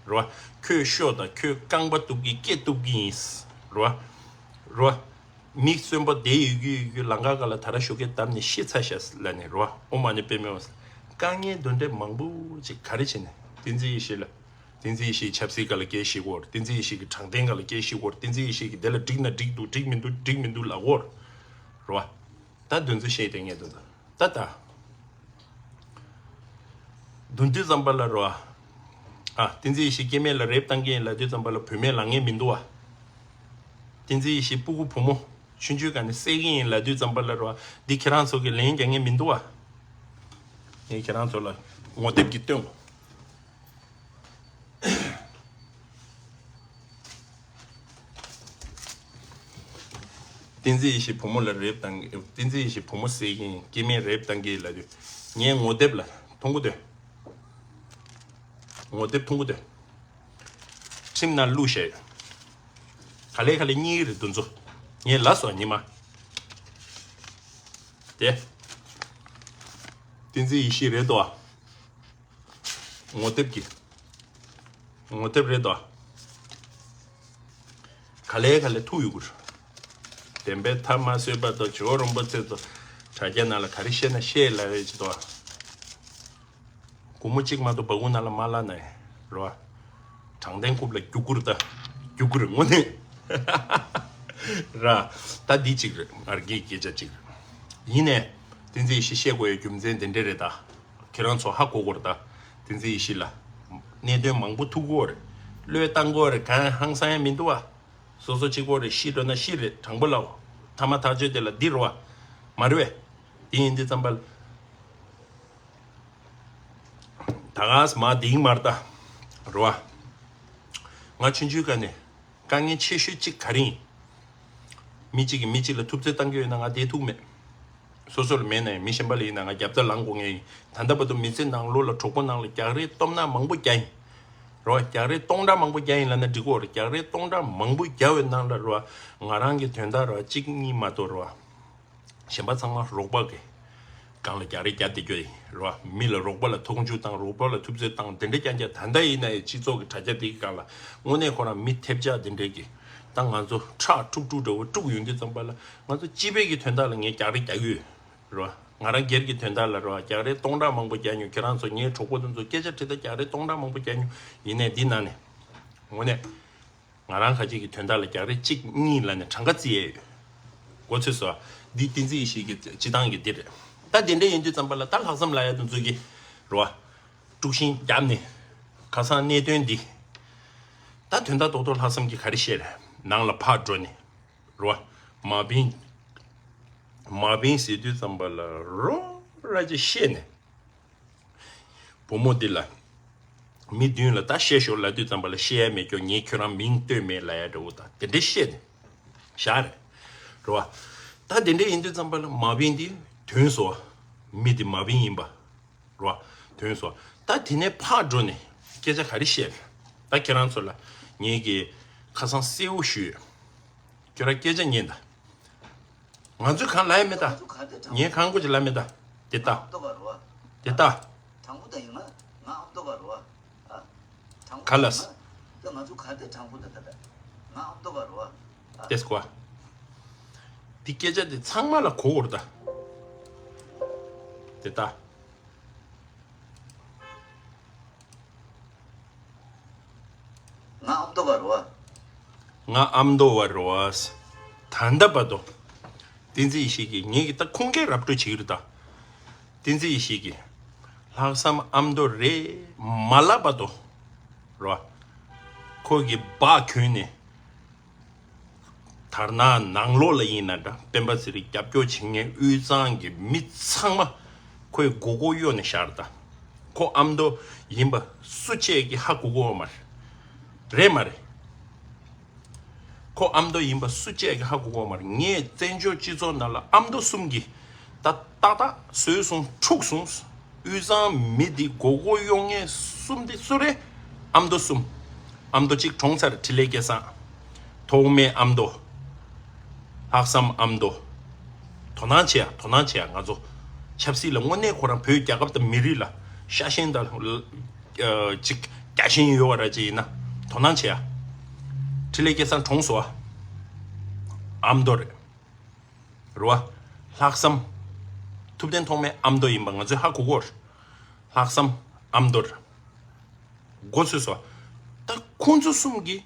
རོ། ཁྱོད་ཤོག་དང་ཁྱོད་རྐང་པ་གཏུབ་ཀྱི་སྐེ་གཏུབ་ཀྱི་ཡིན། རོ། རོ། མི་གསོན་པོ་བསྡད་ཡོད་རྒྱུ་ཡོད་རྒྱུ་ལམ་ཁ་སྒང་ལ་ད་ར་ཞོགས་ཀས་བརྡབས་ནས་ཤི་ཚར་ཤག་ལབ་ནས། རོ། ཨོཾ་མ་ཎི་པདྨེ་ཧཱུྃ། དཀའ་ངལ་འདི་འདྲས་མང་པོ་ཅིག་ག་རེ་བྱས་ནས། བསྟན་འཛིན་ཡེ་ཤེས་ལ། བསྟན་འཛིན་ཡེ་ཤེས་ཆབ་སྲིད་སྒང་ལ་སྐད་བཤད་ཀྱི་ཡོད་རེད། བསྟན་འཛིན་ཡེ་ཤེས་ཀྱི་དྲང་བདེན་སྒང་ལ་སྐད་བཤད་ཀྱི་ཡོད་རེད། བསྟན་འཛིན་ཡེ་ཤེས་ཀྱིས་དེ་ལ་འགྲིག་ན་འགྲིག་འདུག་འགྲིག་མི་འདུག་འགྲིག་མི་འདུག་ལབ་ཀྱི་ཡོད་རེད། རེད་བ། ད་དོན་ཚན་བཤད་དེ་ངས་དོན་དུ་ད་ད། མདུན་དུས་ཙམ་པ་ལ་རོ། ཨ། བསྟན་འཛིན་ཡེ་ཤེས་སྐྱེ་དམན་ལ་རེབ་བཏང་གི་ཡིན་ལབ་དུས་ཙམ་པ་ལ་བུད་མེད་ལངས་མཁན་མི་འདུག་བ། བསྟན་འཛིན་ཡེ་ཤེས་སྤུ་གུ་བུ་མོ་ཆུང་ཆུང་ག་ནས་བསད་ཀྱི་ཡིན་ལབ་དུས་ཙམ་པ་ལ་རོ། འདི་ཁྱེད་རང་ཚོ་གི་ལན་རྒྱག་མཁན་མི་འདུག་བ། ངས་ཁྱེད་རང་ཚོ་ལ་ངོ་དེབ་ཀྱི་སྟོན། བསྟན་འཛིན་ཡེ་ཤེས་བུ་མོ་ལ་རེབ་བཏང་། བསྟན་འཛིན་ཡེ་ཤེས་བུ་མོ་བསད་ཀྱིན་སྐྱེ་དམན་རེབ་བཏང་གི་ལབ་དུས། ངའི་ངོ་དེབ་ལ་མཐོང་གི་འདུག་ངོ་དེབ་མཐོང་གི་འདུག་ཁྲིམས་ནང་བླུགས་བཞག་ཡོད། ག་ལེ་ག་ལེ་གཉིས་རེད་འདུག་ཚོ། ངས་ལབ་སོང་ཉི་མ། དེ། བསྟན་འཛིན་ཡེ་ཤེས་རེད་དོ། ངོ་དེབ་ཀྱི། ངོ་དེབ་རེད་དོ། ག་ལེ་ག་ལེ་ཐུག་ཡོད་གི་རེད། བདེན་པའི་མཐའ་མ་གསོད་པ་དང་ཇོ་བོ་རིན་པོ་ཆེ་ཚོ་དྲ་རྒྱ་ནང་ལ་ག་རེ་བཤད་ན་བཤད་ལབ་རེད་ཅི་དོ། སྒོར་མོ་གཅིག་མ་གཏོགས་སྦ་ཁུག་ནང་ལ་མ་བླུགས་ནས་རོ། དྲང་བདེན་རྐུབ་ལ་རྒྱུག་གི་རེད་ད། རྒྱུག་གི་རེད་དངོས་གནས། ར། ད་འདི་གཅིག་རེད། ང་རྒྱལ་སྐད་ཆ་གཅིག་རེད། ཡིན་ནས། བསྟན་འཛིན་ཡེ་ཤེས་བཤད་དགོས་ཡའི་རྒྱུ་མཚན་འདི་འདྲ་རེད་ད། ཁྱེད་རང་ཚོ་ཧ་གོ་དགོས་རེད་ད། བསྟན་འཛིན་ཡེ་ཤེས་ལ། གནད་དོན་མང་པོ་ཐུག་གི་ཡོད་རེད། བློས་བཏང་གི་ཡོད་རེད། གང་ཧང་སང་ཡ་མི་འདུག་བ། སོ་སོ་གཅིག་པོ་རེད། ཤི་འགྲོ་ན་ཤི་རེད། དྲང་པོ་ལབ། ཐ་མ་ཐག་གཅོད་དེ་ལ་འདི་རེད་བ། མ་རེད་བས། དེ་ཡིན་དུས་ཙམ་པ་ལ། ད་ག་སེ་མ་དེ་ཡིན་མ་རེད་ད། རེད་བ། ང་ཆུང་ཆུང་སྒང་ནས་དཀའ་ངལ་ཆེ་ཤོས་གཅིག་ག་རེ་ཡིན། མི་གཅིག་གིས་མི་གཅིག་ལ་ཐུབ་ཚོད་བཏང་གི་ཡོད་ན་ང་བསྡད་ཐུབ་མེད། སོ་སོ་ལ་མེད་ན་ཡང་མི་གཞན་པ་ལ་ཡིན་ན་ང་རྒྱབ་རྩ་ལངས་དགོས་ངེས་ཡིན། ད་ལྟ་བར་དུ་མི་ཚེ་ནང་ལོགས་ལ་གྲོགས་པོ་ནང་ལ་རྒྱག་རེས་སྟོབས་ན་མང་པོ་རྒྱག་ཡིན། རེད་བ། རྒྱག་རེས་སྟོང་ཕྲག་མང་པོ་རྒྱག་ཡིན་ལབ་ན་འགྲིག་གི་ཡོད་རེད། རྒྱག་རེས་སྟོང་ཕྲག་མང་པོ་རྒྱག་པའི་ནང་ལ་རེད་བ། ང་རང་གི་དོན་དག་རེད་བ། གཅིག་གཉིས་མ་གཏོགས་རེད་བ། གཞན་པ་ཚང་མ་རོགས་པ་གི་སྒང་ལ་རྒྱག་རེས་རྒྱག་བསྡད་རྒྱུ་ཡིན་རེད་བ། མི་ལ་རོགས་པ་ལ་མཐོང་ཆུང་བཏང་། རོགས་པ་ལ་ཐུབ་ཚོད་བཏང་། དེ་འདྲ་རྐྱང་རྐྱང་། ད་ལྟ་ཡིན་ན་ཡང་སྤྱི་ཚོགས་ཀྱི་དྲ་རྒྱ་དེ་གི་སྒང་ལ་དངོས་གནས་ཁོ་རང་མི་ཐེབས་ཆག་དེ་འདྲའི་གི་ད་ང་ཚོ་ཁྲག་འཁྲུག་འཁྲུག་འདྲ་བོ་དཀྲུག་ཡོང་དུས་ཙམ་པ་ལ་ང་ཚོ་སྤྱི་པའི་གི་དོན་དག་ལ་ངས་རྒྱག་རེས་རྒྱག་གི་ཡོད་རེད་བ། ང་རང་སྒེར་གྱི་དོན་དག་ལ་རེད་བ། རྒྱག་རེས་སྟོང་ཕྲག་མང་པོ་རྒྱག་མྱོང་། ཁྱེད་རང་ཚོ་ངའི་གྲོགས་པོ་དེ་ཚོ་སྐད་ཆ་དྲིས་ད་རྒྱག་རེས་སྟོང་ཕྲག་མང་པོ་རྒྱག་མྱོང་། ཡིན་ནའི་འདི་ནང་ནས་དངོས་གནས། ང་རང་ཁ་ཅིག་གི་དོན་དག་ལ་རྒྱག་རེས་གཅིག་གཉིས་ལབ་ནས་གྲངས་ཀ་བརྩི་ཡས་ཡོད། མགོ་ཚོས་སོ། འདི་བསྟན་འཛིན་ཡེ་ཤེས་ཀྱི་སྤྱི་བཏང་གི་འདི་རེད། ད་དེ་འདྲ་ཡིན་དུས་ཙམ་པ་ལ་ད་ལྷག་བསམ་ལབ་ཡ་དེ་ཚོ་གི་རེད་བ། དཀྲུག་ཤིང་བརྒྱབ་ནས། ཁ་སང་གནད་དོན་འདི། ད་དོན་དག་རྡོག་རྡོག་ལྷག་བསམ་གྱིས་ག་རེ་བཤད་རེད། ནང་ལ་ཕར་འགྲོ་ནས། རེད་བ། མ་བིན། མ་བིན་ཟེར་དུས་ཙམ་པ་ལ་རོ་ར་ཅིག་བཤད་ནས། བུ་མོ་འདི་ལ། མི་མདུན་ལ་ད་བཤད་ཤོག་ལབ་དུས་ཙམ་པ་ལ་བཤད་ཡ་མེད་ཀྱོ། ངས་ཁྱོད་རང་མིང་བཏོན་མེད་ལབ་ཡ་འདྲ་བོ་དང་དེ་འདྲ་བཤད་ནས་བཞག་རེད། རེད་བ། ད་དེ་འདྲ་ཡིན་དུས་ཙམ་པ་ལ་མ་བིན་འདི་དོན་སོ། མི་འདི་མ་བིན་ཡིན་པ། རེད་བ། དོན་སོ། ད་དེ་ནས་ཕར་འགྲོ་ནས་སྐད་ཆ་ག་རེ་བཤད་རེད། ད་ཁྱེད་རང་ཚོ་ལ་ངས་ཀྱི་ཁ་སང་གསལ་བོ་ཞུས་ཡོད། ཁྱོད་རང་སྐད་ཆ་ཉན་ད། ང་ཚོས་གང་ལབ་ཡ་མེད་ད། ངས་གང་དགོས་ཀྱི་ལབ་མེད་ད། དེ་ལྟ། དེ་ལྟ། ག་ལ། དེ་སྐོར། འདི་སྐད་ཆ་དེ་ཚང་མ་ལ་གོ་བོར་ད། དེ་ལྟ། ང་ཨ་མདོ་བ་རེད་བ། ང་ཨ་མདོ་བ་རེད་བ། ད་ལྟ་བར་དུ། བསྟན་འཛིན་ཡེ་ཤེས་ཀྱིས་ངེད་ཀྱི་ད་ཁུངས་སྐྱེལ་ར་སྤྲོད་བྱེད་ཀྱི་རེད་ད། བསྟན་འཛིན་ཡེ་ཤེས་ཀྱིས། ལྷག་བསམ་ཨ་མདོ་རེད་མ་ལབ་བར་དུ། རེད་བ། ཁོ་གིས་སྦག་གྱོན་ནས། དར་ནག་ནང་ལོགས་ལ་ཡིན་ན་འདྲ། སྤེན་པ་ཚེ་རིང་རྒྱབ་སྐྱོར་བྱེད་མཁན་དབུས་གཙང་གི་མི་ཚང་མ་ཁོས་མགོ་སྐོར་གཡོག་ནས་བཞག་རེད་ད། ཁོ་ཨ་མདོ་ཡིན་པ་སུ་གཅིག་གིས་ཧ་གོ་གི་ཡོད་མ་རེད། རེད་མ་རེད། ཁོ་ཨ་མདོ་ཡིན་པ་སུ་གཅིག་གིས་ཧ་གོ་གི་ཡོད་མ་རེད། ངས་བཙན་བྱོལ་སྤྱི་ཚོགས་ནང་ལ་ཨ་མདོ་གསུམ་གྱི་ད་ཏག་ཏག་བཟོས་སོང་། འཁྲུགས་སོང་། དབུས་གཙང་མི་འདི་མགོ་སྐོར་གཡོག་མཁན་གསུམ་འདི་སུ་རེད། ཨ་མདོ་གསུམ། ཨ་མདོ་གཅིག་གྲོངས་ཚར། འཕྲིན་ལས་སྐལ་བཟང་། ཐོགས་མེད་ཨ་མདོ། ལྷག་བསམ་ཨ་མདོ། དོ་སྣང་བྱེད་ཡ། དོ་སྣང་བྱེད་ཡ། ང་ཚོ་ཆབ་སྲིད་ལ་དངོས་གནས་ཁོ་རང་བོད་རྒྱལ་ཁབ་དང་མི་རིགས་ལ་ཤ་ཞེན་དང་ཅིག་རྒྱ་ཞེན་ཡོད་པ་ར་ཅིག་ཡིན་ན་དོ་སྣང་བྱེད་ཡ། འཕྲིན་ལས་སྐལ་བཟང་གྲོངས་སོང་བ། ཨ་མདོ་རེད། རེད་བ། ལྷག་བསམ། ཐུབ་བསྟན་ཐོགས་མེད་ཨ་མདོ་ཡིན་པ་ང་ཚོས་ཧ་གོ་གོ། ལྷག་བསམ་ཨ་མདོ་རེད། མགོ་ཚོས་སོ། ཁོང་ཚོ་གསུམ་གྱིས་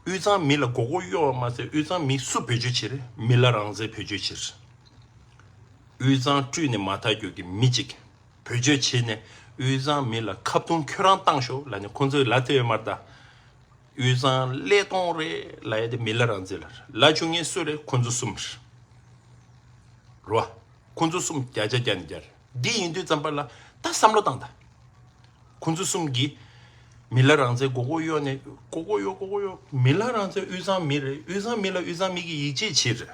དབུས་གཙང་མི་ལ་མགོ་སྐོར་གཡོག་པ་མ་ཟད། དབུས་གཙང་མི་སུ་བེད་སྤྱོད་བྱེད་རེད། མི་ལ་རང་བཙན་བེད་སྤྱོད་བྱེད་རེད། དབུས་གཙང་བཀྲུས་ནས་མ་ཐར་རྒྱུ་གི་མི་གཅིག་བེད་སྤྱོད་བྱས་ནས་དབུས་གཙང་མི་ལ་ཁ་བརྡུང་ཁྱོད་རང་བཏང་ཤོག་ལབ་ནས། ཁོང་ཚོས་ལབ་ཐུབ་ཡོད་མ་རེད་ད། དབུས་གཙང་ཀླད་སྟོང་རེད་ལབ་ཡ་དེ་མི་ལ་རང་བཙན་ལ་རེད། ལབ་བཅུག་མཁན་སུ་རེད། ཁོང་ཚོ་གསུམ་རེད། རེད་བ། ཁོང་ཚོ་གསུམ་བརྒྱ་ཆ་བརྒྱ་ནས་བརྒྱ་རེད། འདི་ཡིན་དུས་ཙམ་པ་ལ་ད་བསམ་བློ་བཏང་ད། ཁོང་ཚོ་གསུམ་གྱིས་མི་ལ་རང་བཙན་མགོ་སྐོར་གཡོག་ནས། མགོ་སྐོར་གཡོག་མགོ་སྐོར་གཡོག་མི་ལ་རང་བཙན་དབུས་གཙང་མི་རེད། དབུས་གཙང་མི་ལ་དབུས་གཙང་མི་གིས་ཡིད་ཆེས་བྱེད་རེད།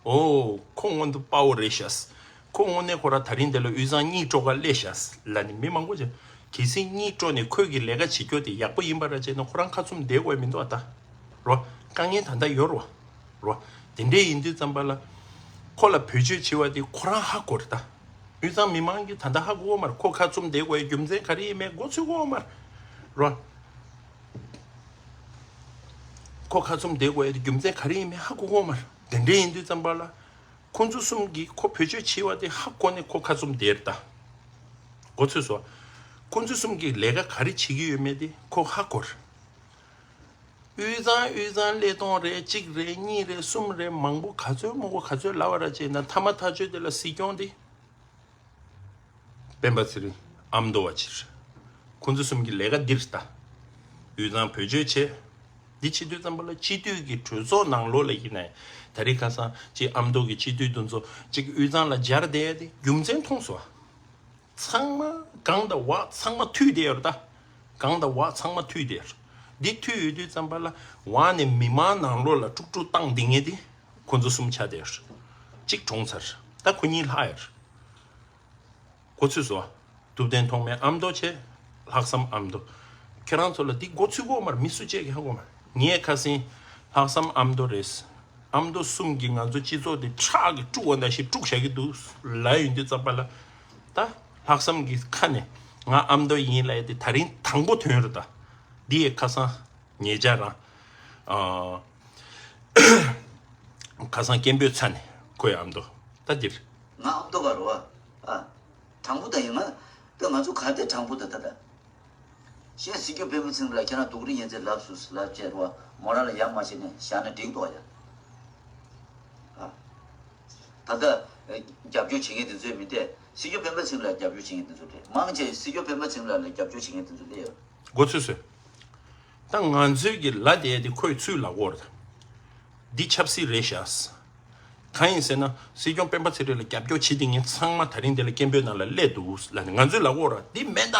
ཨོ། ཁོ་སྔོན་དུ་དཔའ་བོ་རེད་ཤག་ཁོ་དངོས་གནས་ཁོ་རང་ད་རིང་འདི་ལ་དབུས་གཙང་གཉིས་དཀྲོག་ག་སླེབས་ཤག་ལབ་ནས་མི་མང་པོ་ཅིག་གལ་སྲིད་གཉིས་དཀྲོག་ནས་ཁོས་ཀྱི་ལས་ཀ་བྱེད་རྒྱུ་དེ་ཡག་པོ་ཡིན་པ་ར་བྱས་ན། ཁོ་རང་ཁ་བཙུམ་བསྡད་དགོས་མི་འདུག་ཨ། ད་རོ། དཀའ་ངལ་ད་ལྟ་ཡོད་རོ། རོ། དེ་འདྲས་ཡིན་དུས་ཙམ་པ་ལ་ཁོ་ལ་བེད་སྤྱོད་བྱེད་པ་དེ་ཁོ་རང་ཧ་གོ་རེད་ད། དབུས་གཙང་མི་མང་གིས་ད་ལྟ་ཧ་གོ་གོ་མ་རེད། ཁོ་ཁ་བཙུམ་བསྡད་དགོས་རྒྱུ་མཚན་ག་རེ་ཡིན་མིན་མགོ་ཚོས་གོ་མ་རེད། རོ། ཁོ་ཁ་བཙུམ་བསྡད་དགོས་ཡ་དེ་རྒྱུ་མཚན་ག་རེ་ཡིན་མིན་ཧ་གོ་གོ་མ་རེད། དེ་འདྲ་ཡིན་དུས་ཙམ་པ་ལ་ཁོ་ཚོ་གསུམ་གྱིས་ཁོ་བེད་སྤྱོད་བྱས་པ་དེ་ཧ་གོ་ནས་ཁོ་ཁ་བཙུམ་བསྡད་རེད་ད། མགོ་ཚོས་སོ། ཁོ་ཚོ་གསུམ་གྱིས་ལས་ཀ་ག་རེ་བྱེད་ཀྱི་ཡོད་མེད་དེ་ཁོ་ཧ་གོ་རེད། དབུས་གཙང་དབུས་གཙང་ཀླད་སྟོང་རེད། གཅིག་རེད། གཉིས་རེད། གསུམ་རེད། མང་པོ་ག་ཚོད་མང་པོ་ག་ཚོད་ལབ་པ་ར་བྱས་ན། ཐ་མ་ཐག་ཆོད་དེ་ལ་སྲིད་སྐྱོང་དེ། སྤེན་པ་ཚེ་རིང་། ཨ་མདོ་བ་ཕྱིར། ཁོང་ཚོ་གསུམ་གྱི་ལས་ཀ་འདིར་ལྟ། དབུས་གཙང་བེད་སྤྱོད་བྱས། འདི་བྱེད་དུས་ཙམ་པ་ལ་སྤྱི་འཐུས་ཀྱི་གྲོས་ཚོགས་ནང་ལོགས་ལ་ཡིན་ནའི། ད་རེས་ཁ་སང་ཅིག་ཨ་མདོ་གི་སྤྱི་འཐུས་དེ་ཚོ་ཅིག་དབུས་གཙང་ལ་སྦྱར་བསྡད་དེ་རྒྱུ་མཚན་མཐོང་སོང་། ཚང་མ་གང་དང་བ་ཚང་མ་མཐུད་བསྡད་ཡོད་རེད་ད། གང་དང་བ་ཚང་མ་མཐུད་བསྡད་ཡོད་རེད། འདི་མཐུད་ཡོད་དུས་ཙམ་པ་ལ་འོག་ནས་མི་མང་ནང་ལོགས་ལ་དཀྲུག་དཀྲུག་བཏང་བསྡད་མཁན་དེ་ཁོ་ཚོ་གསུམ་ཆགས་བསྡད་ཡོད་རེད། གཅིག་གྲོངས་ཚར། ད་ཁོ་གཉིས་ལྷག་ཡོད་རེད། མགོ་ཚོས་སོ། ཐུབ་བསྟན་ཐོགས་མེད་ཨ་མདོ་བྱས། ལྷག་བསམ་ཨ་མདོ། ཁྱེད་རང་ཚོ་ལ་འདི་མགོ་ཚོས་གོ་མ་རེད། མི་སུ་གཅིག་གིས་ཧ་གོ་མ་རེད། ངས་ཁ་སང་ལྷག་བསམ་ཨ་མདོ་རེད། ཨ་མདོ་གསུམ་གྱིས་ང་ཚོ་སྤྱི་ཚོགས་འདི་ཁྲག་གིས་དཀྲུགས་པ་ནང་བཞིན་དཀྲུགས་བཞག་གི་འདུག་ལབ་ཡོང་དུས་ཙམ་པ་ལ། ད་ལྷག་བསམ་གྱི་ཁ་ནས་ང་ཨ་མདོ་ཡིན་ལབ་ཡ་དེ་ད་རིང་དང་པོ་ཐོན་ཡོད་རེད་ད། འདི་ཡི་ཁ་སང་ཉེ་ཆར་རང་། ཨ། ཁ་སང་སྐད་འབོད་ཚ་ནས་ཁོའི་ཨ་མདོ་ད་འདིར། ང་ཨ་མདོ་བ་རོ། ཨ། དྲང་པོ་ད་ཡིན་ང་། ད་ང་ཚོ་ག་དེ་དྲང་པོ་ད་ད་ད། གཞན་སྲིད་སྐྱོང་སྤེན་པ་ཚེ་རིང་ལ་ཁྱེད་རང་སྡུག་རུས་ཡིན་ཚེ་ལབ་སུ་ལབ་བྱས་རོ། མོ་རང་ལ་ཡ་མ་བྱས་ནས་བཞག་ན་འགྲིག་འདུག་ཡ། ཨ། ད་ལྟ་རྒྱབ་སྐྱོར་བྱེད་མཁན་དེ་ཚོས་མི་དེ་སྲིད་སྐྱོང་སྤེན་པ་ཚེ་རིང་ལ་རྒྱབ་སྐྱོར་བྱེད་མཁན་དེ་ཚོ་རེད། མང་ཆེ་སྲིད་སྐྱོང་སྤེན་པ་ཚེ་རིང་ལ་རྒྱབ་སྐྱོར་བྱེད་མཁན་དེ་ཚོ་སླེབས་ཡོད། མགོ་ཚོས་སོས། ད་ང་ཚོས་ཀྱི་ལ་དེ་དེ་ཁོས་ཚུར་ལབ་ཀྱི་ཡོད་རེད། འདི་ཆབ་སྲིད་རེད་ཤག་གང་ཡིན་ཟེར་ན། སྲིད་སྐྱོང་སྤེན་པ་ཚེ་རིང་ལ་རྒྱབ་སྐྱོར་བྱེད་དེ་ངས་ཚང་མ་ད་རིང་དེ་ལ་སྐད་འབོད་ནང་ལ་སླེབས་འདུག་ལབ་ནས་ང་ཚོས་ལབ་ཀྱི་ཡོད་རེད། འདི་མེད་ད།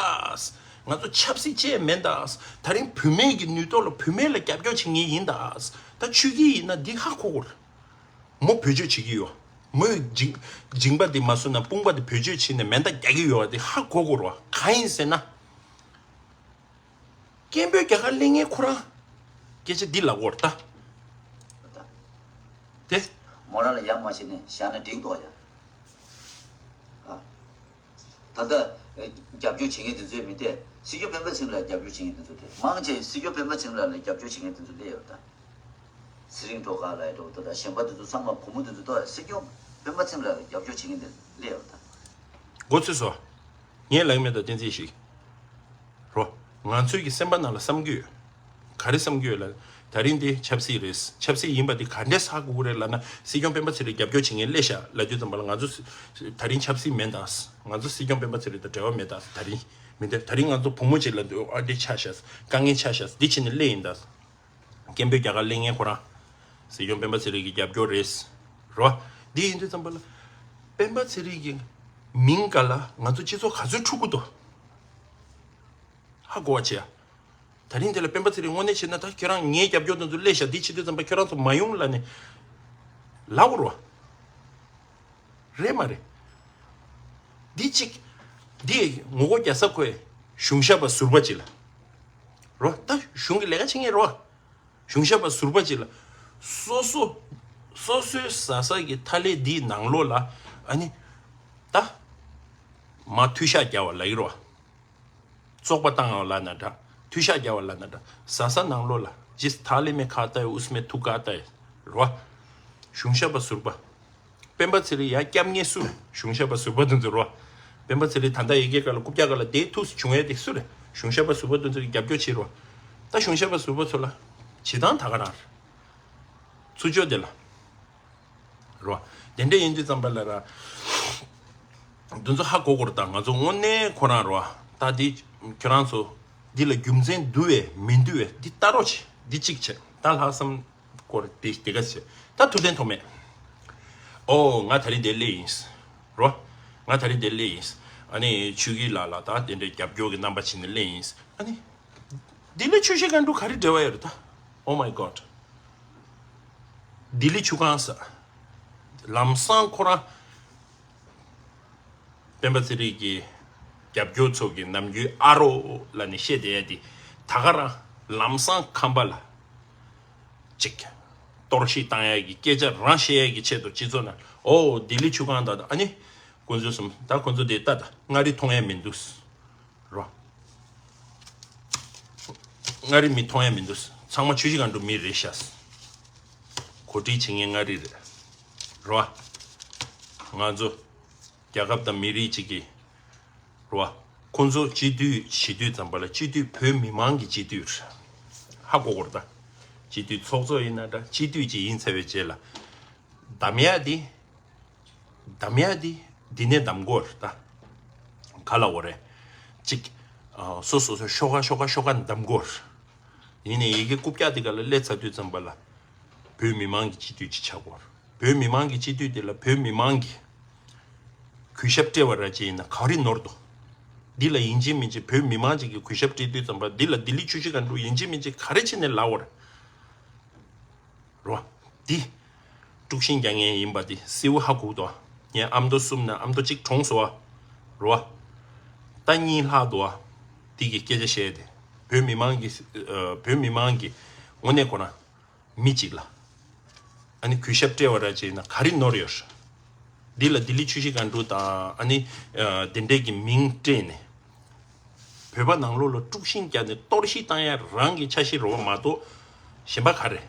ང་ཚོ་ཆབ་སྲིད་ཅེས་མེད་ད། ད་རིང་བུད་མེད་ཀྱི་ནུས་སྟོབས་ལ་བུད་མེད་ལ་རྒྱབ་སྐྱོར་བྱེད་མཁན་ཡིན་ད། ད་ཆོས་སྐྱིད་ཡིན་ན་འདི་ཧ་གོ་གི་རེད། མོ་བེད་སྤྱོད་བྱེད་ཀྱི་ཡོད། མོས་མཇིང་མཇིང་པ་འདི་མ་བཟོ་ན་དཔུང་པ་འདི་བེད་སྤྱོད་བྱས་ནས་མེ་མདའ་རྒྱག་གི་ཡོད་པ་འདི་ཧ་གོ་གི་རེད་བ། གང་ཡིན་ཟེར་ན། སྐད་འབོད་རྒྱག་ག་སླེབས་མཁན་ཁོ་རང་སྐད་ཆ་འདི་ལབ་ཀྱི་ཡོད་རེད་ད། དེ། མོ་རང་ལ་ཡ་མ་བྱས་ནས་བཞག་ན་འགྲིག་འདུག་ཡ། ཨ། ད་ལྟ་རྒྱབ་སྐྱོར་བྱེད་མཁན་དེ་ཚོས་མི་དེ་སྲིད་སྐྱོང་སྤེན་པ་ཚེ་རིང་ལ་རྒྱབ་སྐྱོར་བྱེད་མཁན་དེ་ཚོ་རེད། མང་ཆེ་སྲིད་སྐྱོང་སྤེན་པ་ཚེ་རིང་ལ་རྒྱབ་སྐྱོར་བྱེད་མཁན་དེ་ཚོ་སླེབས་ཡོད་ད། ཚེ་རིང་སྒྲོལ་དཀར་ལ་ཡ་འགྲོ་ད་ད་གཞན་པ་དེ་ཚོ་ཚང་མ་བུ་མོ་དེ་ཚོ་ད་སྲིད་སྐྱོང་སྤེན་པ་ཚེ་རིང་ལ་རྒྱབ་སྐྱོར་བྱེད་མཁན་དེ་སླེབས་ཡོད་ད། མགོ་ཚོས་སོ། ངས་ལབ་མེད་ད་བསྟན་འཛིན་ཞིག་རོ། ང་ཚོས་ཀྱི་སེམས་པ་ནང་ལ་བསམ་གྱི་ཡོད། ག་རེ་བསམ་གྱི་ཡོད་ལ། ད་རིང་འདི་ཆབ་སྲིད་རེད། ཆབ་སྲིད་ཡིན་པ་འདི་ག་འདྲས་ཧ་གོ་གི་རེད་ལབ་ན། སྲིད་སྐྱོང་སྤེན་པ་ཚེ་རིང་རྒྱབ་སྐྱོར་བྱེད་མཁན་སླེབས་ཤག་ལབ་དུས་ཙམ་པ་ལ་ང་ཚོ་ད་རིང་ཆབ་སྲིད་མེད་ད། ང་ཚོ་སྲིད་སྐྱོང་སྤེན་པ་ཚེ་རིང་དང་འབྲེལ་བ་མེད་ད། ད་རིང་མི་འདི་ད་རིང་ང་ཚོ་བུ་མོ་ཅིག་ལ་འདི་ཨ་འདི་ཆགས་ཤག་དཀའ་ངལ་ཆགས་ཤག་འདི་བྱས་ནས་སླེབས་ཡིན་ད། སྐད་འབོད་རྒྱག་ག་སླེབས་མཁན་ཁོ་རང་། སྲིད་སྐྱོང་སྤེན་པ་ཚེ་རིང་གི་རྒྱབ་སྐྱོར་རེད། རོ། འདི་ཡིན་དུས་ཙམ་པ་ལ། སྤེན་པ་ཚེ་རིང་གི་མིང་ག་ལ་ང་ཚོ་སྤྱི་ཚོགས་ག་ཚོད་འཁྲུག་གི་འདུག་ཧ་གོ་བ་བྱེད་ཡ། ད་རིང་འདི་ལ་སྤེན་པ་ཚེ་རིང་དངོས་གནས་བྱས་ན་ད་ཁྱོད་རང་ངའི་རྒྱབ་སྐྱོར་དེ་ཚོ་སླེབས་ཤག་འདི་བྱེད་དུས་ཙམ་པ་ཁྱོད་རང་ཚོ་མ་ཡོང་ལབ་ནས་ལབ་དགོས་རེད་བ། རེད་མ་རེད། འདི་གཅིག་འདི་ངོ་རྒོལ་རྒྱག་ས་ཁོས་གཞུང་ཞབས་པ་ཟུར་པ་ཅིག་ལ། རོ། ད་གཞུང་གི་ལས་ཀ་བྱེད་མཁན་རོ། གཞུང་ཞབས་པ་ཟུར་པ་ཅིག་ལ། སོ་སོ། སོ་སོའི་བཟའ་ས་གི་ཐ་ལེ་འདིའི་ནང་ལོགས་ལ། ཨ་ནི། ད། མ་མཐུ་ཤག་རྒྱག་པ་ལབ་ཀྱི་རོ། བཙོག་པ་བཏང་བ་ལབ་ན་འདྲ། མཐུ་ཤག་རྒྱག་པ་ལབ་ན་འདྲ། བཟའ་ས་ནང་ལོགས་ལ། ཇིས་ཐ་ལེ་མེ་ཁ་ཏ་ཡ་ཨུས་མེ་ཐུ་ཀ་ཏ་ཡ། རོ། གཞུང་ཞབས་པ་ཟུར་པ། སྤེན་པ་ཚེ་རིང་ཡར་བསྐྱབས་མཁན་སུ་རེད། གཞུང་ཞབས་པ་ཟུར་པ་དེ་ཚོ་རོ། སྤེན་པ་ཚེ་རིང་ད་ལྟ་ཡ་གི་སྐབས་ལ་རྐུབ་བཀྱག་སྒང་ལ་བསྡད་ཐུག་བྱུང་ཡས་དེ་སུ་རེད། གཞུང་ཞབས་པ་ཟུར་པ་དེ་ཚོ་གིས་རྒྱབ་སྐྱོར་བྱེད་རོ། ད་གཞུང་ཞབས་པ་ཟུར་པ་ཚོ་ལ་བྱེད་སྟངས་ད་ག་རང་རེད། ཚུར་ཕྱོགས་དེ་ལ་རོ། དེ་འདྲ་ཡིན་དུས་ཙམ་པ་ལ་ར། འདི་ཚོ་ཧ་གོ་དགོས་རེད། ད་ང་ཚོ་དངོས་གནས་ཁོ་རང་རོ། ད་འདི་ཁྱོད་རང་ཚོ་འདི་ལ་རྒྱུ་མཚན་འདུག་བས་མི་འདུག་བས་འདི་ལྟ་རོགས་བྱེད། འདི་གཅིག་བྱེད། ད་ལྷག་བསམ་སྐོར་དེ་དེ་ག་བྱེད། ད་ཐུབ་བསྟན་ཐོགས་མེད། ཨོ་ང་ད་རིང་འདིར་སླེབས་ཡིན། རོ། ང་ད་རིང་འདིར་སླེབས་ཡིན། ཨ་ནི་ཆོས་སྐྱིད་ལགས་ལ་ད་དེ་འདྲའི་རྒྱབ་སྐྱོར་གྱི་རྣམ་པ་བྱས་ནས་སླེབས་ཡིན། ཨ་ནི། ལྡི་ལི་ཆུ་བཞི་སྒང་དྲུག་ག་རེ་འབྲེལ་བ་ཡོད་རེད་ད། Oh my god། ལྡི་ལི་ཆུ་སྒང་ཟེར། ལམ་སང་ཁོ་རང་། སྤེན་པ་ཚེ་རིང་གི་རྒྱབ་སྐྱོར་ཚོ་གི་ནམ་རྒྱུན་ཨ་རོ་ལབ་ནས་བཤད་བསྡད་ཡ་དེ་ད་ག་རང་ལམ་སང་ཁམས་པ་ལ་ཅིག་གཏོར་བཤིག་བཏང་ཡ་གི་སྐད་ཆ་རང་བཤད་ཡ་གི་ཆེད་དུ་སྤྱི་ཚོགས་ནང་ཨོ་ལྡི་ལི་ཆུ་སྒང་དང་ཨ་ནི་ཁོང་ཚོ་གསུམ་ད་ཁོང་ཚོ་དེ་ལྟ་ད་མངའ་རིས་མཐོང་ཡ་མི་འདུག་རོ། མངའ་རིས་མི་མཐོང་ཡ་མི་འདུག་ཚང་མ་ཆུ་བཞི་སྒང་དྲུག་མི་རེད་ཤག་གོ་སྒྲིག་བྱེད་མཁན་མངའ་རིས་རེད། རོ། ང་ཚོ་རྒྱལ་ཁབ་དང་མི་རིགས་གཅིག་གི་རོ། ཁོང་ཚོ་སྤྱི་འཐུས་བྱེད་དུས་ཙམ་པ་ལ་སྤྱི་འཐུས་བོད་མི་མང་གི་སྤྱི་འཐུས་རེད། ཧ་གོ་དགོས་རེད་ད། སྤྱི་འཐུས་ཚོགས་གཙོ་ཡིན་ན་འདྲ་སྤྱི་འཐུས་ཅིག་ཡིན་ཚར་བའི་རྗེས་ལ། གདམ་ཡ་དེ། གདམ་ཡ་དེ་འདི་ནས་གདམ་དགོས་རེད་ད། ག་ལ་འོ་རེད། གཅིག་ཨ། སོ་སོ་སོ་ཤོག་ཁ་ཤོག་ཁ་ཤོག་ཁ་གདམ་དགོས་རེད། ཡིན་ནའི་ཡི་གེ་རྐུབ་བཀྱག་དེ་ག་ལ་སླེབས་ཚར་དུས་ཙམ་པ་ལ། བོད་མི་མང་གི་སྤྱི་འཐུས་ཅིག་ཆགས་དགོས་རེད། བོད་མི་མང་གི་སྤྱི་འཐུས་དེ་ལ་བོད་མི་མང་གི་གུས་ཞབས་སྤྲད་པ་ར་ཅིག་ཡིན་ན་ག་རེ་ནོར་འདུག་འདི་ལ་ཡིན་གཅིག་མིན་གཅིག་བོད་མི་མང་ཅིག་གི་གུས་ཞབས་སྤྲད་དུས་ཙམ་པ་འདི་ལ་ལྡི་ལི་ཆུ་བཞི་སྒང་དྲུག་ཡིན་གཅིག་མིན་གཅིག་ག་རེ་བྱས་ནས་ལབ་དགོས་རེད། རོ། འདི། དཀྲུག་ཤིང་རྒྱག་མཁན་ཡིན་པ་འདི་གསལ་བོ་ཧ་གོ་འདུག་ངའི་ཨ་མདོ་གསུམ་ནས་ཨ་མདོ་གཅིག་གྲོངས་སོང་བ། རོ། ད་གཉིས་ལྷག་འདུག་འདི་གི་སྐད་ཆ་བཤད་དེ། བོད་མི་མང་གི། ཨ། བོད་མི་མང་གི་དངོས་གནས་ཁོ་ན་མི་གཅིག་ལ། ཨ་ནི་གུས་ཞབས་སྤྲད་པ་ར་ཅིག་ན་ག་རེ་ནོར་ཡོད། འདི་ལ་ལྡི་ལི་ཆུ་བཞི་སྒང་དྲུག་དང་ཨ་ནི། ཨ། དེ་འདྲས་ཀྱི་མིང་སྤྲད་ནས། བོད་པ་ནང་ལོགས་ལ་དཀྲུག་ཤིང་བརྒྱབ་ནས་གཏོར་བཤིག་བཏང་ཡ་རང་གི་འཆར་གཞི་རེད་པ་མ་གཏོགས་གཞན་པ་ག་རེ།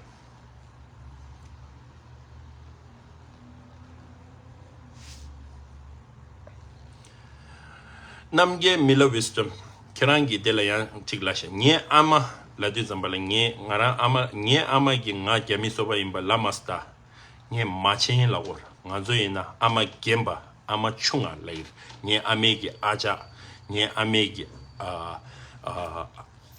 རྣམ་རྒྱལ་མི་ལ་ཝིས་ཌམ། ཁྱེད་རང་གིས་དེ་ལ་ཡང་གཅིག་ལབ་ཤག་ངའི་ཨ་མ་ལབ་དུས་ཙམ་པ་ལ་ངས་ང་རང་ཨ་མ་ངའི་ཨ་མ་གིས་ང་རྒྱ་མི་སོ་པ་ཡིན་པ་ལབ་མ་སོང་ད། ངས་མ་བྱན་ལབ་དགོས་རེད། ང་ཚོ་ཡིན་ན་ཨ་མ་རྒན་པ་ཨ་མ་ཆུང་ང་ལབ་ཀྱི་རེད། ངའི་ཨ་མའི་གི་ཨ་ཅག་ངའི་ཨ་མའི་གི་ཨ་ཨ་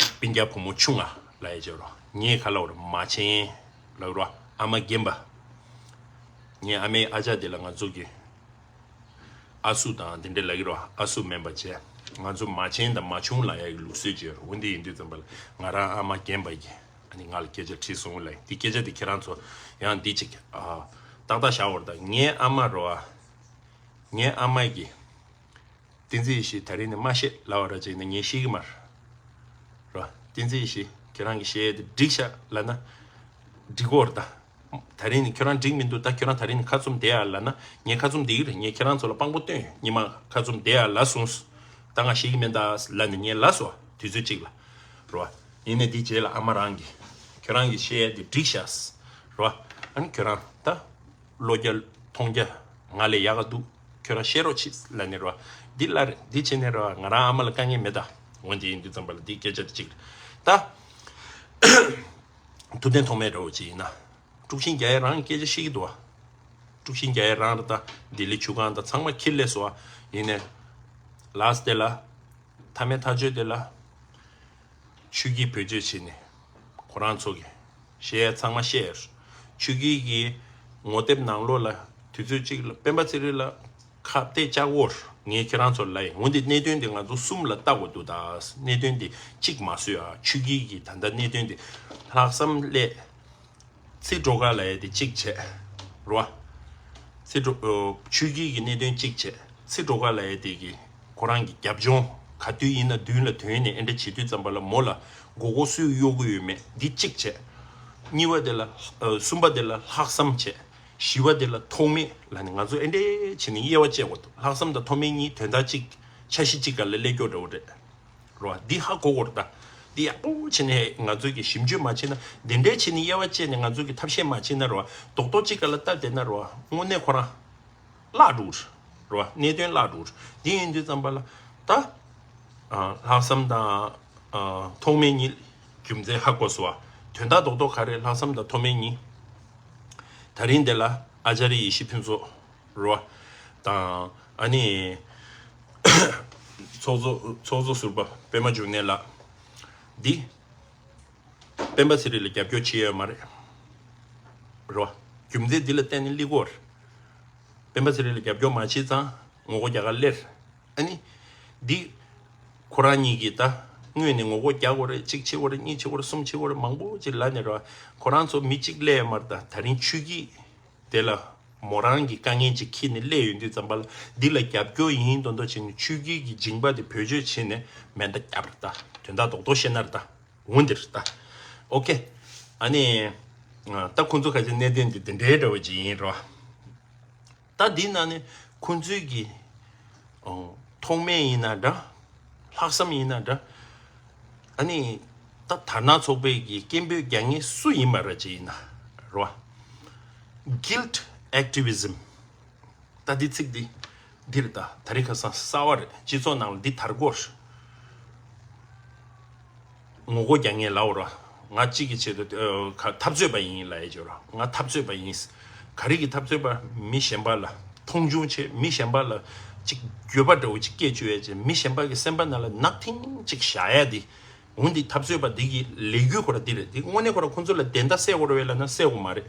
སྤུན་ཀྱག་བུ་མོ་ཆུང་ང་ལབ་ཡ་ཅིག་ཡོད་རེད། ངས་ག་ལབ་དགོས་རེད། མ་བྱན་ལབ་དགོས་རེད། ཨ་མ་རྒན་པ། ངའི་ཨ་མའི་ཨ་ཅག་དེ་ལ་ང་ཚོ་གི་ཨ་སུ་དང་དེ་འདྲས་ལབ་ཀྱི་རེད་པ། ཨ་སུ་མིན་པ་བྱས། ང་ཚོ་མ་བྱན་དང་མ་ཆུང་ལབ་ཡ་གི་ལུགས་སྲོལ་ཅིག་ཡོད་རེད། འོ་འདི་ཡིན་དུས་ཙམ་པ་ལ་ང་རང་ཨ་མ་རྒན་པ་གིས་ཨ་ནི་ང་ལ་སྐད་ཆ་དྲིས་སོང་ལབ། འདི་སྐད་ཆ་དེ་ཁྱེད་རང་ཚོ་ཡང་འདི་ཅིག་ཨ། ཏག་ཏག་བཞག་དགོས་རེད་ད། ངའི་ཨ་མ་རེད་པ། ངའི་ཨ་མ་གིས་བསྟན་འཛིན་ཡེ་ཤེས་ད་རིང་ནས་མ་བཤད་ལབ་པ་ར་ཅིག་ན་ངས་ཤེས་ཀྱི་མ་རེད། རེད་པ། བསྟན་འཛིན་ཡེ་ཤེས་ཁྱེད་རང་གིས་བཤད་ཡ་དེ་འགྲིག་ཤག་ལབ་ན་འགྲིག་གི་རེད་ད། ད་རིང་ནས་ཁྱོད་རང་འགྲིག་མི་འདུག་ད་ཁྱོད་རང་ད་རིང་ནས་ཁ་བཙུམ་བསྡད་ཡ་ལབ་ན་ངས་ཁ་བཙུམ་བསྡད་ཀྱི་རེད། ངས་ཁྱེད་རང་ཚོ་ལ་དཔང་པོ་སྟོན་ཡོད། ཉི་མ་ཁ་བཙུམ་བསྡད་ཡ་ལབ་སོང་། ད་ང་ཤེས་ཀྱི་མེད་ད་ལབ་ནས་ངས་ལབ་སོང་དུས་ཚོད་གཅིག་ལ། རེད་པ། ཡིན་ནའི་དེའི་རྗེས་ལ་ཨ་མ་རང་གིས་ཁྱོད་རང་གིས་བཤད་ཡ་དེ་འགྲིག་ཤག་རེད་པ། ཨ་ནི་ཁྱོད་རང་ད་བློ་རྒྱ་མཐོང་རྒྱ་ང་ལས་ཡག་ག་འདུག་ཁྱོད་རང་བཤད་རོགས་གྱིས་ལབ་ནས་རེད་པ། འདི་ལབ་རེད། འདི་བྱས་ནས་རེད་པ། ང་རང་ཨ་མ་ལ་དཀའ་ངལ་མེད་ད། འོ་འདི་ཡིན་དུས་ཙམ་པ་ལ་འདི་སྐད་ཆ་དེ་གཅིག་རེད་ད། ཐུབ་བསྟན་ཐོགས་མེད་འདྲ་བོ་ཅིག་ཡིན་ན། དཀྲུག་ཤིང་རྒྱག་ཡ་རང་གི་སྐད་ཆ་བཤད་ཀྱི་འདུག་པ། དཀྲུག་ཤིང་རྒྱག་ཡ་རང་རེད་ད། ལྡི་ལི་ཆུ་སྒང་དང་ཚང་མ་འཁྱེར་སླེབས་སོང་པ། ཡིན་ནའི། ལཱསི་དེ་ལ། མཐའ་མའི་ཐག་གཅོད་དེ་ལ། ཆོས་སྐྱིད་བེད་སྤྱོད་བྱས་ནས། ཁོ་རང་ཚོ་གིས། བཤད་ཡ་ཚང་མ་བཤད། ཆོས་སྐྱིད་ཀྱིས་ངོ་དེབ་ནང་ལོགས་ལ་དུས་ཚོད་གཅིག་ལ་སྤེན་པ་ཚེ་རིང་ལ་ཁ་གཏད་བཅག་དགོས། ངས་ཁྱེད་རང་ཚོ་ལ་ཡིན། འོན་ཏེ་གནད་དོན་དེ་ང་ཚོ་གསུམ་ལ་ལྟ་དགོས་འདུག་ད། གནད་དོན་དེ་གཅིག་མ་བཟོས་ཨ། ཆོས་སྐྱིད་ཀྱིས་ད་ལྟ་གནད་དོན་དེ་ལྷག་བསམ་སླེབས། ཚིག་གྲོགས་ཁ་ལབ་ཡ་དེ་གཅིག་བྱས། རོ། ཚིག་གྲོགས། ཆོས་སྐྱིད་ཀྱི་གནད་དོན་གཅིག་བྱས། ཚིག་གྲོགས་ཁ་ལབ་ཡ་དེ་གི་ཁོ་རང་གི་རྒྱབ་ལྗོངས་ག་དུས་ཡིན་ན་མདུན་ལ་དོན་ནས་ཨེ་འདྲ་བྱེད་དུས་ཙམ་པ་ལ་མོ་ལ་མགོ་སྐོར་སུས་གཡོག་གི་ཡོད་མེད་འདི་གཅིག་བྱས། གཉིས་པ་དེ་ལ། གསུམ་པ་དེ་ལ་ལྷག་བསམ་བྱས། བཞི་པ་དེ་ལ་ཐོགས་མེད་ལབ་ནས་ང་ཚོ་ཨེ་འདྲ་བྱས་ནས་དབྱེ་བ་བཅད་དགོས་འདུག་ལྷག་བསམ་དང་ཐོགས་མེད་གཉིས་དོན་དག་གཅིག་འཆར་གཞི་གཅིག་སྒང་ལ་སླེབས་ཀྱོག་འདྲ་བོ་རེད། རོ། འདི་ཧ་གོ་དགོས་རེད་ད། འདི་ཡག་པོ་བྱས་ནས་ང་ཚོས་ཀྱི་ཞིབ་འཇུག་མ་བྱས་ན། འདི་འདྲའི་བྱས་ནས་དབྱེ་བ་བཅད་ནས་ང་ཚོས་ཀྱི་ཐབས་ཤེས་མ་བྱས་ན་རོ། རྡོག་རྡོག་གཅིག་སྒང་ལ་བལྟས་བསྡད་ན་རོ། དངོས་གནས་ཁོ་རང་བརླག་འགྲོ་གི་རེད། རོ། གནད་དོན་བརླག་འགྲོ་གི་རེད། འདི་ཡིན་དུས་ཙམ་པ་ལ་ད། ཨ། ལྷག་བསམ་དང་། ཨ། ཐོགས་མེད་གཉིས། རྒྱུ་མཚན་ཧ་གོ་སོང་བ། དོན་དག་རྡོག་རྡོག་ག་རེ། ལྷག་བསམ་དང་མཐོ་དམན་གཉིས། ད་རིང་འདི་ལ་ཨ་ཅཱརྱ་ཡེ་ཤེས་ཕུན་ཚོགས་རེད་བ། དང་ཨ་ནི་ཚོགས་གཙོ་ཚོགས་གཙོ་ཟུར་པ་པད་མ་འབྱུང་གནས་ལགས་འདི་སྤེན་པ་ཚེ་རིང་ལ་རྒྱབ་སྐྱོར་བྱེད་ཡོད་མ་རེད། རེད་བ། རྒྱུ་མཚན་འདི་ལ་བརྟེན་ནས་སླེབས་ཀྱི་ཡོད་རེད། སྤེན་པ་ཚེ་རིང་ལ་རྒྱབ་སྐྱོར་མ་བྱས་ཙང་ངོ་རྒོལ་རྒྱག་ག་སླེབས། ཨ་ནི། འདི། ཁོ་རང་གཉིས་ཀྱིས་ད། སྔོན་ནས་ངོ་རྒོལ་རྒྱག་དགོས་རེད། གཅིག་བྱེད་དགོས་རེད། གཉིས་བྱེད་དགོས་རེད། གསུམ་བྱེད་དགོས་རེད། མང་པོ་ཅིག་ལབ་ནས་རེད་བ། ཁོ་རང་ཚོ་མི་གཅིག་སླེབས་ཡོད་མ་རེད། ད་ད་རིང་ཆོས་སྐྱིད། དེ་ལ། མོ་རང་གི་དཀའ་ངལ་ཅིག་འཁྱེར་ནས་སླེབས་ཡོང་དུས་ཙམ་པ་ལ། འདི་ལ་རྒྱབ་སྐྱོར་ཡིན་མདོག་མདོག་བྱས་ནས་ཆོས་སྐྱིད་ཀྱི་སྦྱིན་པ་དེ་བེད་སྤྱོད་བྱས་ནས་མེ་མདའ་བརྒྱབ་རེད་ད། དོན་དག་རྡོག་རྡོག་བཤད་ན་རེད་ད། འོ་འདིར་ད། ཨོ་ཀེ། ཨ་ནི། ད་ཁོང་ཚོ་ཁ་ཅིག་གནད་དོན་འདི་འདི་འདྲའི་འདྲ་བོ་ཅིག་ཡིན་རོ། ད་འདི་ནང་ནས་ཁོང་ཚོའི་གི། ཨོ། མཐོ་དམན་ཡིན་ན་འདྲ། ལྷག་བསམ་ཡིན་ན་འདྲ། ཨ་ནི། ད་དར་ནག་ཚོགས་པའི་གི་སྐད་འབོད་རྒྱག་མཁན་སུ་ཡིན་པ་ར་ཅིག་ཡིན་ན་རོ། Guilt activism། ད་འདི་ཚིག་འདི། འདིར་ད་ད་རེས་ཁ་སང་གསར་བ་རེད། སྤྱི་ཚོགས་ནང་ལ་འདི་དར་གོ་རེད། ངོ་རྒོལ་རྒྱག་མཁན་ལབ་རོ། ང་གཅིག་གི་ཆེད་དུ་ཨ། ཁ་འཐབ་རྩོད་པ་ཡིན་ལབ་ཡས་ཅིག་ཡོད་རོ། ང་འཐབ་རྩོད་པ་ཡིན། ག་རེ་གི་འཐབ་རྩོད་པ། མི་གཞན་པ་ལ་མཐོང་ཆུང་བྱེད། མི་གཞན་པ་ལ་ཅིག་འགྱོད་པ་འདྲ་བོ་ཅིག་སྐྱེ་བཅུག་ཡས་ཅིག་མི་གཞན་པ་གི་སེམས་པ་ནང་ལ་ནག་ཐིང་ཅིག་བཞག་ཡས་འདི། འོ་འདི་འཐབ་རྩོད་པ་འདི་གི་ལས་འགུལ་ཁོ་ར་འདི་རེད། འདི་དངོས་གནས་ཁོ་ར་ཁོང་ཚོ་ལ་བདེན་མཐའ་གསལ་དགོས་རེད་ལབ་ན་གསལ་དགོས་མ་རེད།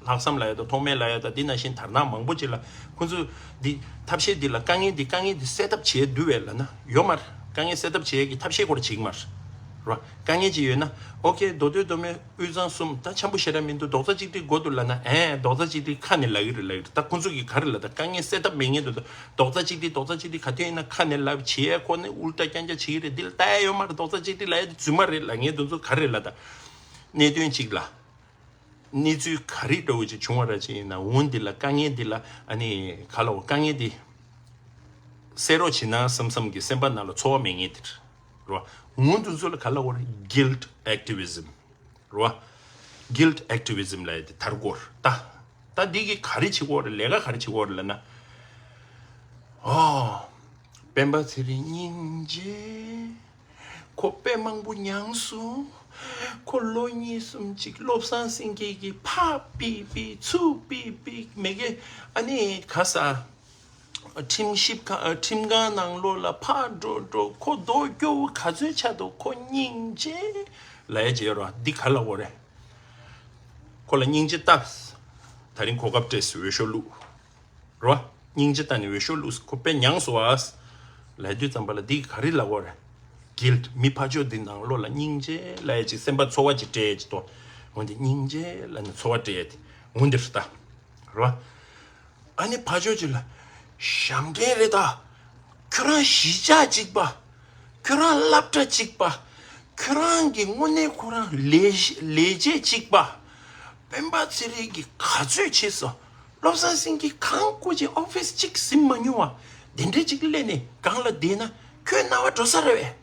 ལྷག་བསམ་ལབ་ཡ་དང་མཐོ་དམན་ལབ་ཡ་དང་འདི་ནང་བཞིན་དར་ནག་མང་པོ་ཅིག་ལ་ཁོང་ཚོས་འདི་ཐབས་ཤེས་འདི་ལ་དཀའ་ངལ་འདི་དཀའ་ངལ་འདི་སེལ་ཐབས་བྱས་འདུག་བས་ལབ་ན་ཡོད་མ་རེད། དཀའ་ངལ་སེལ་ཐབས་བྱེད་ཡ་གི་ཐབས་ཤེས་ཁོ་ར་བྱེད་ཀྱི་མ་རེད། རོ། དཀའ་ངལ་ཅིག་ཡོད་ན། ཨོ་ཀེ། མདོ་སྟོད་མདོ་སྨད་དབུས་གཙང་གསུམ་ད་འཆམ་པོ་ཞེ་དྲག་མི་འདུག་རྡོག་རྩ་གཅིག་སྒྲིལ་དགོས་འདུག་ལབ་ན། ཨེ། རྡོག་རྩ་གཅིག་སྒྲིལ་ཁ་ནས་ལབ་ཀྱི་རེད་ལབ་ཀྱི་རེད། ད་ཁོང་ཚོ་གིས་ག་རེ་ལབ། ད་དཀའ་ངལ་སེལ་ཐབས་མེད་མཁན་དེ་ཚོ་རྡོག་རྩ་གཅིག་སྒྲིལ་རྡོག་རྩ་གཅིག་སྒྲིལ་ག་དུས་ཡིན་ན་ཁ་ནས་ལབ་བྱེད་ཡ་ཁོ་ནི་ཨུལ་ཏ་རྐྱང་རྐྱང་བྱེད་ཀྱི་རེད། འདི་ལ་ལྟ་ཡ་ཡོད་མ་རེད། རྡོག་རྩ་གཅིག་སྒྲིལ་ལབ་ཡ་དེ་རྫུན་མ་རེད་ལབ་མཁན་དེ་ཚོ་ག་རེ་ལབ། ད་གནད་དོན་གཅིག་ལ། གནས་ཚུལ་ག་རེ་འདྲ་བོ་ཅིག་བྱུང་བ་ར་ཅིག་ཡིན་ན། འོ་འདི་ལ་དཀའ་ངལ་འདི་ལ་ཨ་ནི་ག་ལབ། དཀའ་ངལ་འདི་སེལ་རོགས་བྱེད་ན་བསམ་བསམ་གྱི་སེམས་པ་ནང་ལ་ཚོར་བ་མེད་མཁན་དེ་རེད། རོ། འོ་འདི་ཚོ་ལ་ག་ལབ་དགོས་རེད། Guilt activism། རོ། Guilt activism་ལབ་ཡ་དེ་དར་གོ་རེད་ད། ད་འདི་གིས་ག་རེ་བྱེད་ཀྱི་ཡོད་རེད། ལས་ཀ་ག་རེ་བྱེད་ཀྱི་ཡོད་རེད་ལབ་ན། ཨོ། སྤེན་པ་ཚེ་རིང་སྙིང་རྗེ། ཁོ་དཔེ་མང་པོ་མྱངས་སོང་། ཁོ་ལོ་གཉིས་གསུམ་ཅིག་བློ་བཟང་སེང་གེ་གིས་ཕར་ཕུད་ཕུད་ཚུར་ཕུད་ཕུད་མི་དགེ་ཨ་ནི་ག་ས། ཁྲིམས་ཞིབ་ཁང་། ཨ། ཁྲིམས་ཁང་ནང་ལོགས་ལ་ཕར་འགྲོ་འགྲོ། ཁོ་རྡོ་སྐྱོ་བོ་ག་ཚོད་ཆགས་འདུག་ཁོ་སྙིང་རྗེ་ལབ་ཡ་ཅིག་ཡོད་རེད། འདི་ག་ལབ་དགོས་རེད། ཁོ་ལ་སྙིང་རྗེ་ལྟ། ད་རིང་གོ་སྐབས་སྤྲད་སོང་། འོས་ཤོག་བླུགས། རོ། སྙིང་རྗེ་ལྟ་ནས་འོས་ཤོག་བླུགས། ཁོ་དཔེ་མྱངས་སོང་ཨ། ལབ་དུས་ཙམ་པ་ལ་འདི་ག་རེ་ལབ་དགོས་རེད། Guilt། མི་ཕར་ཕྱོགས་འདི་ནང་ལོགས་ལ་སྙིང་རྗེ་ལབ་ཡ་ཅིག་སེམས་པ་ཚོར་བ་ཅིག་སྤྲད་ཡ་ཅིག་ཏོ། འོ་འདི་སྙིང་རྗེ་ལབ་ནས་ཚོར་བ་སྤྲད་ཡ་དེ་འོ་འདི་རེད་ད། རོ། ཨ་ནི་ཕར་ཕྱོགས་ཅིག་ལ། ཞབས་འདྲེན་རེད་ད། ཁྱོད་རང་གཞིས་ཆགས་གཅིག་པ། ཁྱོད་རང་སློབ་གྲྭ་གཅིག་པ། ཁྱོད་རང་གི་དངོས་གནས་ཁོ་རང་ལས་ལས་བྱེད་གཅིག་པ། སྤེན་པ་ཚེ་རིང་གིས་ག་ཚོད་བྱས་སོང་། བློ་བཟང་སེང་གེ་གང་སྐུ་མཁྱེན་ཨོ་ཕིས་གཅིག་ཟིན་མ་མྱོང་བ། དེ་འདྲས་གཅིག་སླེབས་ནས་སྒང་ལ་བསྡད་ན་ཁྱོད་རྣ་བ་འགྲོ་ས་རེད་བས།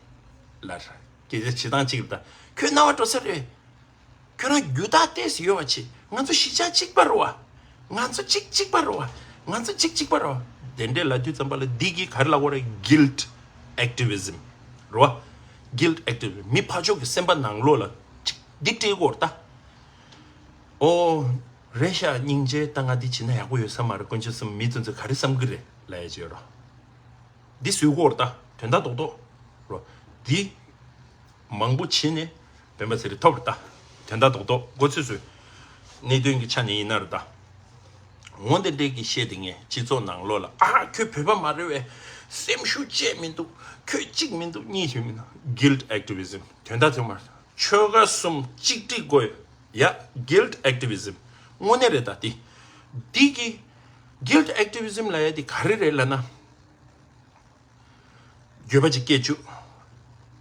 ལར། སྐད་ཆ་བྱེད་སྟངས་གཅིག་རེད་ད། ཁྱོད་རྣ་བ་འགྲོ་ས་རེད་བས། ཁྱོད་རང་རྒྱུ་དག་ཏོག་ཙམ་ཡོད་པ་བྱེད། ང་ཚོ་གཞིས་ཆགས་གཅིག་པ་རེད་བ། ང་ཚོ་གཅིག་གཅིག་པ་རེད་བ། ང་ཚོ་གཅིག་གཅིག་པ་རེད་བ། དེ་འདྲས་ལབ་དུས་ཙམ་པ་ལ་འདི་གིས་ག་རེ་ལབ་དགོས་རེད། Guilt activism་རེད་བ། Guilt activism། མི་ཕར་ཕྱོགས་ཀྱི་སེམས་པ་ནང་ལོགས་ལ་ཅིག་འདི་སྤྲད་དགོས་རེད་ད། ཨོ། རེད་ཤག་སྙིང་རྗེ། ད་ང་འདི་བྱེད་ན་ཡག་པོ་ཡོད་ས་མ་རེད། དཀོན་མཆོག་གསུམ། མི་ཚོ་ཚོས་ག་རེ་བསམ་གི་རེད་ལབ་ཡ་ཅིག་ཡོད་རེད། འདི་བཟོས་ཀྱི་ཡོད་རེད་ད། དོན་དག་རྡོག་རྡོག་རོ། འདི་མང་པོ་བྱས་ནས་སྤེན་པ་ཚེ་རིང་ཐོབ་རེད་ད། དོན་དག་རྡོག་རྡོག་མགོ་ཚོས་བཟོས། གནད་དོན་གྱི་ཆ་ནས་ཡིན་ན་རེད་ད། འོ་འདི་འདྲས་ཀྱི་བཤད་དེ་ངས་སྤྱི་ཚོགས་ནང་ལོགས་ལ། ཨ། ཁྱོད་བོད་པ་མ་རེད་བས། སེམས་ཤུགས་ཅིག་མི་འདུག་ཁྱོད་གཅིག་མི་འདུག་གཉིས་ཤིག་མི་འདུག Guilt activism། དོན་དག་ཚང་མ་ཆོལ་ཁ་གསུམ་གཅིག་སྒྲིལ་དགོས་ཡ། Guilt activism། དངོས་གནས་རེད་ད་དེ། འདི་གི་Guilt activism་ལབ་ཡ་དེ་ག་རེ་རེད་ལབ་ན། འགྱོད་པ་ཅིག་སྐྱེ་བཅུག་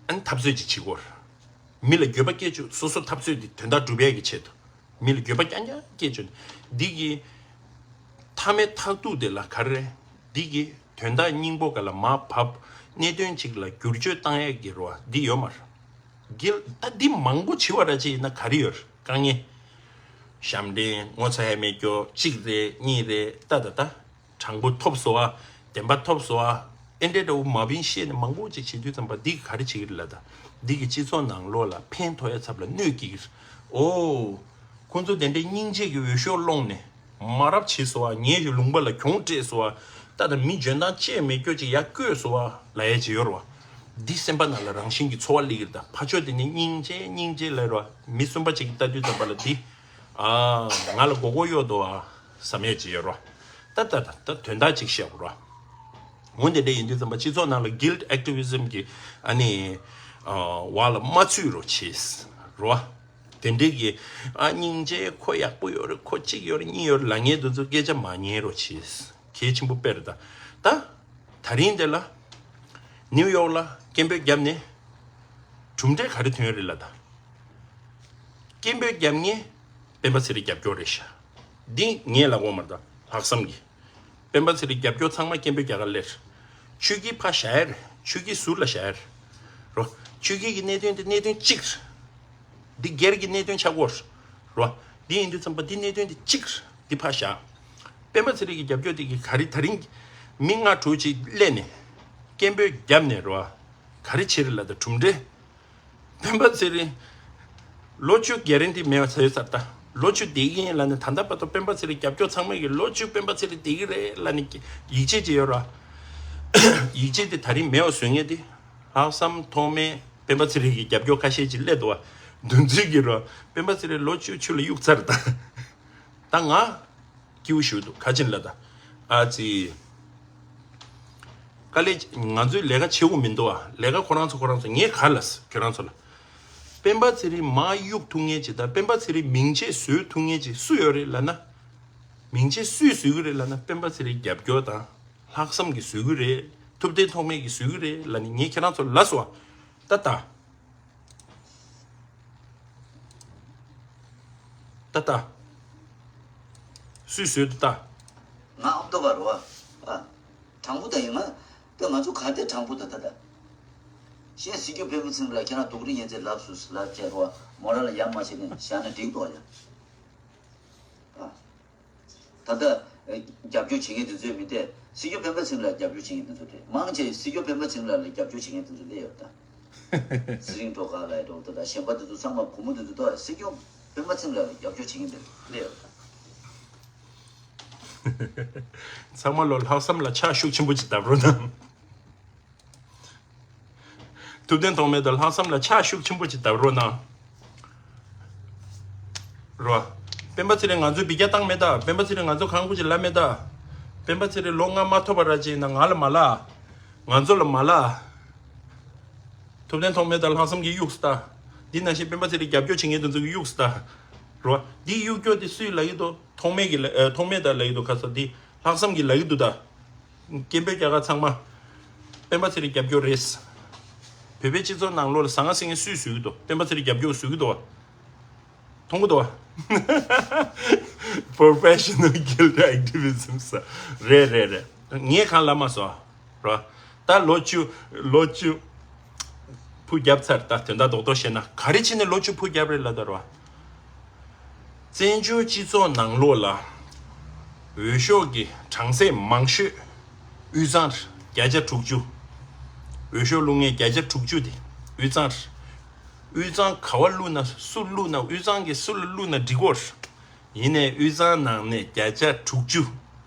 ཨ་ནི་འཐབ་རྩོད་ཅིག་བྱེད་དགོས། མི་ལ་འགྱོད་པ་སྐྱེ་བཅུག་སོ་སོ་འཐབ་རྩོད་འདི་དོན་དག་སྒྲུབ་ཡ་གི་ཆེད་དུ། མི་ལ་འགྱོད་པ་རྐྱང་རྐྱང་སྐྱེ་བཅུག་འདི་གི་མཐའ་མའི་མཐར་ཐུག་དེ་ལ་ག་རེ་རེད། འདི་གི་དོན་དག་སྙིང་པོ་ག་ལ་མར་བབས། གནད་དོན་ཅིག་ལ་བསྒྱུར་བཅོས་བཏང་ཡ་གི་རེད་བ། འདི་ཡོད་མ་རེད། གིལ། ད་འདི་མང་པོ་བྱེད་པ་ར་ཅིག་ཡིན་ན་ག་རེ་ཡོད་རེད། དཀའ་ངལ། ཞབས་འདྲེན། ངོ་ཚ་ཡ་མེད་རྒྱུ། གཅིག་རེད། གཉིས་རེད། ད་ད་ད། དྲང་པོ་ཐོབ་སོང་བ། བདེན་པ་ཐོབ་སོང་བ། ཨེ་འདྲའི་འདྲ་བོ་མ་བིན་བཤད་ནས་མང་པོ་ཅིག་བྱེད་དུས་ཙམ་པ་འདི་ག་རེ་བྱེད་ཀྱི་རེད་ལབ་ད། འདི་གི་སྤྱི་ཚོགས་ནང་ལོགས་ལ་ཕན་ཐོགས་ཡ་ཚབ་ལ་གནོད་ཀྱི་ཨོ། ཁོང་ཚོ་དེ་འདྲའི་སྙིང་རྗེ་གི་འོས་ཤོག་སློང་ནས་མ་རབས་བྱེད་སོ་བ། ངའི་ལུང་པ་ལ་གྱོང་སྤྲད་སོ་བ། ད་ད་མི་འཇོན་ཐང་ཅེས་མེད་སྐྱོ་ཅིག་ཡར་བསྐོས་སོ་བ་ལབ་ཡ་ཅིག་ཡོད་རེད་བ། འདི་སེམས་པ་ནང་ལ་རང་བཞིན་གྱི་ཚོར་བ་སླེབས་ཀྱི་རེད་ད། ཕར་ཕྱོགས་དེ་ནི་སྙིང་རྗེ་སྙིང་རྗེ་ལབ་རེད་བ། མི་གསུམ་པ་ཅིག་གིས་ལྟ་དུས་ཙམ་པ་ལ་འདི་ཨ་ང་ལ་མགོ་སྐོར་གཡོག་འདུག་ཨ་བསམ་ཡ་ཅིག་ཡོད་རེད་བ། ད་ད་ད་ད་དོན་དག་ཅིག་བཤད་དགོས་རེད་བ། འོན་ཏེ་འདྲ་ཡིན་དུས་ཙམ་པ་སྤྱི་ཚོགས་ནང་ལ་guilt activism་གི་ཨ་ནི་ཨ་བར་ལ་མ་ཚུད་རོགས་བྱེད་རོ། དེ་འདྲའི་གི་ཨ་སྙིང་རྗེ་ཁོ་ཡག་པོ་ཡོད་རེད། ཁོ་གཅིག་ཡོད་རེད་གཉིས་ཡོད་རེད་ལབ་མཁན་དེ་ཚོ་སྐད་ཆ་མ་ཉན་རོགས་བྱེད། གལ་ཆེན་པོ་དཔེ་རེད་ད། ད་ད་རིང་འདི་ལ་ནིའུ་ཡོག་ལ་སྐད་འབོད་བརྒྱབ་ནས་གྲུབ་འབྲས་ག་རེ་ཐོན་ཡོད་རེད་ལབ་ད། སྐད་འབོད་རྒྱབ་མཁན་སྤེན་པ་ཚེ་རིང་རྒྱབ་སྐྱོར་རེད་ཤག་འདི་ངས་ལབ་དགོས་མ་རེད་ད། ལྷག་བསམ་གྱིས། སྤེན་པ་ཚེ་རིང་རྒྱབ་སྐྱོར་ཚང་མ་སྐད་འབོད་རྒྱག་ག་སླེབས། ཆོས་སྐྱིད་ཕར་བཞག་ཡ་རེད། ཆོས་སྐྱིད་ཟུར་ལ་བཞག་ཡ་རེད། རོ། ཆོས་སྐྱིད་ཀྱི་གནད་དོན་དེ་གནད་དོན་གཅིག་རེད། འདི་སྒེར་གྱི་གནད་དོན་ཆགས་ཀྱི་ཡོད་རེད། རོ། འདི་ཡིན་དུས་ཙམ་པ་འདི་གནད་དོན་དེ་གཅིག་རེད། འདི་ཕར་བཞག་སྤེན་པ་ཚེ་རིང་གི་རྒྱབ་སྐྱོར་དེ་གིས་ག་རེ་ད་རིང་མི་ལྔ་དྲུག་ཅིག་སླེབས་ནས་སྐད་འབོད་བརྒྱབ་ནས་རོ། ག་རེ་བྱེད་རེད་ལབ་ད་གྲུབ་འབྲས། སྤེན་པ་ཚེ་རིང་། ལོ་བཅུ་གྷེ་རན་ཊི་མེད་པ་ཟེར་ཡོད་ས་རེད་ད། ལོ་བཅུ་བསྡད་ཀྱི་ཡིན་ལབ་ནས་ད་ལྟ་བར་དུ་སྤེན་པ་ཚེ་རིང་རྒྱབ་སྐྱོར་ཚང་མ་གིས་ལོ་བཅུ་སྤེན་པ་ཚེ་རིང་བསྡད་ཀྱི་རེད་ལབ་ནས་ཡིད་ཆེས་བྱས་ཡོད་ར། ཡིད་ཆེས་དེ་ད་རིང་མེད་པ་བཟོ་མཁན་དེ། ལྷག་བསམ་ཐོགས་མེད་སྤེན་པ་ཚེ་རིང་གི་རྒྱབ་སྐྱོར་ཁ་ཤས་ཅིག་སླེབས་འདུག་བ། འདུ་འཛི་གིས་ར་སྤེན་པ་ཚེ་རིང་ལོ་བཅུ་ཆུ་ལ་གཡུག་ཚར་ད། ད་ང་སྐྱིད་པོ་ཞིག་འདུག་ག་ཅི་ལབ་ད། ཨ་ཙི། དཀའ་ལས་ང་ཚོས་ལས་ཀ་བྱེད་དགོས་མི་འདུག་ཨ། ལས་ཀ་ཁོ་རང་ཚོ་ཁོ་རང་ཚོ། ངས་ག་ལབ་ཁྱོད་རང་ཚོ་ལ། སྤེན་པ་ཚེ་རིང་མར་གཡུག་ཐུབ་མཁན་ཅིག་དང་སྤེན་པ་ཚེ་རིང་མིང་ཆད་བཟོ་ཐུབ་མཁན་ཅིག་སུ་ཡོད་རེད་ལབ་ན། མིང་ཆད་སུས་བཟོ་གི་རེད་ལབ་ན་སྤེན་པ་ཚེ་རིང་རྒྱབ་སྐྱོར་དང་ལྷག་བསམ་གྱིས་བཟོ་གི་རེད། ཐུབ་བསྟན་ཐོགས་མེད་ཀྱིས་བཟོ་གི་རེད་ལབ་ནས་ངས་ཁྱེད་རང་ཚོ་ལབ་སོང་ཨ། ད་ལྟ། ད་ལྟ། སུས་བཟོས་འདུག་ད། ང་ཨ་མདོ་བ་རོ། ཨ། དྲང་པོ་ད་ཡིན་ང་། ད་ང་ཚོ་ག་དེ་དྲང་པོ་ད་ད་ད། གཞན་སྲིད་སྐྱོང་སྤེན་པ་ཚེ་རིང་ལ་ཁྱེད་རང་སྡུག་རུས་ཉེན་ཚད་ལབ་སུ་ལབ་བྱས་རོ། མོ་རང་ལ་ཡ་མ་བྱས་ནས་བཞག་ན་འགྲིག་འདུག་ཡ། ཨ། ད་ལྟ་རྒྱབ་སྐྱོར་བྱེད་མཁན་དེ་ཚོའི་མི་སྡེ་སྲིད་སྐྱོང་སྤེན་པ་ཚེ་རིང་ལ་རྒྱབ་སྐྱོར་བྱེད་མཁན་དེ་ཚོ་རེད། མང་ཆེ་སྲིད་སྐྱོང་སྤེན་པ་ཚེ་རིང་ལ་རྒྱབ་སྐྱོར་བྱེད་མཁན་དེ་ཚོ་སླེབས་ཡོད་ད། ཚེ་རིང་སྒྲོལ་དཀར་ལ་ཡི་འགྲོ་ད་ད་གཞན་པ་དེ་ཚོ་ཚང་མ་བུ་མོ་དེ་ཚོ་ད་སྲིད་སྐྱོང་སྤེན་པ་ཚེ་རིང་ལ་རྒྱབ་སྐྱོར་བྱེད་མཁན་དེ་སླེབས་ཡོད་ད། ཚང་མ་ལོ་ལྷག་བསམ་ལ་ཕྱག་ཤུགས་ཆེན་པོ་ཅིག་བརྡབ་རོགས་གནང་། ཐུབ་བསྟན་ཐོགས་མེད་དང་ལྷག་བསམ་ལ་ཕྱག་ཤུགས་ཆེན་པོ་ཅིག་བརྡབ་རོགས་གནང་། རོ། སྤེན་པ་ཚེ་རིང་ང་ཚོས་འབུད་རྒྱག་བཏང་མེད་ད། སྤེན་པ་ཚེ་རིང་ང་ཚོ་གང་དགོས་ཅིག་ལབ་མེད་ད། སྤེན་པ་ཚེ་རིང་ལོ་ལྔ་མ་ཐོབ་པ་ར་ཅིག་ཡིན་ན་ང་ལ་མ་ལབ། ང་ཚོ་ལ་མ་ལབ། ཐུབ་བསྟན་ཐོགས་མེད་དང་ལྷག་བསམ་གྱིས་གཡུགས་སོང་ད། འདི་ནང་བཞིན་སྤེན་པ་ཚེ་རིང་རྒྱབ་སྐྱོར་བྱེད་མཁན་དེ་ཚོ་གིས་གཡུགས་སོང་ད། རོ། འདི་གཡུག་སྐྱོར་དེ་སུས་ལབ་ཀྱི་འདུག་ཐོགས་མེད་ཀྱིས་ལ་ཨ། ཐོགས་མེད་དང་ལབ་ཀྱི་འདུག་ཁ་སང་འདི་ལྷག་བསམ་གྱིས་ལབ་ཀྱི་འདུག་ད། སྐད་འབོད་རྒྱག་ག་ཚང་མ། སྤེན་པ་ཚེ་རིང་རྒྱབ་སྐྱོར་རེད། བོད་པའི་སྤྱི་ཚོགས་ནང་ལོགས་ལ་ཟ་ང་ཟིང་ངེ་སུས་བཟོས་ཀྱི་འདུག་སྤེན་པ་ཚེ་རིང་རྒྱབ་སྐྱོར་བཟོས་ཀྱི་འདུག་བ། མཐོང་གི་འདུག་བ། Professional guilt activism ས། རེད་རེད་རེད། ངས་གང་ལབ་མ་སོང་། རོ། ད་ལོ་བཅུ། ལོ་བཅུ། ཕུ་རྒྱབ་ཚར་ད་དོན་དག་རྡོག་རྡོག་བཤད་ན་ག་རེ་བྱས་ནས་ལོ་བཅུ་ཕུ་རྒྱབ་རེད་ལབ་ད་རོ། བཙན་བྱོལ་སྤྱི་ཚོགས་ནང་ལོགས་ལ་འོས་ཤོག་གི་གྲངས་ཚད་མང་ཤོས་དབུས་གཙང་རེད། བརྒྱ་ཆ་དྲུག་ཅུ། འོས་ཤོག་བླུག་མཁན་བརྒྱ་ཆ་དྲུག་ཅུ་དེ་དབུས་གཙང་རེད། དབུས་གཙང་ག་བ་བླུག་ན་སུ་བླུག་ན་དབུས་གཙང་གི་སུ་ལ་བླུག་ན་འགྲིག་གོ་རེད། ཡིན་ནའི་དབུས་གཙང་ནང་ནས་བརྒྱ་ཆ་དྲུག་ཅུ།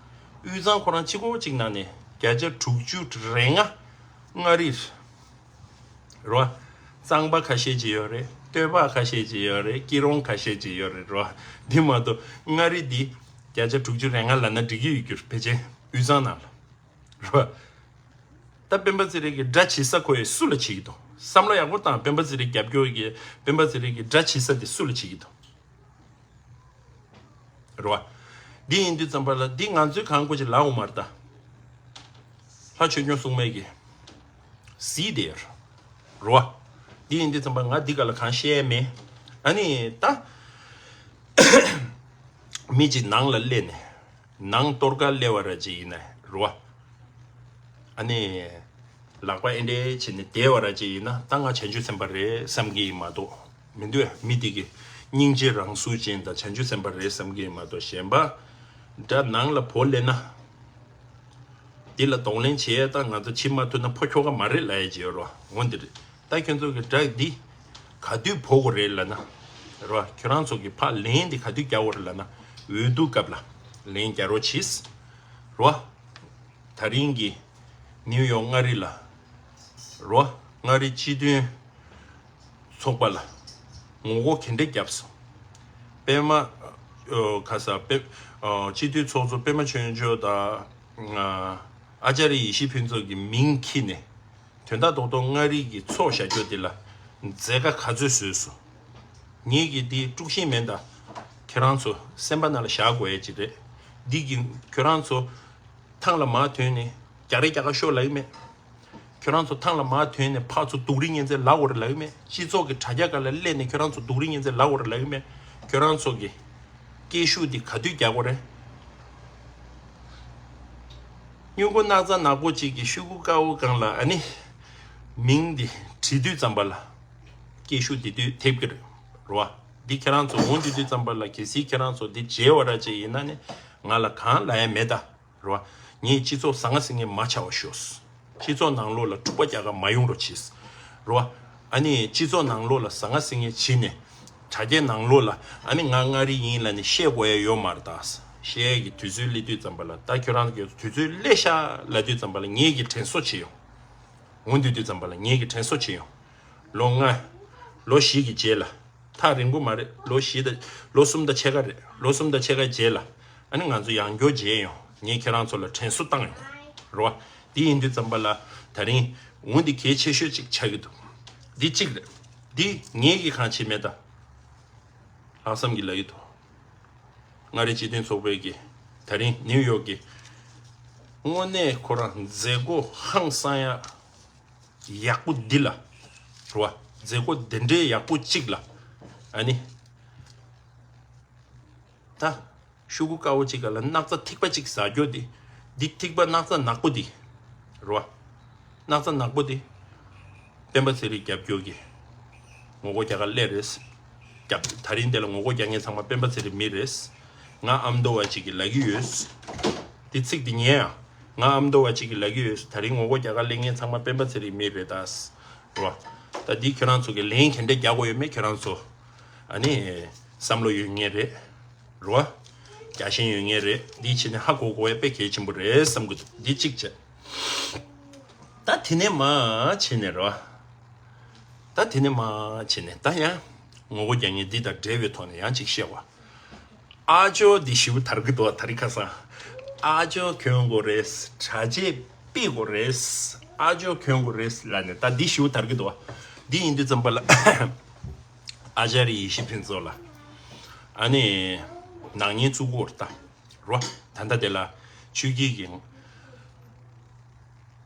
དབུས་གཙང་ཁོ་རང་གཅིག་པོ་གཅིག་ནང་ནས་བརྒྱ་ཆ་དྲུག་ཅུ་རེ་ལྔ་མངའ་རིས་རེད་བ། གཙང་པ་ཁ་ཤས་ཅིག་ཡོད་རེད། སྟོད་པ་ཁ་ཤས་ཅིག་ཡོད་རེད། སྐྱིད་རོང་ཁ་ཤས་ཅིག་ཡོད་རེད་རེད་བ། འདི་མ་གཏོགས་མངའ་རིས་འདི་བརྒྱ་ཆ་དྲུག་ཅུ་རེ་ལྔ་ལབ་ན་འགྲིག་གི་ཡོད་རྒྱུ་རེད། ཕལ་ཆེར་དབུས་གཙང་ནང་ལ་རེད་བ། ད་སྤེན་པ་ཚེ་རིང་གི་དགྲ་བྱེད་ས་ཁོ་ཡི་སུ་ལ་བྱེད་ཀྱི་འདུག་བསམ་བློ་ཡག་པོ་བཏང་། སྤེན་པ་ཚེ་རིང་རྒྱབ་སྐྱོར་གྱི་སྤེན་པ་ཚེ་རིང་གི་དགྲ་བྱེད་ས་དེ་སུ་ལ་བྱེད་ཀྱི་འདུག་རེད་བ། འདི་ཡིན་དུས་ཙམ་པ་ལ་འདི་ང་ཚོས་གང་དགོས་ཀྱི་ལབ་འོང་མ་རེད་ད། ལྷ་ཆོས་སྐྱོང་སྲུང་མའི་གི་གཟིགས་དེ་རེད་བ། འདི་ཡིན་དུས་ཙམ་པ་ང་འདི་ག་ལ་གང་བཤད་མེད། ཨ་ནི་ད་མི་གཅིག་ནང་ལ་སླེབས་ནས་ནང་གཏོར་ཁ་སླེབས་པ་ར་ཅིག་ཡིན་ན་རེད་བ། ཨ་ནི། ལག་པ་ཨེ་འདྲས་བྱས་ནས་བསྡད་པ་ར་ཅིག་ཡིན་ན་ད་ང་བྱང་ཆུབ་སེམས་དཔའ་རེད་བསམ་གྱི་ཡིན་མ་གཏོགས། མི་འདུག་ཨ། མི་དེ་གི་སྙིང་རྗེ་རང་གཟུགས་ཅན་དང་བྱང་ཆུབ་སེམས་དཔའ་རེད་བསམ་གྱི་ཡིན་མ་གཏོགས། གཞན་པ་འདྲ་ནང་ལ་བོ་སླེབས་ན་ འདི་ལ་གདོང་ལེན་བྱེད་ཡས་ད་ང་ཚོ་ཕྱི་མ་ཐུབ་ན་ཕོ་ཁྱོ་ག་མ་རེད་ལབ་ཡས་ཅིག་ཡོད་རོ། འོ་འདི་རེད། ད་ཁྱོད་ཚོ་གི་སྒྲ་འདི་ག་དུས་ཕོ་དགོས་རེད་ལབ་ན་རོ། ཁྱོད་རང་ཚོ་གི་ཕར་ལན་འདི་ག་དུས་རྒྱག་དགོས་རེད་ལབ་ན། འོས་བསྡུ་སྐབས་ལ་ལན་རྒྱག་རོགས་གྱིས་རོ། ད་རིང་གི་ནིའུ་ཡོག་མངའ་རིས་ལ་རོ། མངའ་རིས་སྤྱི་མཐུན་ཚོགས་པ་ལ་ངོ་རྒོལ་ག་འདྲས་བརྒྱབ་སོང་། པད་མ། ཨོ། ཁ་ས་པད། ཨོ། སྤྱི་འཐུས་ཚོགས་གཙོ་པད་མ་ཆོས་འབྱོར་དང་། ཨ། ཨ་ཅཱ་རི་ཡེ་ཤེས་ཕུན་ཚོགས་ཀྱི་མིང་འཁྱེར་ནས་དོན་དག་རྡོག་རྡོག་མངའ་རིས་ཀྱི་ཚོགས་བཞག་རྒྱུ་འདི་ལ་མཛད་དཀའ་ག་ཚོད་བཟོས་སོང་། ངེད་ཀྱིས་འདི་དཀྲུག་ཤིང་མིན་ད། ཁྱེད་རང་ཚོ་སེམས་པ་ནང་ལ་བཞག་དགོས་ཡས་ཅིག་རེད། འདི་གི་ཁྱེད་རང་ཚོ་ཐང་ལ་མར་ཐོན་ནས་རྒྱག་རེས་རྒྱག་ག་ཤོག་ལབ་ཀྱི་མེད། ཁྱོད་རང་ཚོ་ཐང་ལ་མར་ཐོན་ནས་ཕར་ཚུར་སྡུག་རུས་ངན་ཚད་ལབ་དགོས་རེད་ལབ་ཀྱི་མེད། སྤྱི་ཚོགས་ཀྱི་དྲ་རྒྱ་སྒང་ལ་སླེབས་ནས་ཁྱོད་རང་ཚོ་སྡུག་རུས་ངན་ཚད་ལབ་དགོས་རེད་ལབ་ཀྱི་མེད། ཁྱོད་རང་ཚོ་གི་སྐད་ཤུགས་འདི་ག་དུས་རྒྱག་དགོས་རེད། སྨྱུ་གུ་སྣག་ཚ་ནག་པོ་གཅིག་གི་ཤུ་གུ་དཀར་པོ་སྒང་ལ་ཨ་ནི་མིང་འདི་བྲིས་དུས་ཙམ་པ་ལ་སྐད་ཤུགས་དེ་དུས་ཐེབས་ཀྱི་རེད་རོ། འདི་ཁྱེད་རང་ཚོ་འོང་དུས་དུས་ཙམ་པ་ལ་གལ་སྲིད་ཁྱེད་རང་ཚོ་འདི་མཇལ་བ་ར་ཅིག་ཡིན་ན་ནི་ང་ལ་གང་ལབ་ཡ་མེད་ད། རོ། ངས་སྤྱི་ཚོགས་ཟང་ངེ་ཟིང་ངེ་མ་ཆགས་པ་ཤོག། སྤྱི་ཚོགས་ནང་ལོགས་ལ་འཁྲུག་པ་རྒྱག་ག་མ་ཡོང་རོགས་གྱིས། རོ། ཨ་ནི་སྤྱི་ཚོགས་ནང་ལོགས་ལ་ཟང་ངེ་ཟིང་ངེ་བྱས་ནས་དྲ་རྒྱའི་ནང་ལོགས་ལ་ཨ་ནི་ང་མངའ་རིས་ཡིན་ལབ་ནས་བཤད་དགོས་ཡ་ཡོད་མ་རེད་ད། བཤད་ཡ་གི་དུས་ཚོད་སླེབས་དུས་ཙམ་པ་ལ་ད་ཁྱོད་རང་གི་དུས་ཚོད་སླེབས་ཤག་ལབ་དུས་ཙམ་པ་ལ་ངེད་ཀྱིས་དྲན་གསོ་བྱེད་ཡོང་། འོང་དུས་དུས་ཙམ་པ་ལ་ངེད་ཀྱིས་དྲན་གསོ་བྱེད་ཡོང་། ལོ་ལྔ། ལོ་བཞི་གི་རྗེས་ལ། ཐག་རིང་པོ་མ་རེད། ལོ་བཞི་དང་། ལོ་གསུམ་དང་ཕྱེད་ཀ་རེད། ལོ་གསུམ་དང་ཕྱེད་ཀ་རྗེས་ལ་ཨ་ནི་ང་ཚོ་ཡང་བསྐྱར་མཇལ་ཡོང་། ངས་ཁྱེད་རང་ཚོ་ལ་དྲན་གསོ་བཏང་ཡོང་། རེད་བ། འདི་ཡིན་དུས་ཙམ་པ་ལ་ད་རིང་འོ་འདི་གལ་ཆེ་ཤོས་ཅིག་ཆགས་ཀྱི་འདུག། འདི་གཅིག་རེད། འདི་ངས་ཀྱིས་གང་བྱེད་མེད་ད། ལྷག་བསམ་གྱིས་ལབ་ཀྱི་འདུག། མངའ་རིས་སྤྱི་མཐུན་ཚོགས་པའི་གི་ད་རིང་ནིའུ་ཡོག་གི་དངོས་གནས་ཁོ་རང་མཛད་སྒོ་ཧང་སང་ཡ། ཡག་པོ་འདི་ལ། རེད་བ། མཛད་སྒོ་འདི་འདྲའི་ཡག་པོ་གཅིག་ལ། ཨ་ནི། ད། ཤུ་གུ་དཀར་པོ་གཅིག་ག་ལ་སྣག་ཚ་ཐིགས་པ་གཅིག་ཟ་རྒྱུ་འདི། འདི་ཐིགས་པ་སྣག་ཚ་ནག་པོ་འདི། རེད་བ། སྣག་ཚ་ནག་པོ་འདི། སྤེན་པ་ཚེ་རིང་རྒྱབ་སྐྱོར་གྱི་ངོ་རྒོལ་རྒྱག་ག་སླེབས་རེད། རྒྱབ། ད་རིང་འདི་ལ་ངོ་རྒོལ་རྒྱག་མཁན་ཚང་མ་སྤེན་པ་ཚེ་རིང་མི་རེད། ང་ཨ་མདོ་བ་གཅིག་གིས་ལབ་ཀྱི་ཡོད། འདི་ཚིག་འདི་ཉན་ཨ། ང་ཨ་མདོ་བ་གཅིག་གིས་ལབ་ཀྱི་ཡོད། ད་རིང་ངོ་རྒོལ་རྒྱག་ག་སླེབས་མཁན་ཚང་མ་སྤེན་པ་ཚེ་རིང་མི་རེད་ད། རོ། ད་འདི་ཁྱོད་རང་ཚོ་གི་ལན་ག་འདྲ་རྒྱག་དགོས་ཡོད་མེད་ཁྱོད་རང་ཚོ། ཨ་ནི། བསམ་བློ་ཡོད་མཁན་རེད། རོ། རྒྱ་ཞེན་ཡོད་མཁན་རེད། འདི་བྱས་ནས་ཧ་གོ་དགོས་ཡ་དཔེ་གལ་ཆེན་པོ་རེད་བསམ་གི་འདུག། འདི་གཅིག་བྱས། ད་དེ་ནས་མར་བྱས་ནས་རོ། ད་དེ་ནས་མར་བྱས་ནས་ད་ཡང་ངོ་རྒོལ་རྒྱག་མཁན་འདི་དང་འབྲེལ་བའི་ཐོག་ནས་ཡང་གཅིག་བཤད་པ། ཨ་ཇོ་འདི་ཞེ་པོ་དར་གི་འདུག། ད་རིང་ཁ་སང་ཨ་ཇོ་གྱོན་དགོས་རེད། དྲ་རྒྱས་སྤེལ་དགོས་རེད། ཨ་ཇོ་གྱོན་དགོས་རེད་ལབ་ནས་ད་འདི་ཞེ་པོ་དར་གི་འདུག། འདི་ཡིན་དུས་ཙམ་པ་ལ་ཨ་ཅཱ་རི་ཡེ་ཤེས་ཕུན་ཚོགས་ལ་ཨ་ནི་ནག་ཉེས་བཙུགས་དགོས་རེད་ད། རོ། ད་ལྟ་དེ་ལ་ཆོས་སྐྱིད་ཀྱིས་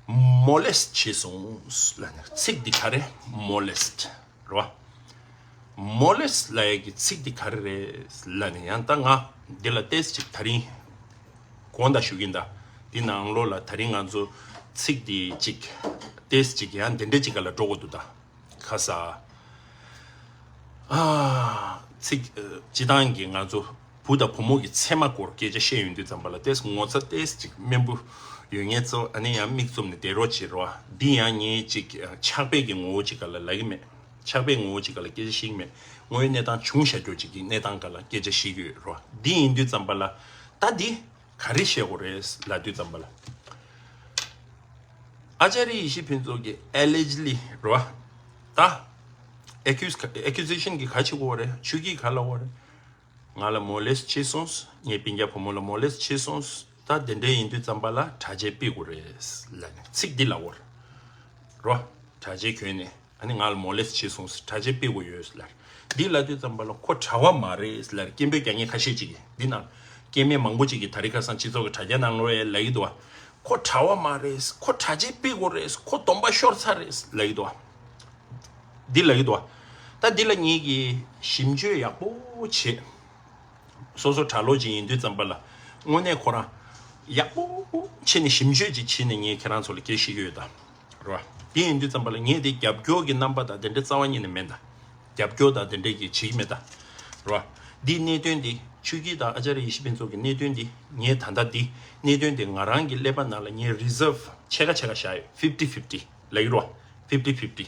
མོ་ལེ་སི་བྱས་སོང་ལབ་ནས། ཚིག་འདི་ག་རེ། མོ་ལེ་སི། རོ། མོ་ལེ་སི་ལབ་ཡས་ཀྱི་ཚིག་འདི་ག་རེ་རེད་ལབ་ནས་ཡང་ད་ང་འདི་ལ་ཏོག་ཙམ་ཅིག་ད་རིང་དགོངས་དག་ཞུ་གི་ཡིན་ད། འདི་ནང་ལོགས་ལ་ད་རིང་ང་ཚོ་ཚིག་འདི་ཅིག་ཏོག་ཙམ་ཅིག་ཡང་འདི་འདྲ་ཅིག་ག་ལ་འགྲོ་དགོས་འདུག་ད། ཁ་ས། ཨ། ཚིག་སྤྱི་བཏང་གི་ང་ཚོ་བུ་དང་བུ་མོ་གི་མཚན་མ་སྐོར་སྐད་ཆ་བཤད་ཡོང་དུས་ཙམ་པ་ལ་ཏོག་ཙམ་ངོ་ཚ་ཏོག་ཙམ་ཅིག་དམན་པོ་ཡོད་མཁན་ཚོ་ཨ་ནི་ཡང་མིག་བཙུམ་ནས་བསྡད་རོགས་བྱེད་རོགས། འདི་ཡང་ངས་ཅིག་ཆགས་པའི་གི་ངོ་བོ་ཅིག་ག་ལ་ལབ་ཀྱི་མེད། ཆགས་པའི་ངོ་བོ་ཅིག་ག་ལ་སྐད་ཆ་བཤད་ཀྱི་མེད། དངོས་ཡོད་གནས་སྟངས་བྱུང་བཞག་རྒྱུ་ཅིག་གི་གནས་སྟངས་ག་ལ་སྐད་ཆ་བཤད་ཀྱི་ཡོད་རོགས། འདི་ཡིན་དུས་ཙམ་པ་ལ་ད་འདི། ག་རེ་བཤད་དགོས་རེད་ལབ་དུས་ཙམ་པ་ལ། ཨ་ཅཱ་རི་ཡེ་ཤེས་ཕུན་ཚོགས་ཀྱིས་ཨེ་ལེ་ཇི་ལི་རོ། ད། ཨེ་ཁུ་ཟི། ཨེ་ཁུ་ཟེ་ཤན་གྱིས་ག་བྱེད་དགོས་རེད། ཆོས་སྐྱིད་ག་ལབ་དགོས་རེད། ང་ལ་མོ་ལེ་སི་བྱས་སོང་། ངའི་སྤུན་ཀྱག་བུ་མོ་ལ་མོ་ལེ་སི་བྱས་སོང་། ད་དེ་འདྲ་ཡིན་དུས་ཙམ་པ་ལ་དྲ་རྒྱ་སྤེལ་དགོས་རེད་ལབ་ནས་ཚིག་འདི་ལབ་དགོས་རེད། རོ། དྲ་རྒྱ་གྱོན་ནས། ཨ་ནི་ང་ལ་མོ་ལེ་སི་བྱས་སོང་ཟེར། དྲ་རྒྱ་སྤེལ་དགོས་ཡོད་ཟེར་ལབ། འདི་ལབ་དུས་ཙམ་པ་ལ་ཁོ་གྲྭ་བ་མ་རེད་ཟེར་ལབ། སྐད་འབོད་རྒྱག་མཁན་ཁ་ཤས་ཅིག་གིས་འདི་ནང་སྐད་མེད་མང་པོ་ཅིག་གིས་ད་རེས་ཁ་སང་སྤྱི་ཚོགས་ཀྱི་དྲ་རྒྱ་ནང་ལོགས་ཡ་ལབ་ཀྱི་འདུག་བ། ཁོ་གྲྭ་བ་མ་རེད། ཁོ་དྲ་རྒྱ་སྤེལ་དགོས་རེད། ཁོ་སྡོམ་པ་ཤོར་ཚར་རེད་ལབ་ཀྱི་འདུག་བ། འདི་ལབ་ཀྱི་འདུག་བ། ད་འདི་ལ་ངེད་ཀྱིས་ཞིབ་འཇུག་ཡག་པོ་བྱེད། སོ་སོ་གྲྭ་ལོག་ཅིག་ཡིན་དུས་ཙམ་པ་ལ་དངོས་གནས་ཁོ་རང་ཡག་པོ་བྱས་ནས་ཞིབ་འཇུག་ཅིག་བྱས་ནས་ངས་ཁྱེད་རང་ཚོ་ལ་སྐད་ཆ་བཤད་ཀྱི་ཡོད་ད། རེད་བ། དེ་ཡིན་དུས་ཙམ་པ་ལ་ངས་དེ་རྒྱབ་སྐྱོར་གྱི་རྣམ་པ་དང་དེ་འདྲའི་རྩ་བ་ཉིད་ནས་མེད་ད། རྒྱབ་སྐྱོར་དང་དེ་འདྲའི་གི་བྱེད་ཀྱི་མེད་ད། རེད་བ། འདིའི་གནད་དོན་འདི་ ཆོས་སྐྱིད་དང་ཨ་ཅར་ཡེ་ཤེས་ཕུན་ཚོགས་ཀྱི་གནད་དོན་འདི་ངས་ད་ལྟ་འདི་གནད་དོན་འདི་ང་རང་གི་ཀླད་པ་ནང་ལ་ངས་རི་ཛརབ་ཕྱེད་ཀ་ཕྱེད་ཀ་བཞག་ཡོད། ཕིབ་ཊི་ཕིབ་ཊི་ལབ་ཀྱི་རེད་བ། ཕིབ་ཊི་ཕིབ་ཊི་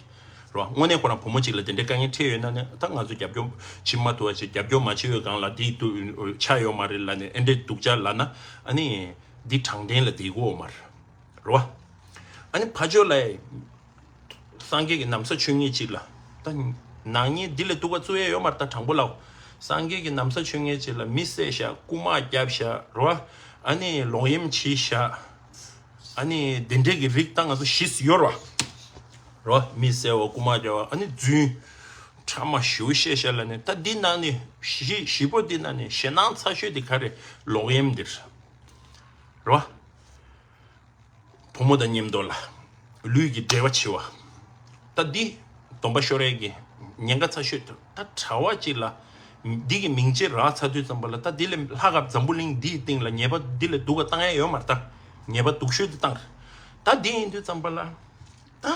རེད་བ། དངོས་གནས་ཁོ་རང་བུ་མོ་གཅིག་ལ་དེ་འདྲའི་དཀའ་ངལ་འཕྲད་ཡོད་ན་ནི་ད་ང་ཚོ་རྒྱབ་སྐྱོར་བྱེད་མ་ཐུབ་པ་ཅིག་རྒྱབ་སྐྱོར་མ་བྱེད་ཡོད་སྒང་ལ་འདི་འདུག་ཆགས་ཡོད་མ་རེད་ལབ་ནས་ཨེ་འདྲས་སྡུག་ཅག་ལབ་ན་ཨ་ནི་འདི་དྲང་བདེན་ལ་བསྡད་ཀྱི་ཡོད་མ་རེད། རེད་བ། ཨ་ནི་ཕར་ཕྱོགས་ལ་སངས་རྒྱས་ཀྱི་ན་བཟའ་མཆོད་མཁན་ཅིག་ལ་ད་ནག་ཉེས་འདི་ལས་སྡུག་པ་བཙུགས་ཡས་ཡོད་མ་རེད། ད་དྲང་པོ་ལབ། སངས་རྒྱས་ཀྱི་ན་བཟའ་མཆོད་མཁན་ཅིག་ལ་མི་བསད་ཤག་རྐུ་མ་བརྒྱབ་ཤག་རེད་བ། ཨ་ནི་ལོག་གཡེམ་བྱས་ཤག་ཨ་ནི་དེ་འདྲས་ཀྱི་རིགས་ད་ང་ཚོ་ཞེ་པོ་ཡོད་རེད་བ། རེད་བ། མི་བསད་པ་རྐུ་མ་བརྒྱབ་པ་ཨ་ནི་རྫུན་ཕྲ་མ་ཞེ་པོ་བཤད་ཤག་ལབ་ནས་ད་འདི་ནང་ནས་ཞེ་ཞེ་པོ་འདི་ནང་ནས་ཞེད་སྣང་ཚ་ཤོས་དེ་ག་རེ་ལོག་གཡེམ་འདི་རེད་བ། བུ་མོ་དང་མཉམ་དུ་ལ་ལུས་ཀྱི་འབྲེལ་བ་བྱེད་པ། ད་འདི་སྡོམ་པ་ཤོར་ཡས་ཀྱི་ཉེན་ཁ་ཚ་ཤོས་དེ། ད་གྲྭ་པ་གཅིག་ལ་འདི་གི་མིང་ཅིག་རག་ཚར་དུས་ཙམ་པ་ལ་ད་འདི་ལས་ལྷག་ག་འཛམ་བུ་གླིང་འདིའི་སྟེང་ལ་ཉེས་པ་འདི་ལས་སྡུག་ག་བཏང་ཡས་ཡོད་མ་རེད། ད་ཉེས་པ་སྡུག་ཤོས་དེ་བཏང་རེད། ད་འདི་ཡིན་དུས་ཙམ་པ་ལ་ད་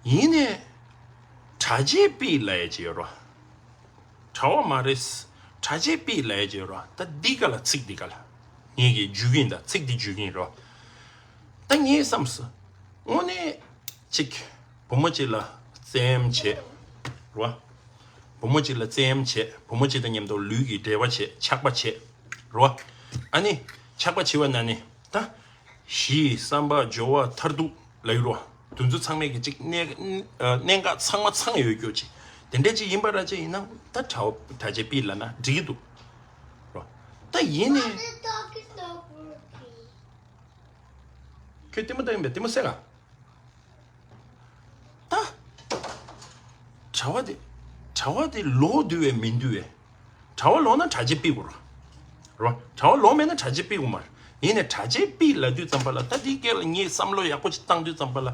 ཡིན་ནས་གྲྭ་ཆས་པི་ལབ་ཡས་ཅིག་ཡོད་རེད། གྲྭ་པ་མ་རེད། གྲྭ་ཆས་པི་ལབ་ཡས་ཅིག་ཡོད་རེད། ད་འདི་ག་ལ་ཚིག་འདི་ག་ལ་ངེད་ཀྱིས་འཇུས་ཀྱི་ཡིན། ད་ཚིག་འདི་འཇུས་ཀྱི་ཡིན་རེད། ད་ངས་བསམ་སོང་། དངོས་གནས་གཅིག་བུ་མོ་གཅིག་ལ་བཙན་གཡེམ་བྱས་རེད་བ། བུ་མོ་གཅིག་ལ་བཙན་གཡེམ་བྱས། བུ་མོ་གཅིག་དང་མཉམ་དུ་ལུས་ཀྱི་འབྲེལ་བ་བྱས། ཆགས་པ་བྱས་རེད་བ། ཨ་ནི་ཆགས་པ་བྱས་པ་ན་ནི་ད་གཞི་བསམ་པ་སྦྱོར་བ་མཐར་ཐུག་ལབ་ཀྱི་རེད་བ། དེ་ཚོ་ཚང་མས་ཀྱི་གཅིག་གནད་གནད་འགག་ཚང་མ་ཚང་ཡོད་རྒྱུ་ཅིག་དེ་འདྲ་ཅིག་ཡིན་པ་ར་ཅིག་ཡིན་ན་ད་གྲྭ་པ་གྲྭ་ཆས་པི་ལབ་ན་འགྲིག་གི་འདུག་རེད་བ། ད་ཡིན་ནས་ཁྱོད་ལྟད་མོ་ལྟ་ཡིན་པས་ལྟད་མོ་གསན་ག་ད། གྲྭ་པ་དེ། གྲྭ་པ་དེ་ལོག་འདུག་པས་མི་འདུག་པས། གྲྭ་པ་ལོག་ན་གྲྭ་ཆས་པི་དགོས་རེད། རེད་བ། གྲྭ་པ་ལོག་མེད་ན་གྲྭ་ཆས་པི་དགོས་མ་རེད། ཡིན་ནས་གྲྭ་ཆས་པི་ལབ་དུས་ཙམ་པ་ལ་ད་འདི་སྐད་ལ་ངས་བསམ་བློ་ཡག་པོ་ཅིག་བཏང་དུས་ཙམ་པ་ལ།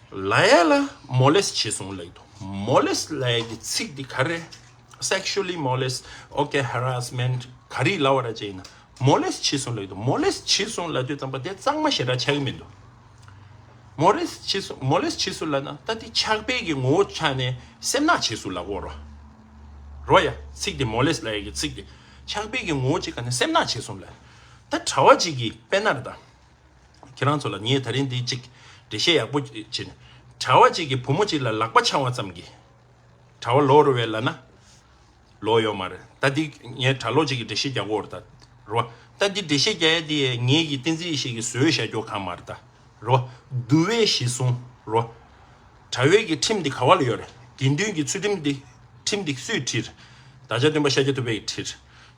ལབ་ཡ་ལ་མོ་ལེས་བྱས་སོང་ལབ་ཀྱི་འདུག་མོ་ལེས་ལབ་ཡ་གི་ཚིག་འདི་ག་རེ། sexually molest, okay, harassment ག་རེ་ལབ་པ་ར་ཅིག་ཡིན་ན་མོ་ལེས་བྱས་སོང་ལབ་ཀྱི་འདུག་མོ་ལེས་བྱས་སོང་ལབ་དུས་ཙམ་པ་དེ་གཙང་མ་ཞེ་དྲག་ཆགས་ཀྱི་མི་འདུག་མོ་ལེས་བྱས་སོང་། མོ་ལེས་བྱས་སོང་ལབ་ན་ད་དེ་ཆགས་པའི་གི་ངོ་བོ་ཆགས་ནས་སེམས་ནག་བྱས་སོང་ལབ་དགོས་རེད། རེད་བ། ཡ་ཚིག་དེ་མོ་ལེས་ལབ་ཡ་གི་ཚིག་དེ་ཆགས་པའི་གི་ངོ་བོ་ཅིག་ག་ནས་སེམས་ནག་བྱས་སོང་ལབ། ད་གྲྭ་པ་ཅིག་གིས་དཔེར་ན་རེད་ད། ཁྱེད་རང་ཚོ་ལ་ངས་ད་རིང་འདི་གཅིག་འགྲེལ་བཤད་ཡག་པོ་བྱས་ནས། གྲྭ་པ་གཅིག་གིས་བུ་མོ་གཅིག་ལ་ལག་པ་འཆང་བ་ཙམ་གྱིས་གྲྭ་པ་ལོག་རེད་པས་ལབ་ན། ལོག་ཡོད་མ་རེད། ད་འདི་ངས་གྲྭ་ལོག་ཅིག་གི་འགྲེལ་བཤད་རྒྱག་གི་ཡོད་རེད་ད། རེད་བ། ད་འདི་འགྲེལ་བཤད་རྒྱག་ཡ་འདི་ངེད་ཀྱི་བསྟན་འཛིན་ཡེ་ཤེས་ཀྱིས་བཟོས་བཞག་རྒྱུ་གང་མ་རེད་ད། རེད་བ། འདུལ་བའི་གཞི་བཟུང་། རེད་བ། གྲྭ་པའི་གི་ཁྲིམས་འདི་ག་བ་ལ་ཡོད་རེད། དགེ་འདུན་གྱི་ཚུལ་ཁྲིམས་འདི། ཁྲིམས་འདི་སུས་ཁྲིད། བདག་ཅག་སྟོན་པ་ཤཱཀྱ་ཐུབ་པས་ཁྲིད།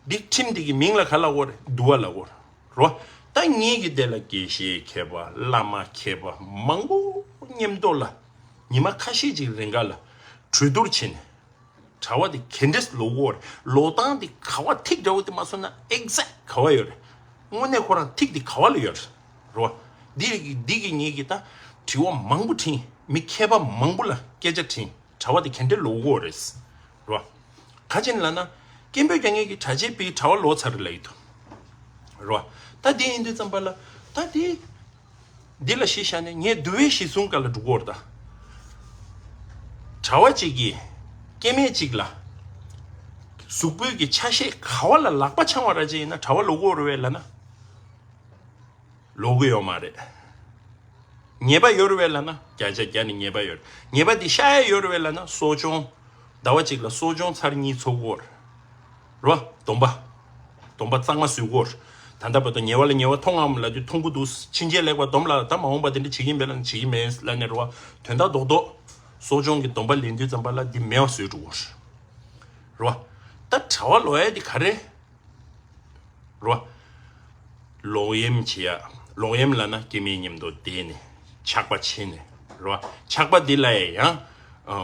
འདི་ཁྲིམས་འདི་གི་མིང་ལ་ག་ལབ་དགོས་རེད། འདུལ་བ་ལབ་དགོས་རེད། རོ། ད་ངེད་ཀྱི་དེ་ལ་དགེ་བཤེས་མཁས་པ་བླ་མ་མཁས་པ་མང་པོ་མཉམ་དུ་ལ་ཉི་མ་ཁ་ཤས་ཅིག་རིང་ག་ལ་གྲོས་བསྡུར་བྱས་ནས་གྲྭ་པ་དེ་ག་འདྲས་ལོག་གོ་རེད། ལོག་སྟངས་དེ་ག་བ་ཐིག་འདྲ་བོ་དེ་མ་སོང་ན་ཨེག་ཛེག་ག་བ་ཡོད་རེད། དངོས་གནས་ཁོ་རང་ཐིག་དེ་ག་བ་ལ་ཡོད་རེད། རོ། འདི་གི་འདི་གི་ངེད་ཀྱི་ད་དྲི་བ་མང་པོ་དྲིས། མི་མཁས་པ་མང་པོ་ལ་སྐད་ཆ་དྲིས། གྲྭ་པ་དེ་ག་འདྲས་ལོག་གོ་རེད། རོ། ག་ཅིན་ལབ་ན། སྐད་འབོད་རྒྱག་མཁན་གྱི་གྲྭ་ཆས་པའི་གྲྭ་པ་ལོག་ཚར་ལབ་ཡི་འདུག་རོ། ད་དེ་ཡིན་དུས་ཙམ་པ་ལ། ད་དེ། འདི་ལ་གཞི་བཞག་ནས་ངས་འདུལ་བའི་གཞི་བཟུང་སྒང་ལ་འགྲོ་གི་ཡོད་རེད་ད། གྲྭ་པ་གཅིག་གིས་སྐྱེ་དམན་གཅིག་ལ་གཟུགས་པོའི་གི་ཆ་ཤས་ག་བ་ལ་ལག་པ་འཆང་བ་ར་ཅིག་ཡིན་ན་གྲྭ་པ་ལོག་གི་ཡོད་རེད་པས་ལབ་ན། ལོག་གི་ཡོད་མ་རེད། ཉེས་པ་ཡོད་རེད་པས་ལབ་ན་བརྒྱ་ཆ་བརྒྱ་ནས་ཉེས་པ་ཡོད་རེད། ཉེས་པ་འདི་བཤགས་ཡས་ཡོད་རེད་པས་ལབ་ན་གསོ་སྦྱོང་། ཟླ་བ་གཅིག་ལ་གསོ་སྦྱོང་ཚར་གཉིས་ཚུགས་ཀྱི་ཡོད་རེད། རོ། སྡོམ་པ། སྡོམ་པ་གཙང་མ་བཟོས་ཀྱི་ཡོད་རེད། ད་ལྟ་བར་དུ་ཉེས་པ་ལ་ཉེས་པ་མཐོང་ངམ་ལབ་དུས་མཐོང་གི་འདུག་ཕྱིན་ཆད་ལེགས་པར་སྡོམ་ལ་ད་མ་འོངས་པ་དེ་འདྲ་བྱེད་ཀྱི་ཡིན་པས་ལབ་ན་བྱེད་ཀྱི་མེད་ལབ་ནས་རེད་བ། དོན་དག་རྡོག་རྡོག་གསོ་སྦྱོང་གི་སྡོམ་པ་ལེན་དུས་ཙམ་པ་ལ་འདི་མེད་པ་བཟོས་འགྲོ་གི་ཡོད་རེད། རོ། ད་གྲྭ་པ་ལོག་ཡས་འདི་ག་རེ། རོ། ལོག་གཡེམ་བྱེད་ཡ། ལོག་གཡེམ་ལབ་ན་སྐྱེ་དམན་མཉམ་དུ་བསྡད་ནས་ཆགས་པ་བྱས་ནས་རོ། ཆགས་པ་འདི་ལ་ཡང་ཨ་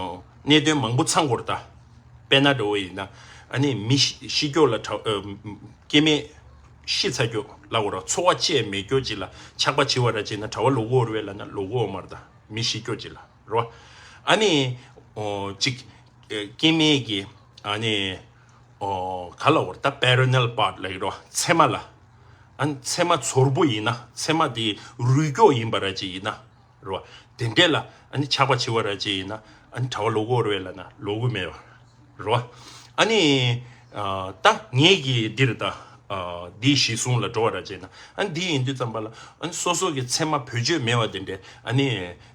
གནད་དོན་མང་པོ་ཚང་དགོས་རེད་ད། དཔེར་ན་འདྲ་བོ་ཡིན་ན་ཨ་ནི་མི་ཤི་ཤི་སྐྱོ་ལ་གྲྭ་ཨ་སྐྱེ་དམན་ཤི་ཚར་སྐྱོ་ལབ་དགོས་རེད། འཚོ་བ་སྐྱེལ་མེད་སྐྱོ་ཅིག་ལ་ཆགས་པ་བྱེད་པ་ར་ཅིག་ན་གྲྭ་པ་ལོག་གི་ཡོད་རེད་པས་ལབ་ན་ལོག་གི་ཡོད་མ་རེད་ད། མི་ཤི་སྐྱོ་ཅིག་ལ་རོ། ཨ་ནི་ཨོ་ཅིག་ཨ་སྐྱེ་དམན་གྱི་ཨ་ནི། ཨོ། ག་ལབ་དགོས་རེད་ད། པེ་རི་ནལ་པཱརཊ་ལབ་ཀྱི་རོ། མཚེ་མ་ལ། ཨ་ནི་མཚེ་མ་ཚོར་པོ་ཡིན་ན། མཚེ་མ་དེ་རུས་སྐྱོགས་ཡིན་པ་ར་ཅིག་ཡིན་ན། རོ། དེ་འདྲས་ལ་ཨ་ནི་ཆགས་པ་བྱེད་པ་ར་ཅིག་ཡིན་ན། ཨ་ནི་གྲྭ་པ་ལོག་གི་ཡོད་རེད་པས་ལབ་ན་ལོག་གི་མེད་པ། རོ། ཨ་ནི། ད་ངེད་ཀྱིས་འདིར་ད་འདིའི་གཞི་བཟུང་ལ་འགྲོ་བ་ར་བྱས་ན། ཨ་འདི་ཡིན་དུས་ཙམ་པ་ལ་ཨ་ནི་སོ་སོ་གི་ཚད་མ་བེད་སྤྱོད་མེད་པ་དེ་འདྲས། ཨ་ནི་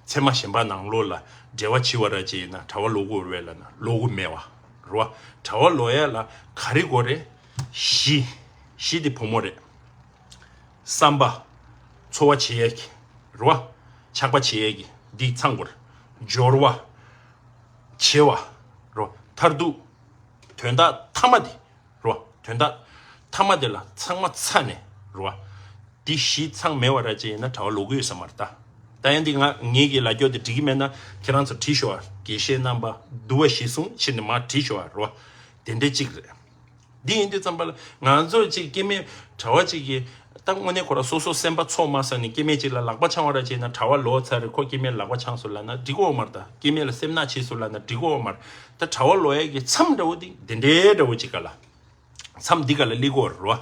ཚད་མ་གཞན་པ་ནང་ལོགས་ལ་འབྲེལ་བ་བྱེད་པ་ར་བྱས་ན་གྲྭ་པ་ལོག་གི་ཡོད་རེད་ལབ་ན་ལོག་གི་མེད་པ་རེད་བ། གྲྭ་པ་ལོག་ཡ་ལ་ག་རེ་དགོས་རེད། གཞི། གཞི་དེ་བུ་མོ་རེད། བསམ་པ། འཚོ་བ་བྱེད་ཡས་ཀྱི་རེད་བ། ཆགས་པ་བྱེད་ཡས་ཀྱི་འདི་ཚང་དགོས་རེད། སྦྱོར་བ། བྱེད་པ། རེད་བ། མཐར་ཐུག་དོན་དག་མཐའ་མ་དེ་རེད་བ། དོན་དག་མཐའ་མ་དེ་ལ་ཚང་མ་ཚར་ནས་རེད་བ། འདི་བཞི་ཚང་མེད་པ་ར་ཅིག་ཡིན་ན་གྲྭ་པ་ལོག་གི་ཡོད་ས་མ་རེད་ད། ད་ཡང་འདི་ང་ངེད་ཀྱི་ལབ་རྒྱུ་དེ་འགྲིག་གི་མེད་ན་ཁྱེད་རང་ཚོ་བྲིས་ཤོག་ཨ། དགེ་བཤེས་རྣམ་པ་འདུལ་བ་གཞི་བཟུང་བྱས་ནས་མར་བྲིས་ཤོག་ཨ་རེད་བ། དེ་འདྲ་ཅིག་རེད། འདི་ཡིན་དུས་ཙམ་པ་ལ་ང་ཚོ་ཅིག་སྐྱེ་དམན་གྲྭ་པ་ཅིག་གིས་ད་དངོས་གནས་ཁོ་རང་སོ་སོ་སེམས་པ་འཚོ་མ་ས་ནས་སྐྱེ་དམན་ཅིག་ལ་ལག་པ་འཆང་བ་ར་བྱས་ན་གྲྭ་པ་ལོག་ཚར་རེད། ཁོ་སྐྱེ་དམན་ལག་པ་འཆང་སོང་ལབ་ན་འགྲིག་གོ་མ་རེད་ད། སྐྱེ་དམན་ལ་སེམས་ནག་བྱས་སོང་ལབ་ན་འགྲིག་གོ་མ་རེད། ད་གྲྭ་པ་ལོག་ཡས་ཀྱི་མཚམས་འདྲ་བོ་འདི་འདི་འདྲའི་འདྲ་བོ་ཅིག་ག་ལ། མཚམས་འདི་ག་ལ་སླེབས་ཀྱི་ཡོད་རེད་བ།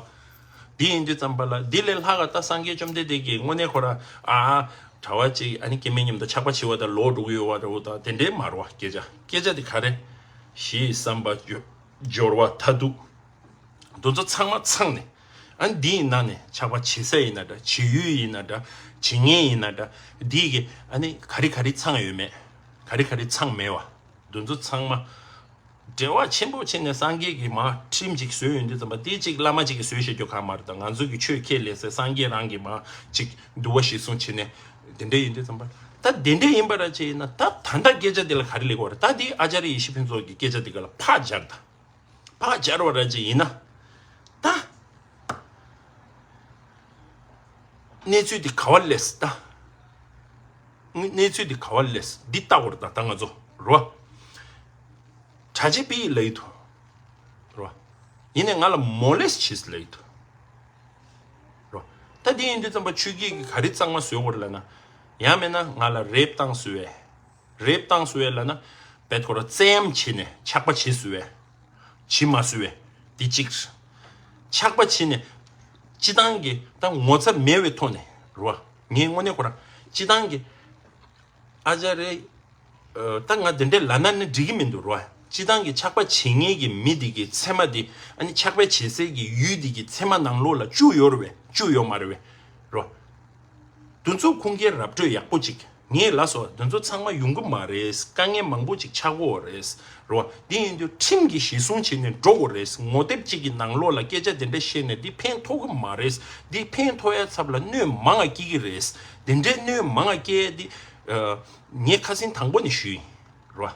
འདི་ཡིན་དུས་ཙམ་པ་ལ་འདི་ལས་ལྷག་ག་ད་སངས་རྒྱས་བཅོམ་ལྡན་འདས་ཀྱིས་དངོས་གནས་ཁོ་རང་ཨ་ཨ་གྲྭ་པ་ཅིག་ཨ་ནི་སྐྱེ་དམན་མཉམ་དུ་ཆགས་པ་བྱེད་པ་དང་ལོག་འགྲོ་གི་ཡོད་བ་འདྲ་བོ་དང་དེ་འདྲའི་མ་རེད་བ། སྐད་ཆ་སྐད་ཆ་འདི་ག་རེ། གཞི་བསམ་པ་སྦྱོར་བ་མཐར་ཐུག་འདི་ཚོ་ཚང་མ་ཚང་ནས་ཨ་ནི་འདིའི་ནང་ནས་ཆགས་པ་བྱེད་ས་ཡིན་ན་འདྲ། བྱེད་ཡུལ་ཡིན་ན་འདྲ། བྱེད་ངེས་ཡིན་ན་འདྲ། འདི་གི་ཨ་ནི་ག་རེ་ག་རེ་ཚང་ཡོད་མེད། ག་རེ་ག་རེ་ཚང་མེད་བ། འདི་ཚོ་ཚང་མ་འབྲེལ་བ་ཆེན་པོ་བྱས་ནས་སངས་རྒྱས་ཀྱིས་མར་ཁྲིམས་ཅིག་བཟོས་ཡོང་དུས་ཙམ་པ་དེ་གཅིག་བླ་མ་གཅིག་གིས་བཟོས་བཞག་རྒྱུ་གང་མ་རེད་ད། ང་ཚོ་གི་ཆོས་ཁས་ལེན་སའི་སངས་རྒྱས་རང་གིས་མར་ཅིག་འདུལ་བ་གཞི་བཟུང་བྱས་ནས་དེ་འདྲ་ཡིན་དུས་ཙམ་པ་ད་དེ་འདྲ་ཡིན་པ་ར་ཅིག་ཡིན་ན་ད་ད་ལྟ་སྐད་ཆ་འདི་ལ་ག་རེ་སླེབས་ཀྱི་ཡོད་རེད། ད་འདི་ཨ་ཙརྱ་ཡེ་ཤེས་ཕུན་ཚོགས་ཀྱི་སྐད་ཆ་འདི་ག་ལ་ཕར་སྦྱར་ད། ཕར་སྦྱར་བ་ར་ཅིག་ཡིན་ན་ད། གནས་ཚུལ་འདི་ག་བ་སླེབས་ད། གནས་ཚུལ་འདི་ག་བ་སླེབས་འདི་ལྟ་བར་ད་ད་ང་ཚོ་རོ། གྲྭ་ཆས་པི་ཡི་ལ་ཡི་དུ་རོ། ཡིན་ནས་ང་ལ་མོ་ལེས་བྱིས་ལ་ཡི་དུ་རོ། ད་འདི་ཡིན་དུས་ཙམ་པ་ཆོས་སྐད་ཀྱི་ག་རེ་གཙང་མ་བཟོས་བར་ལ་ན། ཡང་མེད་ན་ང་ལ་རེབ་བཏང་བཟོས་བས། རེབ་བཏང་བཟོས་བས་ལ་ན། བེད་ཁོ་ར་བཙན་གཡེམ་བྱས་ནས་ཆགས་པ་བྱིས་བཟོས་བས། བྱིས་མ་བཟོས་བས། འདི་གཅིག་ཆགས་པ་བྱིས་ནས། སྤྱི་བཏང་གི་ད་ངོ་ཚ་མེད་པའི་ཐོག་ནས་རོ། ངས་དངོས་གནས་ཁོ་རང་སྤྱི་བཏང་གི་ཨ་ཅག་རེད། ད་ང་དེ་འདྲས་ལབ་ན་ནི་འགྲིག་གི་མི་འདུག་རོ། སྤྱི་བཏང་གི་ཆགས་པ་བྱེད་མཁན་གྱི་མི་དེ་གི་ཚད་མ་དེ་ཨ་ནི་ཆགས་པ་བྱེད་སའི་གི་ཡུལ་དེ་གི་ཚད་མ་ནང་ལོགས་ལ་བཅུག་ཡོད་རེད་བས། བཅུག་ཡོད་མ་རེད་བས། རོ། དེ་ཚོ་ཁུངས་སྐྱེལ་ར་སྤྲོད་ཡག་པོ་ཅིག་ངས་ལབ་སོང་། དེ་ཚོ་ཚང་མ་ཡོང་གི་མ་རེད། དཀའ་ངལ་མང་པོ་ཅིག་ཆགས་ཀྱི་ཡོད་རེད། རོ། འདི་ཡིན་དུས་ཁྲིམས་ཀྱི་གཞི་བཟུང་བྱས་ནས་འགྲོ་དགོས་རེད། ངོ་དེབ་ཅིག་གི་ནང་ལོགས་ལ་སྐད་ཆ་དེ་འདྲ་བཤད་ནས་འདི་ཕན་ཐོགས་ཀྱི་མ་རེད། འདི་ཕན་ཐོགས་ཡ་ཚབ་ལ་གནོད་མང་ང་སྐྱེལ་གྱི་རེད། དེ་འདྲའི་གནོད་མང་ང་སྐྱེལ་ཡ་འདི་ངས་ཁ་སང་དང་པོ་ནས་ཞུས་ཡིན། རོ།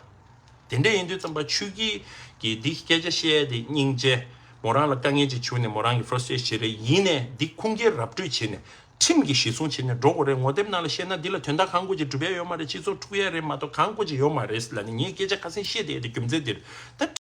དེ་འདྲ་ཡིན་དུས་ཙམ་པ་ཆོས་སྐད་ཀྱི་འདི་སྐད་ཆ་བཤད་ཡ་དེ་སྙིང་རྗེ། མོ་རང་ལ་དཀའ་ངལ་ཅིག་བྱུང་ནས་མོ་རང་གི་ཕར་སི་ཊེ་ཇི་བྱེད་རེད། ཡིན་ནས་འདི་ཁུངས་སྐྱེལ་ར་སྤྲོད་བྱས་ནས་ཁྲིམས་ཀྱི་གཞི་བཟུང་བྱས་ནས་འགྲོ་དགོས་རེད། ངོ་དེབ་ནང་ལ་བཤད་ན་འདི་ལ་དོན་དག་གང་དགོས་ཅིག་སྒྲུབ་ཡ་ཡོད་མ་རེད། སྤྱི་ཚོགས་འཁྲུག་ཡ་རེད་མ་གཏོགས་གང་དགོས་ཅིག་ཡོད་མ་རེད་ལབ་ནས་ངས་སྐད་ཆ་ཁ་སང་བཤད་བསྡད་ཡ་དེ་རྒྱུ་མཚན་དེ་རེད་ད།